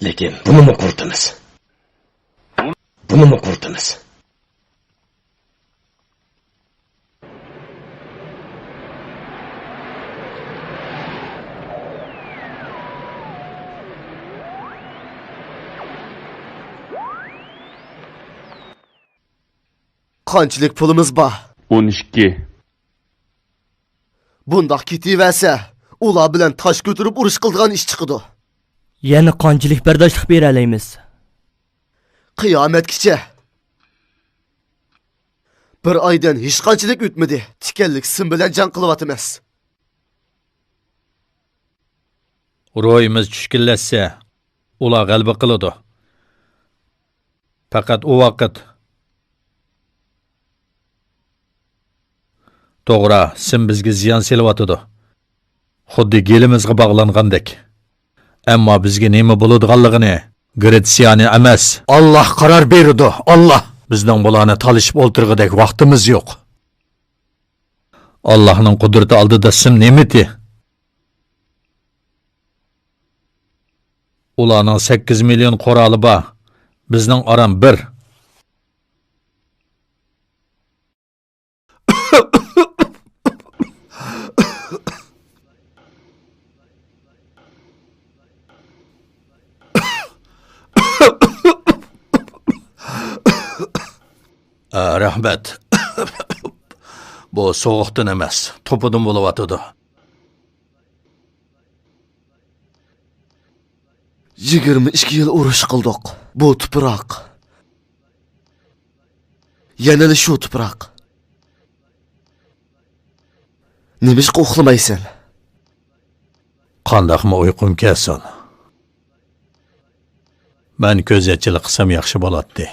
لېكىن بۇنىمۇ قۇرۇتىمىز. بۇنىمۇ قۇرۇتىمىز. قانچىلىك پۇلىمىز بار؟ ئون ئىككى. بۇنداق كېتىۋەرسە، ئۇلار بىلەن تاش كۆتۈرۈپ ئۇرۇش قىلىدىغان ئىش چىقىدۇ. يەنە قانچىلىك بەرداشلىق بېرەلەيمىز؟ قىيامەتكىچە. بىر ئايدىن ھېچقانچىلىك ئۆتمىدى، تىكەنلىك سىم بىلەن جەڭ قىلىۋاتىمىز. روھىمىز چۈشكۈنلەشسە، ئۇلار غەلىبە قىلىدۇ. پەقەت ئۇ ۋاقىت. توغرا، سىم بىزگە زىيان سېلىۋاتىدۇ. خۇددى گېلىمىزغا باغلانغاندەك. ئەمما بىزگە نېمە بولىدىغانلىقىنى گرېتسىيانى ئەمەس، ئاللاھ قارار بېرىدۇ، ئاللاھ! بىزنىڭ بۇلارنى تالىشىپ ئولتۇرغۇدەك ۋاقتىمىز يوق. ئاللاھنىڭ قۇدرىتى ئالدىدا سىم نېمىتى؟ ئۇلارنىڭ سەككىز مىليون قورالى بار، بىزنىڭ ئاران بىر. ئە، رەھمەت. بۇ سوغۇقتىن ئەمەس، توپىدىن بولۇۋاتىدۇ. يىگىرمە ئىككى يىل ئۇرۇش قىلدۇق. بۇ تۇپراق. يەنىلا شۇ تۇپراق. نېمىشقا ئۇخلىمايسەن؟ قانداقمۇ ئۇيقۇم كەلسۇن؟ مەن كۆزەتچىلىك قىلسام ياخشى بولاتتى.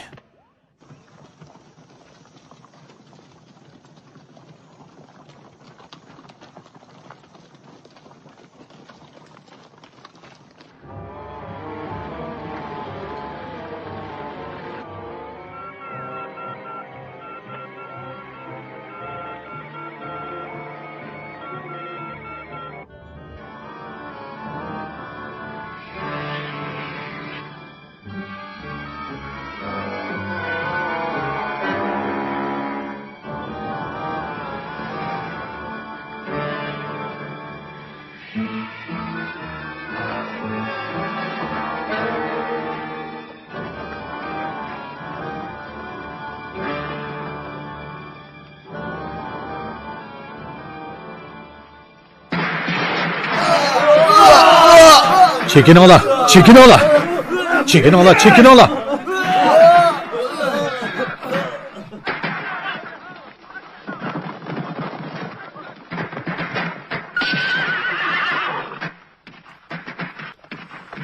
چېكىنىڭلار! چېكىنىڭلار! چېكىنىڭلار! چېكىنىڭلار!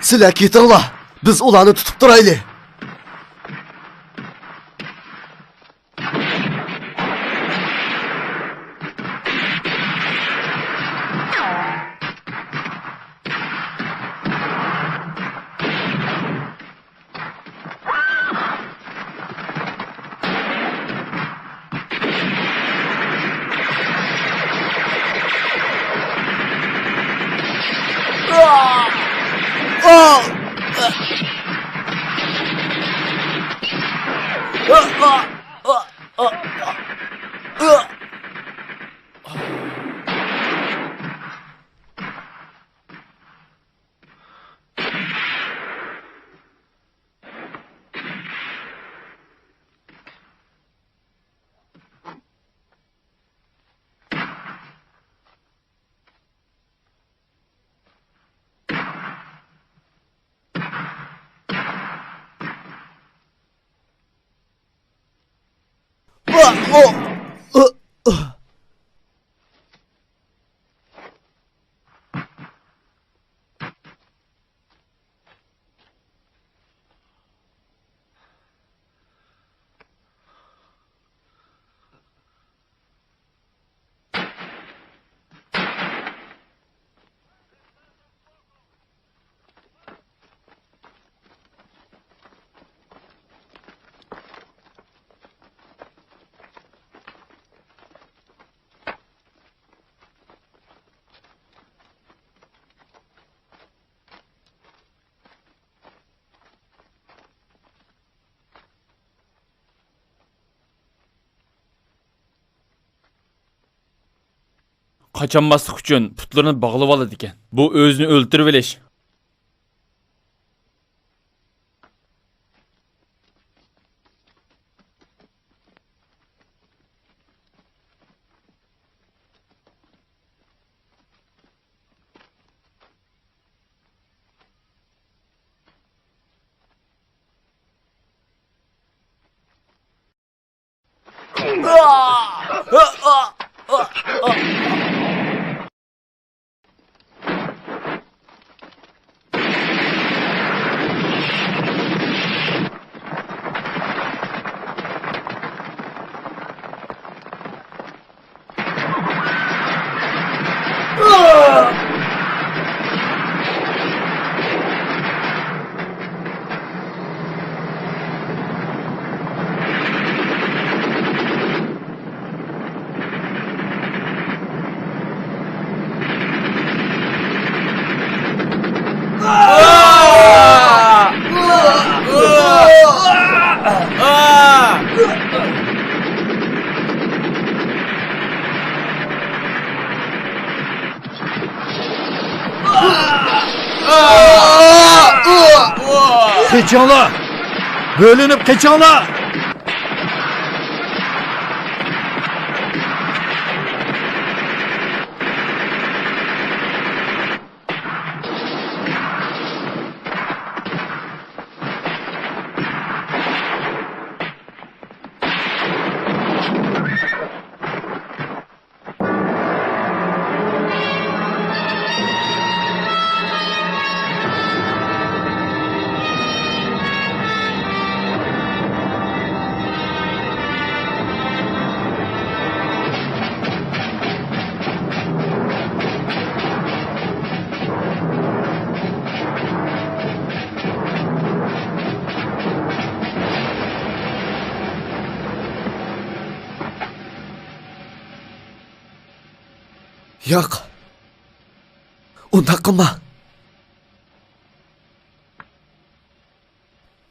سىلەر كېتىڭلار، بىز ئۇلارنى تۇتۇپ تۇرايلى. قاچالماسلىق ئۈچۈن پۇتلىرىنى باغلىۋالىدىكەن. بۇ ئۆزىنى ئۆلتۈرۈۋېلىش. قېچىڭلار! بۆلۈنۈپ قېچىڭلار! ياق. ئۇنداق قىلما.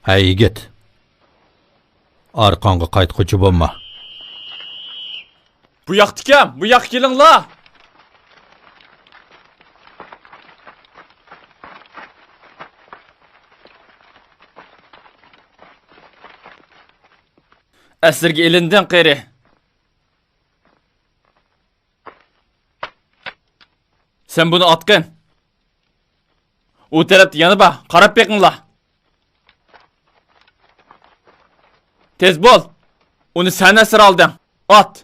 ھەي، يىگىت. ئارقاڭغا قايتقۇچى بولما. بۇ ياقتىكەن، بۇ ياققا كېلىڭلار. ئەسىرگە ئېلىندىڭ، قېرى. سەن بۇنى ئاتقىن. ئۇ تەرەپتە يەنە بار، قاراپ بېقىڭلار. تېز بول. ئۇنى سەن ئەسىر ئالدىڭ. ئات.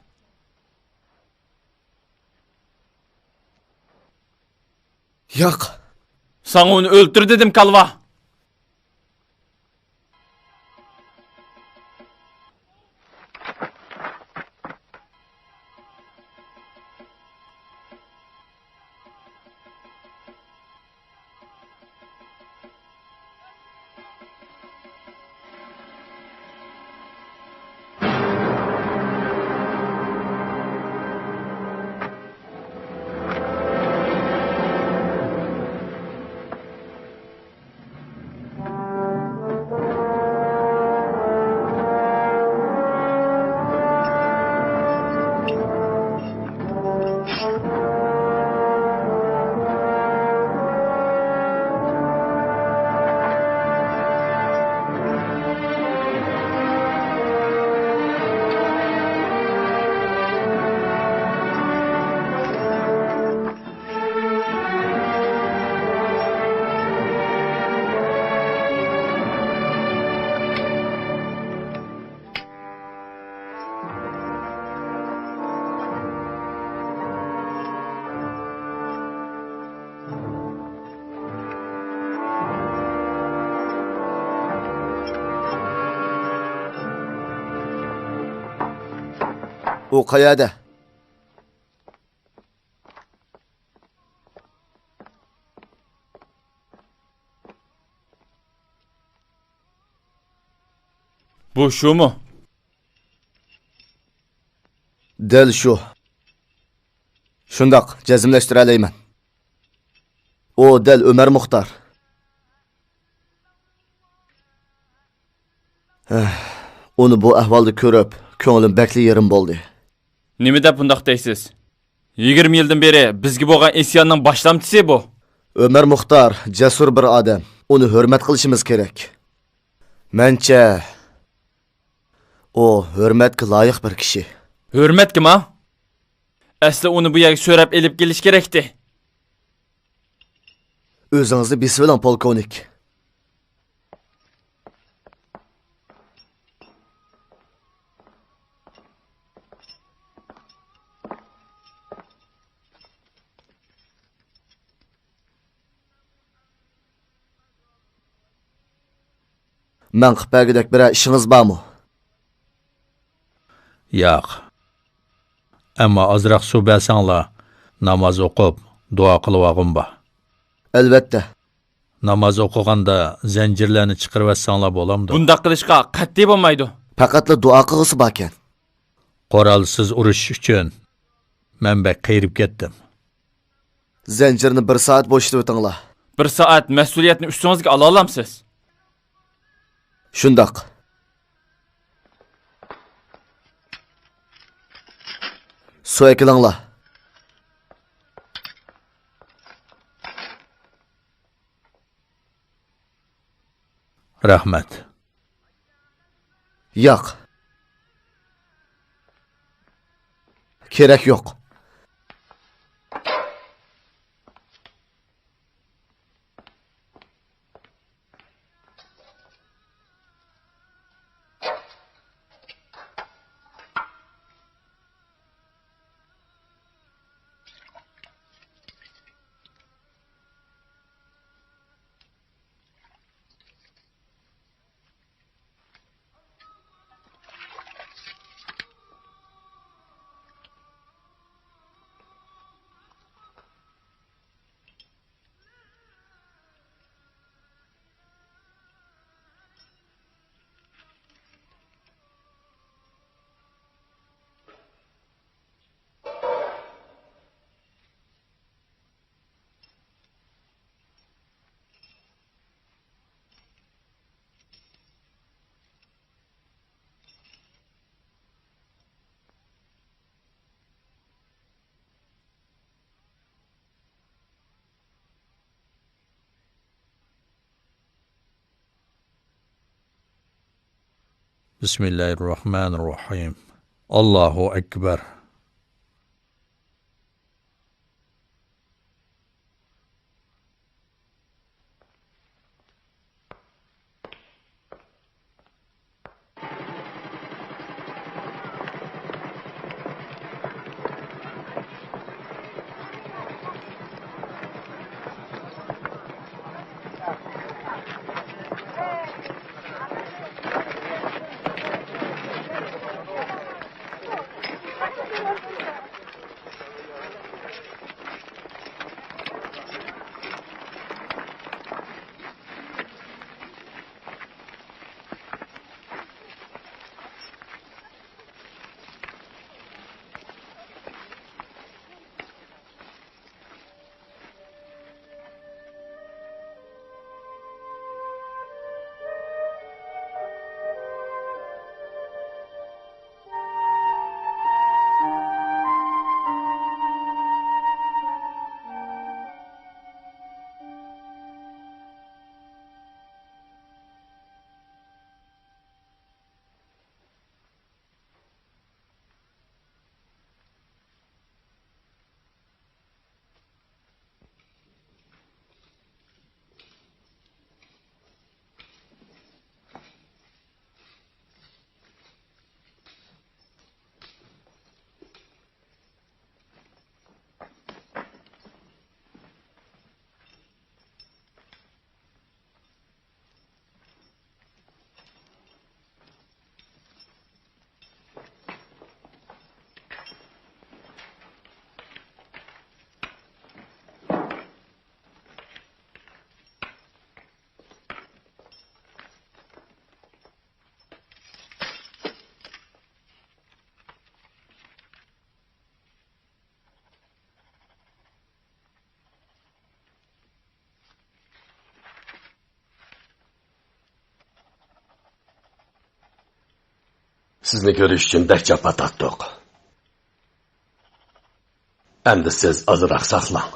ياق. ساڭا ئۇنى ئۆلتۈر دېدىم، كالۋا. ئۇ قەيەردە؟ بۇ شۇمۇ؟ دەل شۇ. شۇنداق، جەزملەشتۈرەلەيمەن. ئۇ دەل ئۆمەر مۇختار. ھە، ئۇنى بۇ ئەھۋالدا كۆرۈپ، كۆڭلۈم بەكلا يېرىم بولدى. نېمە دەپ بۇنداق دەيسىز؟ يىگىرمە يىلدىن بېرى بىزگە بولغان ئىسياننىڭ باشلامچىسى بۇ. ئۆمەر مۇختار جەسۇر بىر ئادەم. ئۇنى ھۆرمەت قىلىشىمىز كېرەك. مەنچە، ئۇ ھۆرمەتكە لايىق بىر كىشى. ھۆرمەتكىما؟ ئەسلى ئۇنى بۇ يەرگە سۆرەپ ئېلىپ كېلىش كېرەكتى. ئۆزىڭىزنى بېسىۋېلىڭ، پولكوۋنىك. مەن قىلىپ بەرگۈدەك بىرەر ئىشىڭىز بارمۇ؟ ياق. ئەمما ئازراق سۇ بەرسەڭلار، ناماز ئوقۇپ، دۇئا قىلىۋالغۇم بار. ئەلۋەتتە. ناماز ئوقۇغاندا زەنجىرلەرنى چىقىرىۋەتسەڭلار بولامدۇ؟ بۇنداق قىلىشقا قەتئىي بولمايدۇ. پەقەتلا دۇئا قىلغۇسى باركەن. قورالسىز ئۇرۇشۇش ئۈچۈن مەن بەك قېرىپ كەتتىم. زەنجىرنى بىر سائەت بوشىتىۋېتىڭلار. بىر سائەت مەسئۇلىيەتنى ئۈستىڭىزگە ئالالامسىز؟ شۇنداق. سۇ ئەكېلىڭلار. رەھمەت. ياق. كېرەك يوق. بسم الله الرحمن الرحيم. الله أكبر. سىزنى كۆرۈش ئۈچۈن بەك جاپا تارتتۇق. ئەمدى سىز ئازراق ساقلاڭ.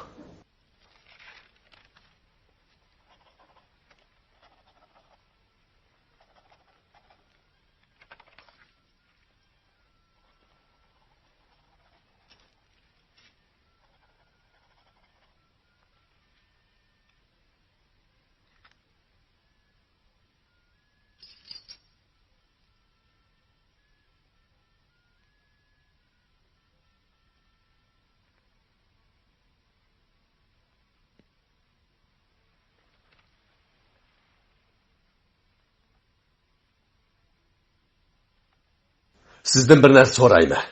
سىزدىن بىر نەرسە سورايمەن.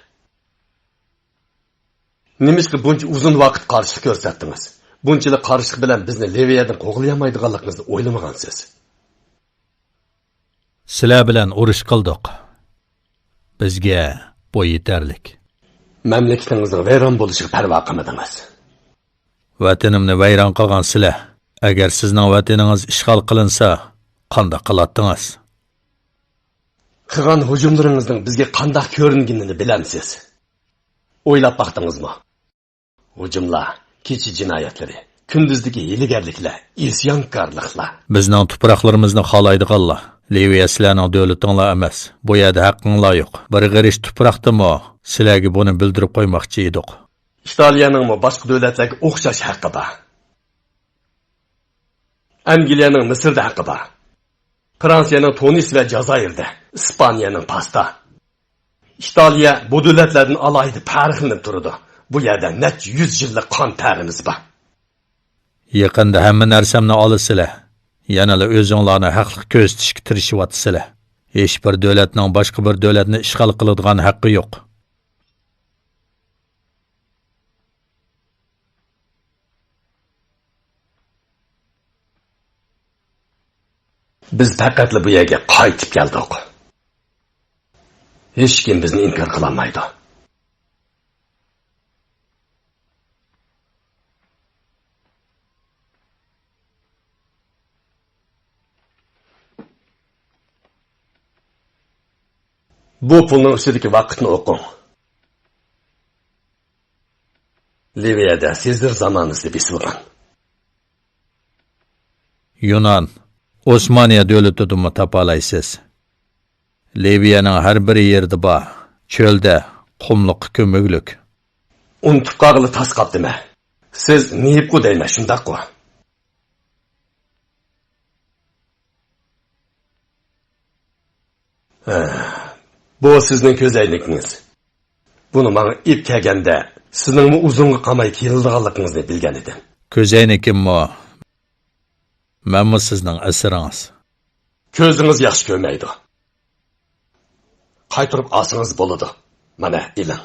نېمىشقا بۇنچە ئۇزۇن ۋاقىت قارشىلىق كۆرسەتتىڭىز؟ بۇنچىلىك قارشىلىق بىلەن بىزنى لىۋىيەدىن قوغلىيالمايدىغانلىقىڭىزنى ئويلىمىغانسىز. سىلەر بىلەن ئۇرۇش قىلدۇق. بىزگە بۇ يېتەرلىك. مەملىكىتىڭىزنىڭ ۋەيران بولۇشىغا پەرۋا قىلمىدىڭىز. ۋەتىنىمنى ۋەيران قىلغان سىلەر. ئەگەر سىزنىڭ ۋەتىنىڭىز ئىشغال قىلىنسا، قانداق قىلاتتىڭىز؟ قىلغان ھۇجۇملىرىڭىزنىڭ بىزگە قانداق كۆرۈنگىنىنى بىلەمسىز؟ ئويلاپ باقتىڭىزمۇ؟ ھۇجۇملار، كېچە جىنايەتلىرى، كۈندۈزدىكى ھىيلىگەرلىكلەر، ئىسيانكارلىقلار. بىزنىڭ تۇپراقلىرىمىزنى خالايدىغانلار. لىۋىيە سىلەرنىڭ دۆلىتىڭلار ئەمەس. بۇ يەردە ھەققىڭلار يوق. بىر غېرىچ تۇپراقتىمۇ سىلەرگە بۇنى بىلدۈرۈپ قويماقچى ئىدۇق. ئىتالىيەنىڭمۇ باشقا دۆلەتلەرگە ئوخشاش ھەققى بار. ئەنگلىيەنىڭ مىسىردا ھەققى بار. فرانسىيەنىڭ تۇنىس ۋە جازائىردە، ئىسپانىيەنىڭ پاستا. ئىتالىيە بۇ دۆلەتلەردىن ئالاھىدە پەرقلىنىپ تۇرىدۇ. بۇ يەردە نەچچە يۈز يىللىق قان تەرىمىز بار. يېقىندا ھەممە نەرسەمنى ئالىسىلەر. يەنىلا ئۆزۈڭلارنى ھەقلىق كۆرسىتىشكە تىرىشىۋاتىسىلەر. ھېچبىر دۆلەتنىڭ باشقا بىر دۆلەتنى ئىشغال قىلىدىغان ھەققى يوق. بىز پەقەتلا بۇ يەرگە قايتىپ كەلدۇق. ھېچكىم بىزنى ئىنكار قىلالمايدۇ. بۇ پۇلنىڭ ئۈستىدىكى ۋاقىتنى ئوقۇڭ. لىۋىيەدە سېزىر زامانىسى بېسىلغان. يۇنان، ئوسمانىيە دۆلىتىدىمۇ تاپالايسىز. لىۋىيەنىڭ ھەر بىر يېرىدە بار. چۆلدە، قۇملۇققا كۆمۈكلۈك. ئۇنتۇپ قالغىلى تاس قاپتىمەن. سىز نېيىپقۇ دەيمەن، شۇنداققۇ؟ ھە، بۇ سىزنىڭ كۆزەينىكىڭىز. بۇنى ماڭا ئېلىپ كەلگەندە، سىزنىڭمۇ ئۇزۇنغا قالماي كېلىدىغانلىقىڭىزنى بىلگەن ئىدىم. كۆزەينىكىممۇ، مەنمۇ سىزنىڭ ئەسىرىڭىز. كۆزىڭىز ياخشى كۆرمەيدۇ. قايتۇرۇپ ئالسىڭىز بولىدۇ. مانا، ئېلىڭ.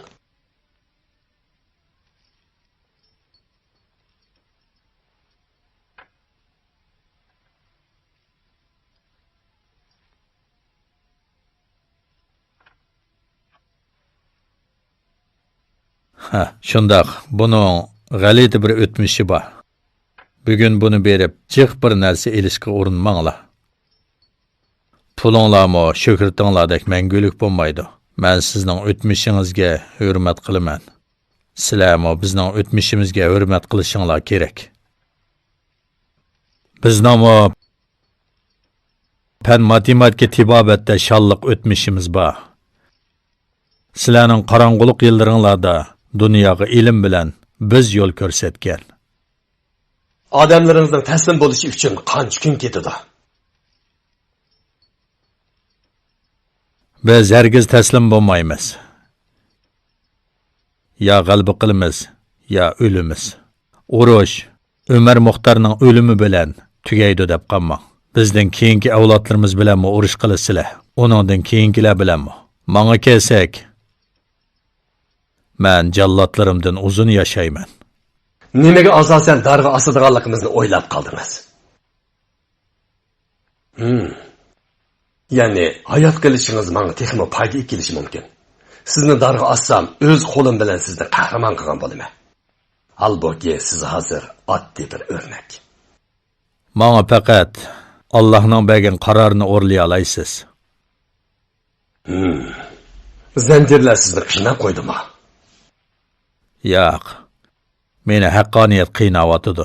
ھە، شۇنداق. بۇنىڭ غەلىتە بىر ئۆتمۈشى بار. بۈگۈن بۇنى بېرىپ، جىق بىر نەرسە ئېلىشقا ئۇرۇنماڭلار. پۇلۇڭلارمۇ شۆھرىتىڭلاردەك مەڭگۈلۈك بولمايدۇ. مەن سىزنىڭ ئۆتمۈشىڭىزگە ھۆرمەت قىلىمەن. سىلەرمۇ بىزنىڭ ئۆتمۈشىمىزگە ھۆرمەت قىلىشىڭلار كېرەك. بىزنىڭمۇ پەن ماتېماتىكا تېبابەتتە شانلىق ئۆتمۈشىمىز بار. سىلەرنىڭ قاراڭغۇلۇق يىللىرىڭلاردا دۇنياغا ئىلىم بىلەن بىز يول كۆرسەتكەن. ئادەملىرىڭىزنىڭ تەسلىم بولۇشى ئۈچۈن قانچە كۈن كېتىدۇ؟ بىز ھەرگىز تەسلىم بولمايمىز. يا غەلىبە قىلىمىز، يا ئۆلىمىز. ئۇرۇش ئۆمەر مۇختارنىڭ ئۆلۈمى بىلەن تۈگەيدۇ دەپ قالماڭ. بىزدىن كېيىنكى ئەۋلادلىرىمىز بىلەنمۇ ئۇرۇش قىلىسىلەر، ئۇنىڭدىن كېيىنكىلەر بىلەنمۇ. ماڭا كەلسەك، مەن جاللاتلىرىمدىن ئۇزۇن ياشايمەن. نېمىگە ئاساسەن دارغا ئاسىدىغانلىقىمىزنى ئويلاپ قالدىڭىز؟ ھىم. يەنى ھايات قېلىشىڭىز ماڭا تېخىمۇ پايدا ئېلىپ كېلىشى مۇمكىن. سىزنى دارغا ئاسسام، ئۆز قولۇم بىلەن سىزنى قەھرىمان قىلغان بولىمەن. ھالبۇكى، سىز ھازىر ئاددىي بىر ئۆرنەك. ماڭا پەقەت ئاللاھنىڭ بەرگەن قارارىنى ئورۇنلىيالايسىز. ھىم. زەنجىرلەر سىزنى قىيناپ قويدىمۇ؟ ياق. مېنى ھەققانىيەت قىيناۋاتىدۇ.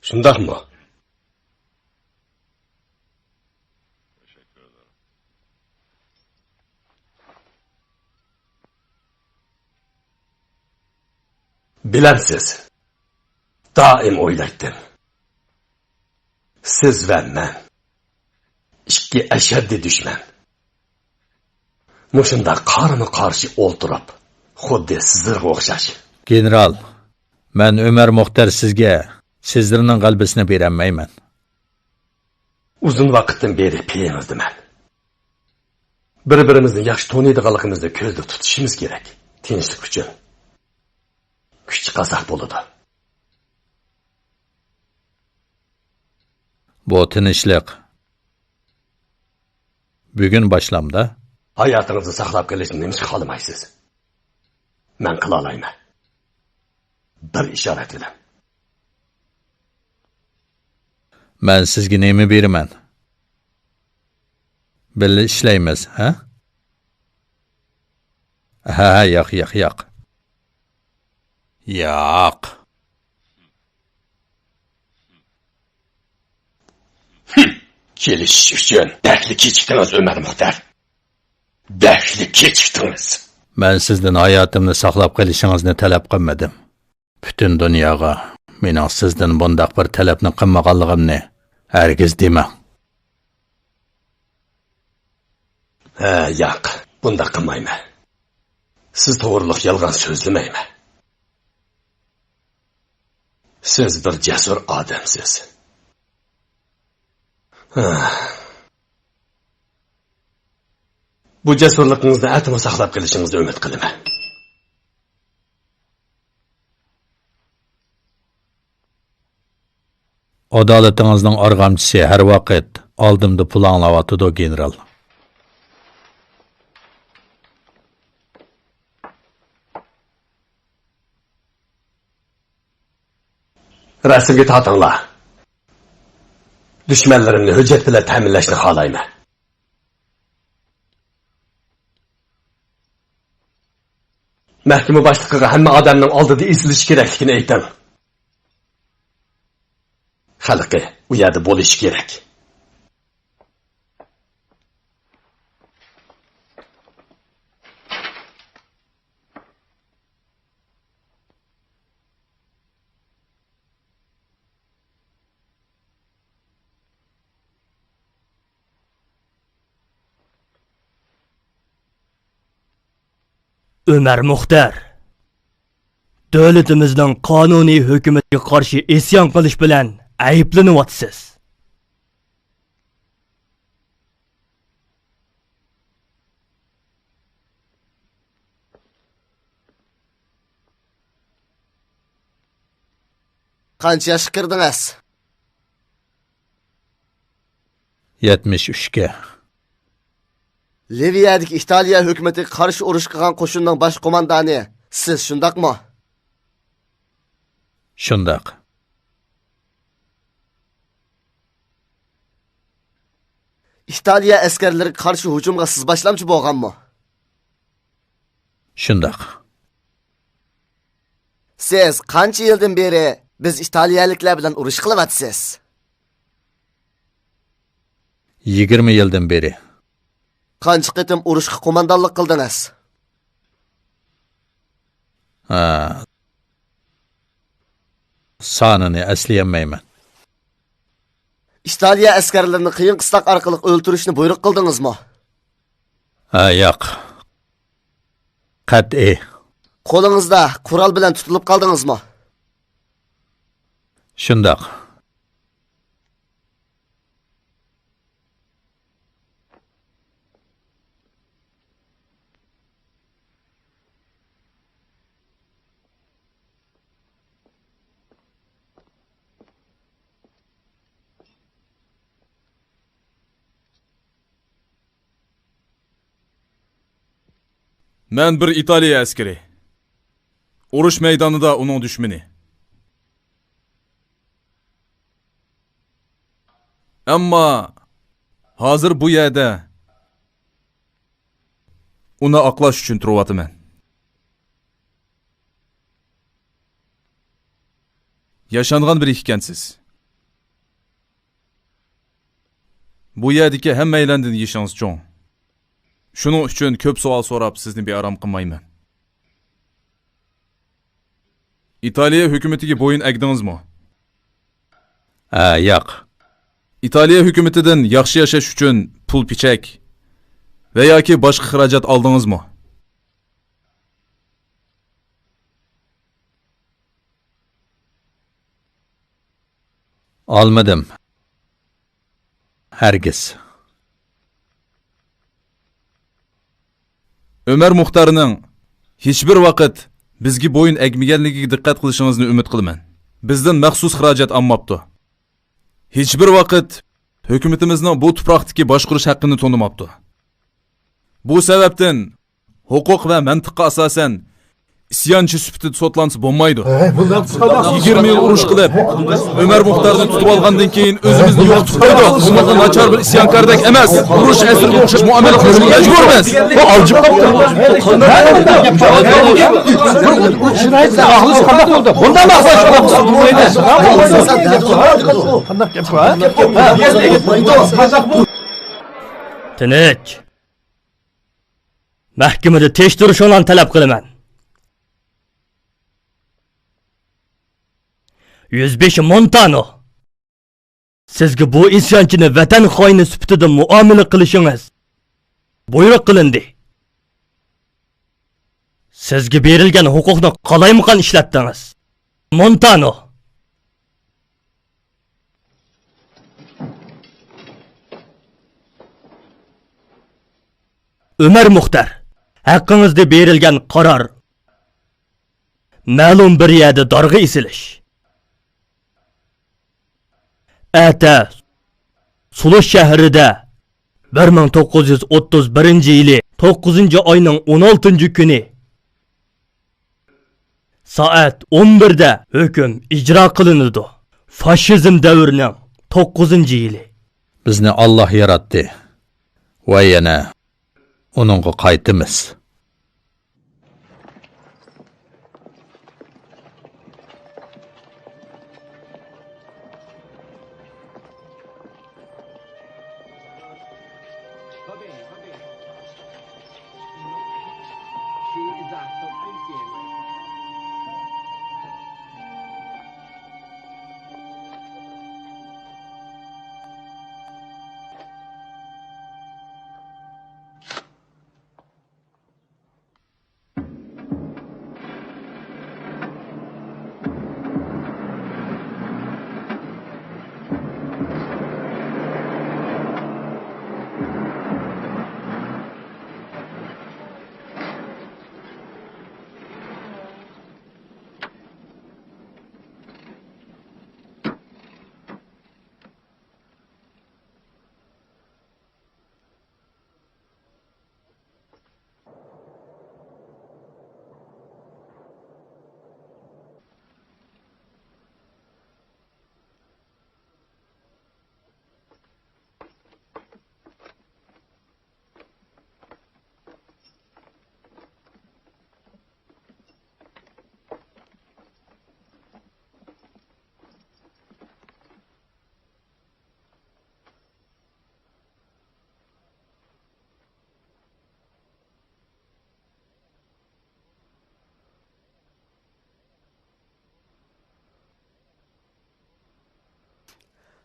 شۇنداقمۇ؟ بىلەمسىز، دائىم ئويلايتتىم. سىز ۋە مەن. ئىككى ئەشەددىي دۈشمەن. مۇشۇنداق قارىمۇ قارشى ئولتۇرۇپ، خۇددى سىزىرغا ئوخشاش. گېنېرال، مەن ئۆمەر مۇختەر سىزگە سىزىرنىڭ غەلىبىسىنى بېرەلمەيمەن. ئۇزۇن ۋاقىتتىن بېرى پېيىڭىزدىمەن. بىر-بىرىمىزنى ياخشى تونۇيدىغانلىقىمىزنى كۆزدە تۇتۇشىمىز كېرەك. تىنچلىق ئۈچۈن. كۈچ چىقارساق بولىدۇ. بۇ تىنچلىق بۈگۈن باشلامدا. ھاياتىڭىزنى ساقلاپ قېلىشنى نېمىشقا خالىمايسىز؟ مەن قىلالايمەن. بىر ئىشارەت بىلەن. مەن سىزگە نېمە بېرىمەن؟ بىللە ئىشلەيمىز، ھە؟ ھە، ياق، ياق، ياق. ياق. كېلىشىش ئۈچۈن بەكلا كېچىكتىڭىز، ئۆمەر مۇختەر. بەكلا كېچىكتىڭىز. مەن سىزدىن ھاياتىمنى ساقلاپ قېلىشىڭىزنى تەلەپ قىلمىدىم. پۈتۈن دۇنياغا مېنىڭ سىزدىن بۇنداق بىر تەلەپنى قىلمىغانلىقىمنى ھەرگىز دېمەڭ. ھە، ياق، بۇنداق قىلمايمەن. سىز توغرۇلۇق يالغان سۆزلىمەيمەن. سىز بىر جەسۇر ئادەمسىز. ھە. بۇ جەسۇرلۇقىڭىزنى ئەتىمۇ ساقلاپ قېلىشىڭىزنى ئۈمىد قىلىمەن. ئادالىتىڭىزنىڭ ئارغامچىسى ھەر ۋاقىت ئالدىمدا پۇلاڭلاۋاتىدۇ، گېنېرال. رەسىمگە تارتىڭلار. دۈشمەنلىرىمنى ھۆججەت بىلەن تەمىنلەشنى خالايمەن. مەھكىمە باشلىقىغا ھەممە ئادەمنىڭ ئالدىدا ئېسىلىشى كېرەكلىكىنى ئېيتىڭ. خەلقى ئۇ يەردە بولۇشى كېرەك. ئۆمەر مۇختەر، دۆلىتىمىزنىڭ قانۇنىي ھۆكۈمىتىگە قارشى ئىسيان قىلىش بىلەن ئەيىبلىنىۋاتىسىز. قانچە ياشقا كىردىڭىز؟ يەتمىش ئۈچكە. لىۋىيەدىكى ئىتالىيە ھۆكۈمىتىگە قارشى ئۇرۇش قىلغان قوشۇننىڭ باش قوماندانى سىز، شۇنداقمۇ؟ شۇنداق. ئىتالىيە ئەسكەرلىرىگە قارشى ھۇجۇمغا سىز باشلامچى بولغانمۇ؟ شۇنداق. سىز قانچە يىلدىن بېرى بىز ئىتالىيەلىكلەر بىلەن ئۇرۇش قىلىۋاتىسىز؟ يىگىرمە يىلدىن بېرى. قانچە قېتىم ئۇرۇشقا قوماندانلىق قىلدىڭىز؟ ھە. سانىنى ئەسلىيەلمەيمەن. ئىتالىيە ئەسكەرلىرىنى قىيىن قىستاق ئارقىلىق ئۆلتۈرۈشنى بۇيرۇق قىلدىڭىزمۇ؟ ھە، ياق. قەتئىي. قولىڭىزدا قورال بىلەن تۇتۇلۇپ قالدىڭىزمۇ؟ شۇنداق. مەن بىر ئىتالىيە ئەسكىرى. ئۇرۇش مەيدانىدا ئۇنىڭ دۈشمىنى. ئەمما ھازىر بۇ يەردە ئۇنى ئاقلاش ئۈچۈن تۇرۇۋاتىمەن. ياشانغان بىرى ئىكەنسىز. بۇ يەردىكى ھەممەيلەندىن يېشىڭىز چوڭ. شۇنىڭ ئۈچۈن كۆپ سوئال سوراپ سىزنى بىئارام قىلمايمەن. ئىتالىيە ھۆكۈمىتىگە بويۇن ئەگدىڭىزمۇ؟ ھە، ياق. ئىتالىيە ھۆكۈمىتىدىن ياخشى ياشاش ئۈچۈن پۇل پىچەك ۋە ياكى باشقا خىراجەت ئالدىڭىزمۇ؟ ئالمىدىم. ھەرگىز. ئۆمەر مۇختارنىڭ ھېچبىر ۋاقىت بىزگە بويۇن ئەگمىگەنلىكىگە دىققەت قىلىشىڭىزنى ئۈمىد قىلىمەن. بىزدىن مەخسۇس خىراجەت ئالماپتۇ. ھېچبىر ۋاقىت ھۆكۈمىتىمىزنىڭ بۇ تۇپراقتىكى باشقۇرۇش ھەققىنى تونۇماپتۇ. بۇ سەۋەبتىن ھوقۇق ۋە مەنتىققا ئاساسەن، ئىسيانچى سۈپىتىدە سوتلانسا بولمايدۇ. يىگىرمە يىل ئۇرۇش قىلىپ، ئۆمەر مۇختارنى تۇتۇپ ئالغاندىن كېيىن ئۆزىمىزنى يوقىتىپ قويدۇق. بۇنىڭغا ناچار بىر ئىسيانكاردەك ئەمەس. ئۇرۇش ئەسىرىگە ئوخشاش مۇئامىلە قىلىشقا مەجبۇرمىز. بۇ ئالجىپ قاپتۇ. بۇنداق قانداق گەپ بۇ؟ تىنچ. مەھكىمىدە تىنچ تۇرۇشۇڭلارنى تەلەپ قىلىمەن. يۈزبېشى مونتانو، سىزگە بۇ ئىسيانچىنى ۋەتەن خائىنى سۈپىتىدە مۇئامىلە قىلىشىڭىز بۇيرۇق قىلىندى. سىزگە بېرىلگەن ھوقۇقنى قالايمىقان ئىشلەتتىڭىز. مونتانو. ئۆمەر مۇختار، ھەققىڭىزدە بېرىلگەن قارار مەلۇم بىر يەردە دارغا ئېسىلىش. ئەتە سۇلۇش شەھىرىدە بىر مىڭ توققۇز يۈز ئوتتۇز بىرىنچى يىلى توققۇزىنچى ئاينىڭ ئون ئالتىنچى كۈنى سائەت ئون بىردە ھۆكۈم ئىجرا قىلىنىدۇ. فاشىزم دەۋرىنىڭ توققۇزىنچى يىلى. بىزنى ئاللاھ ياراتتى ۋە يەنە ئۇنىڭغا قايتىمىز.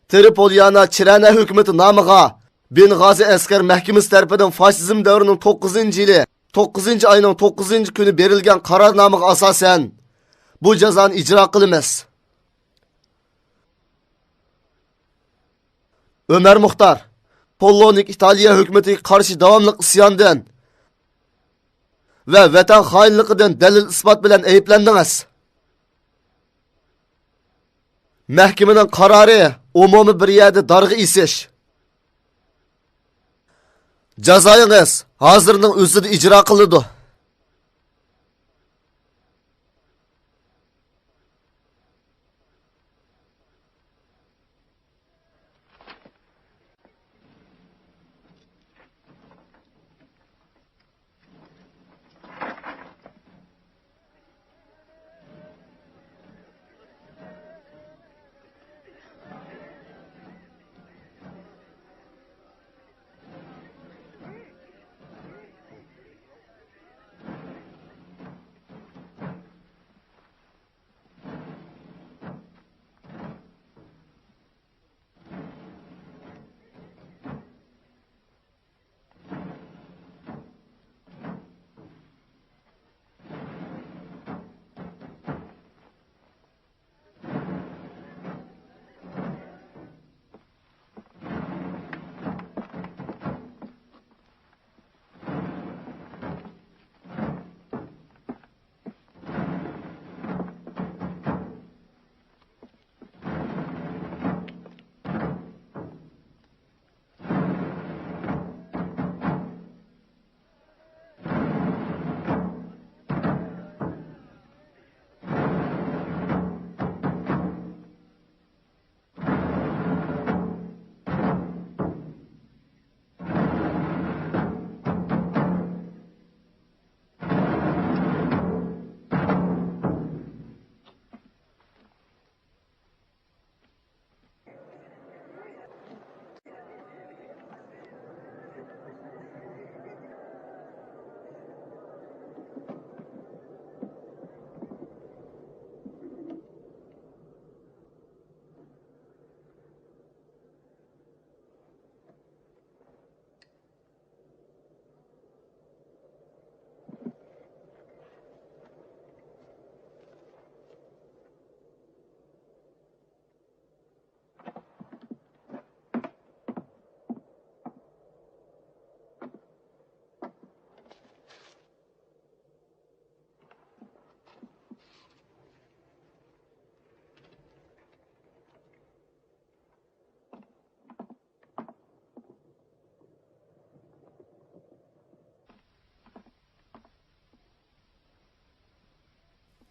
ترىپوليانا چىرەنە ھۆكۈمىتى نامىغا بېنغازى ئەسكەر مەھكىمىسى تەرىپىدىن فاشىزم دەۋرىنىڭ توققۇزىنچى يىلى، توققۇزىنچى ئاينىڭ توققۇزىنچى كۈنى بېرىلگەن قارارنامىغا ئاساسەن، بۇ جازانى ئىجرا قىلىمىز. ئۆمەر مۇختار، كولونىك ئىتالىيە ھۆكۈمىتىگە قارشى داۋاملىق ئىسياندىن ۋە ۋەتەن خائىنلىقىدىن دەلىل-ئىسپات بىلەن ئەيىبلەندىڭىز. مەھكىمىنىڭ قارارى ئومۇمىي بىر يەردە دارغا ئېسىش جازايىڭىز ھازىرنىڭ ئۆزىدە ئىجرا قىلىنىدۇ.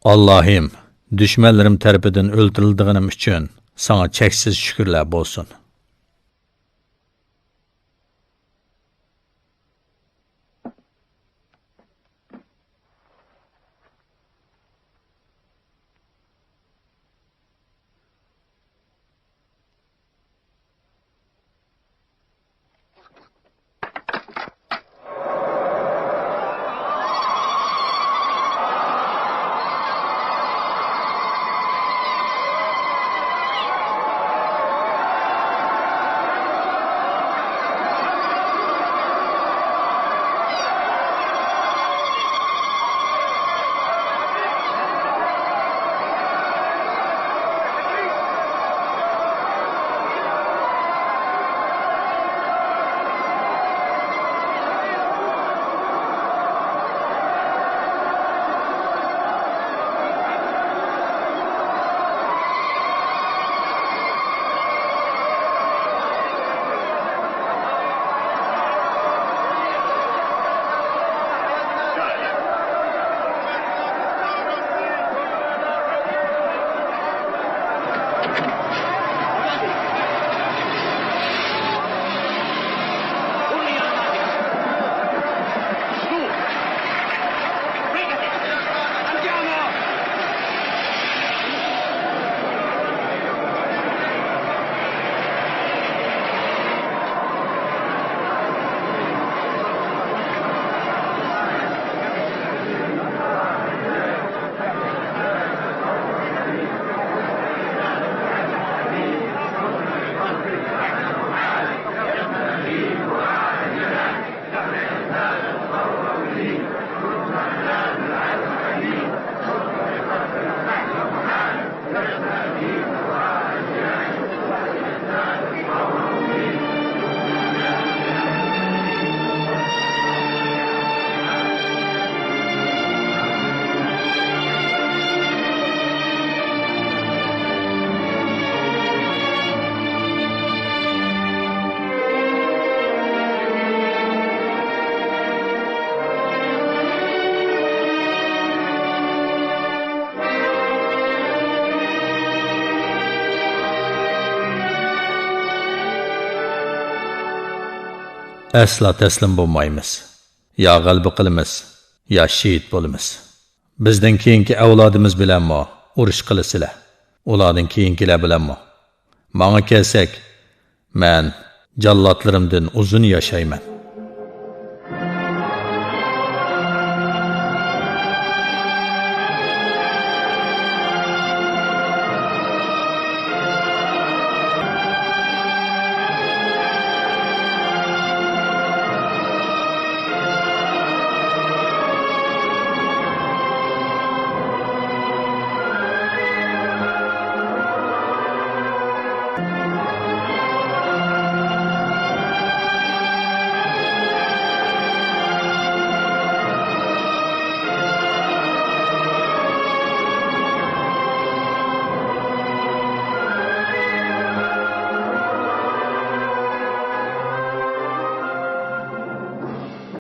ئاللاھىم، دۈشمەنلىرىم تەرىپىدىن ئۆلتۈرۈلىدىغىنىم ئۈچۈن ساڭا چەكسىز شۈكۈرلەر بولسۇن. ئەسلا تەسلىم بولمايمىز. يا غەلىبە قىلىمىز، يا شېھىت بولىمىز. بىزدىن كېيىنكى ئەۋلادىمىز بىلەنمۇ ئۇرۇش قىلىسىلەر، ئۇلاردىن كېيىنكىلەر بىلەنمۇ. ماڭا كەلسەك، مەن جاللاتلىرىمدىن ئۇزۇن ياشايمەن.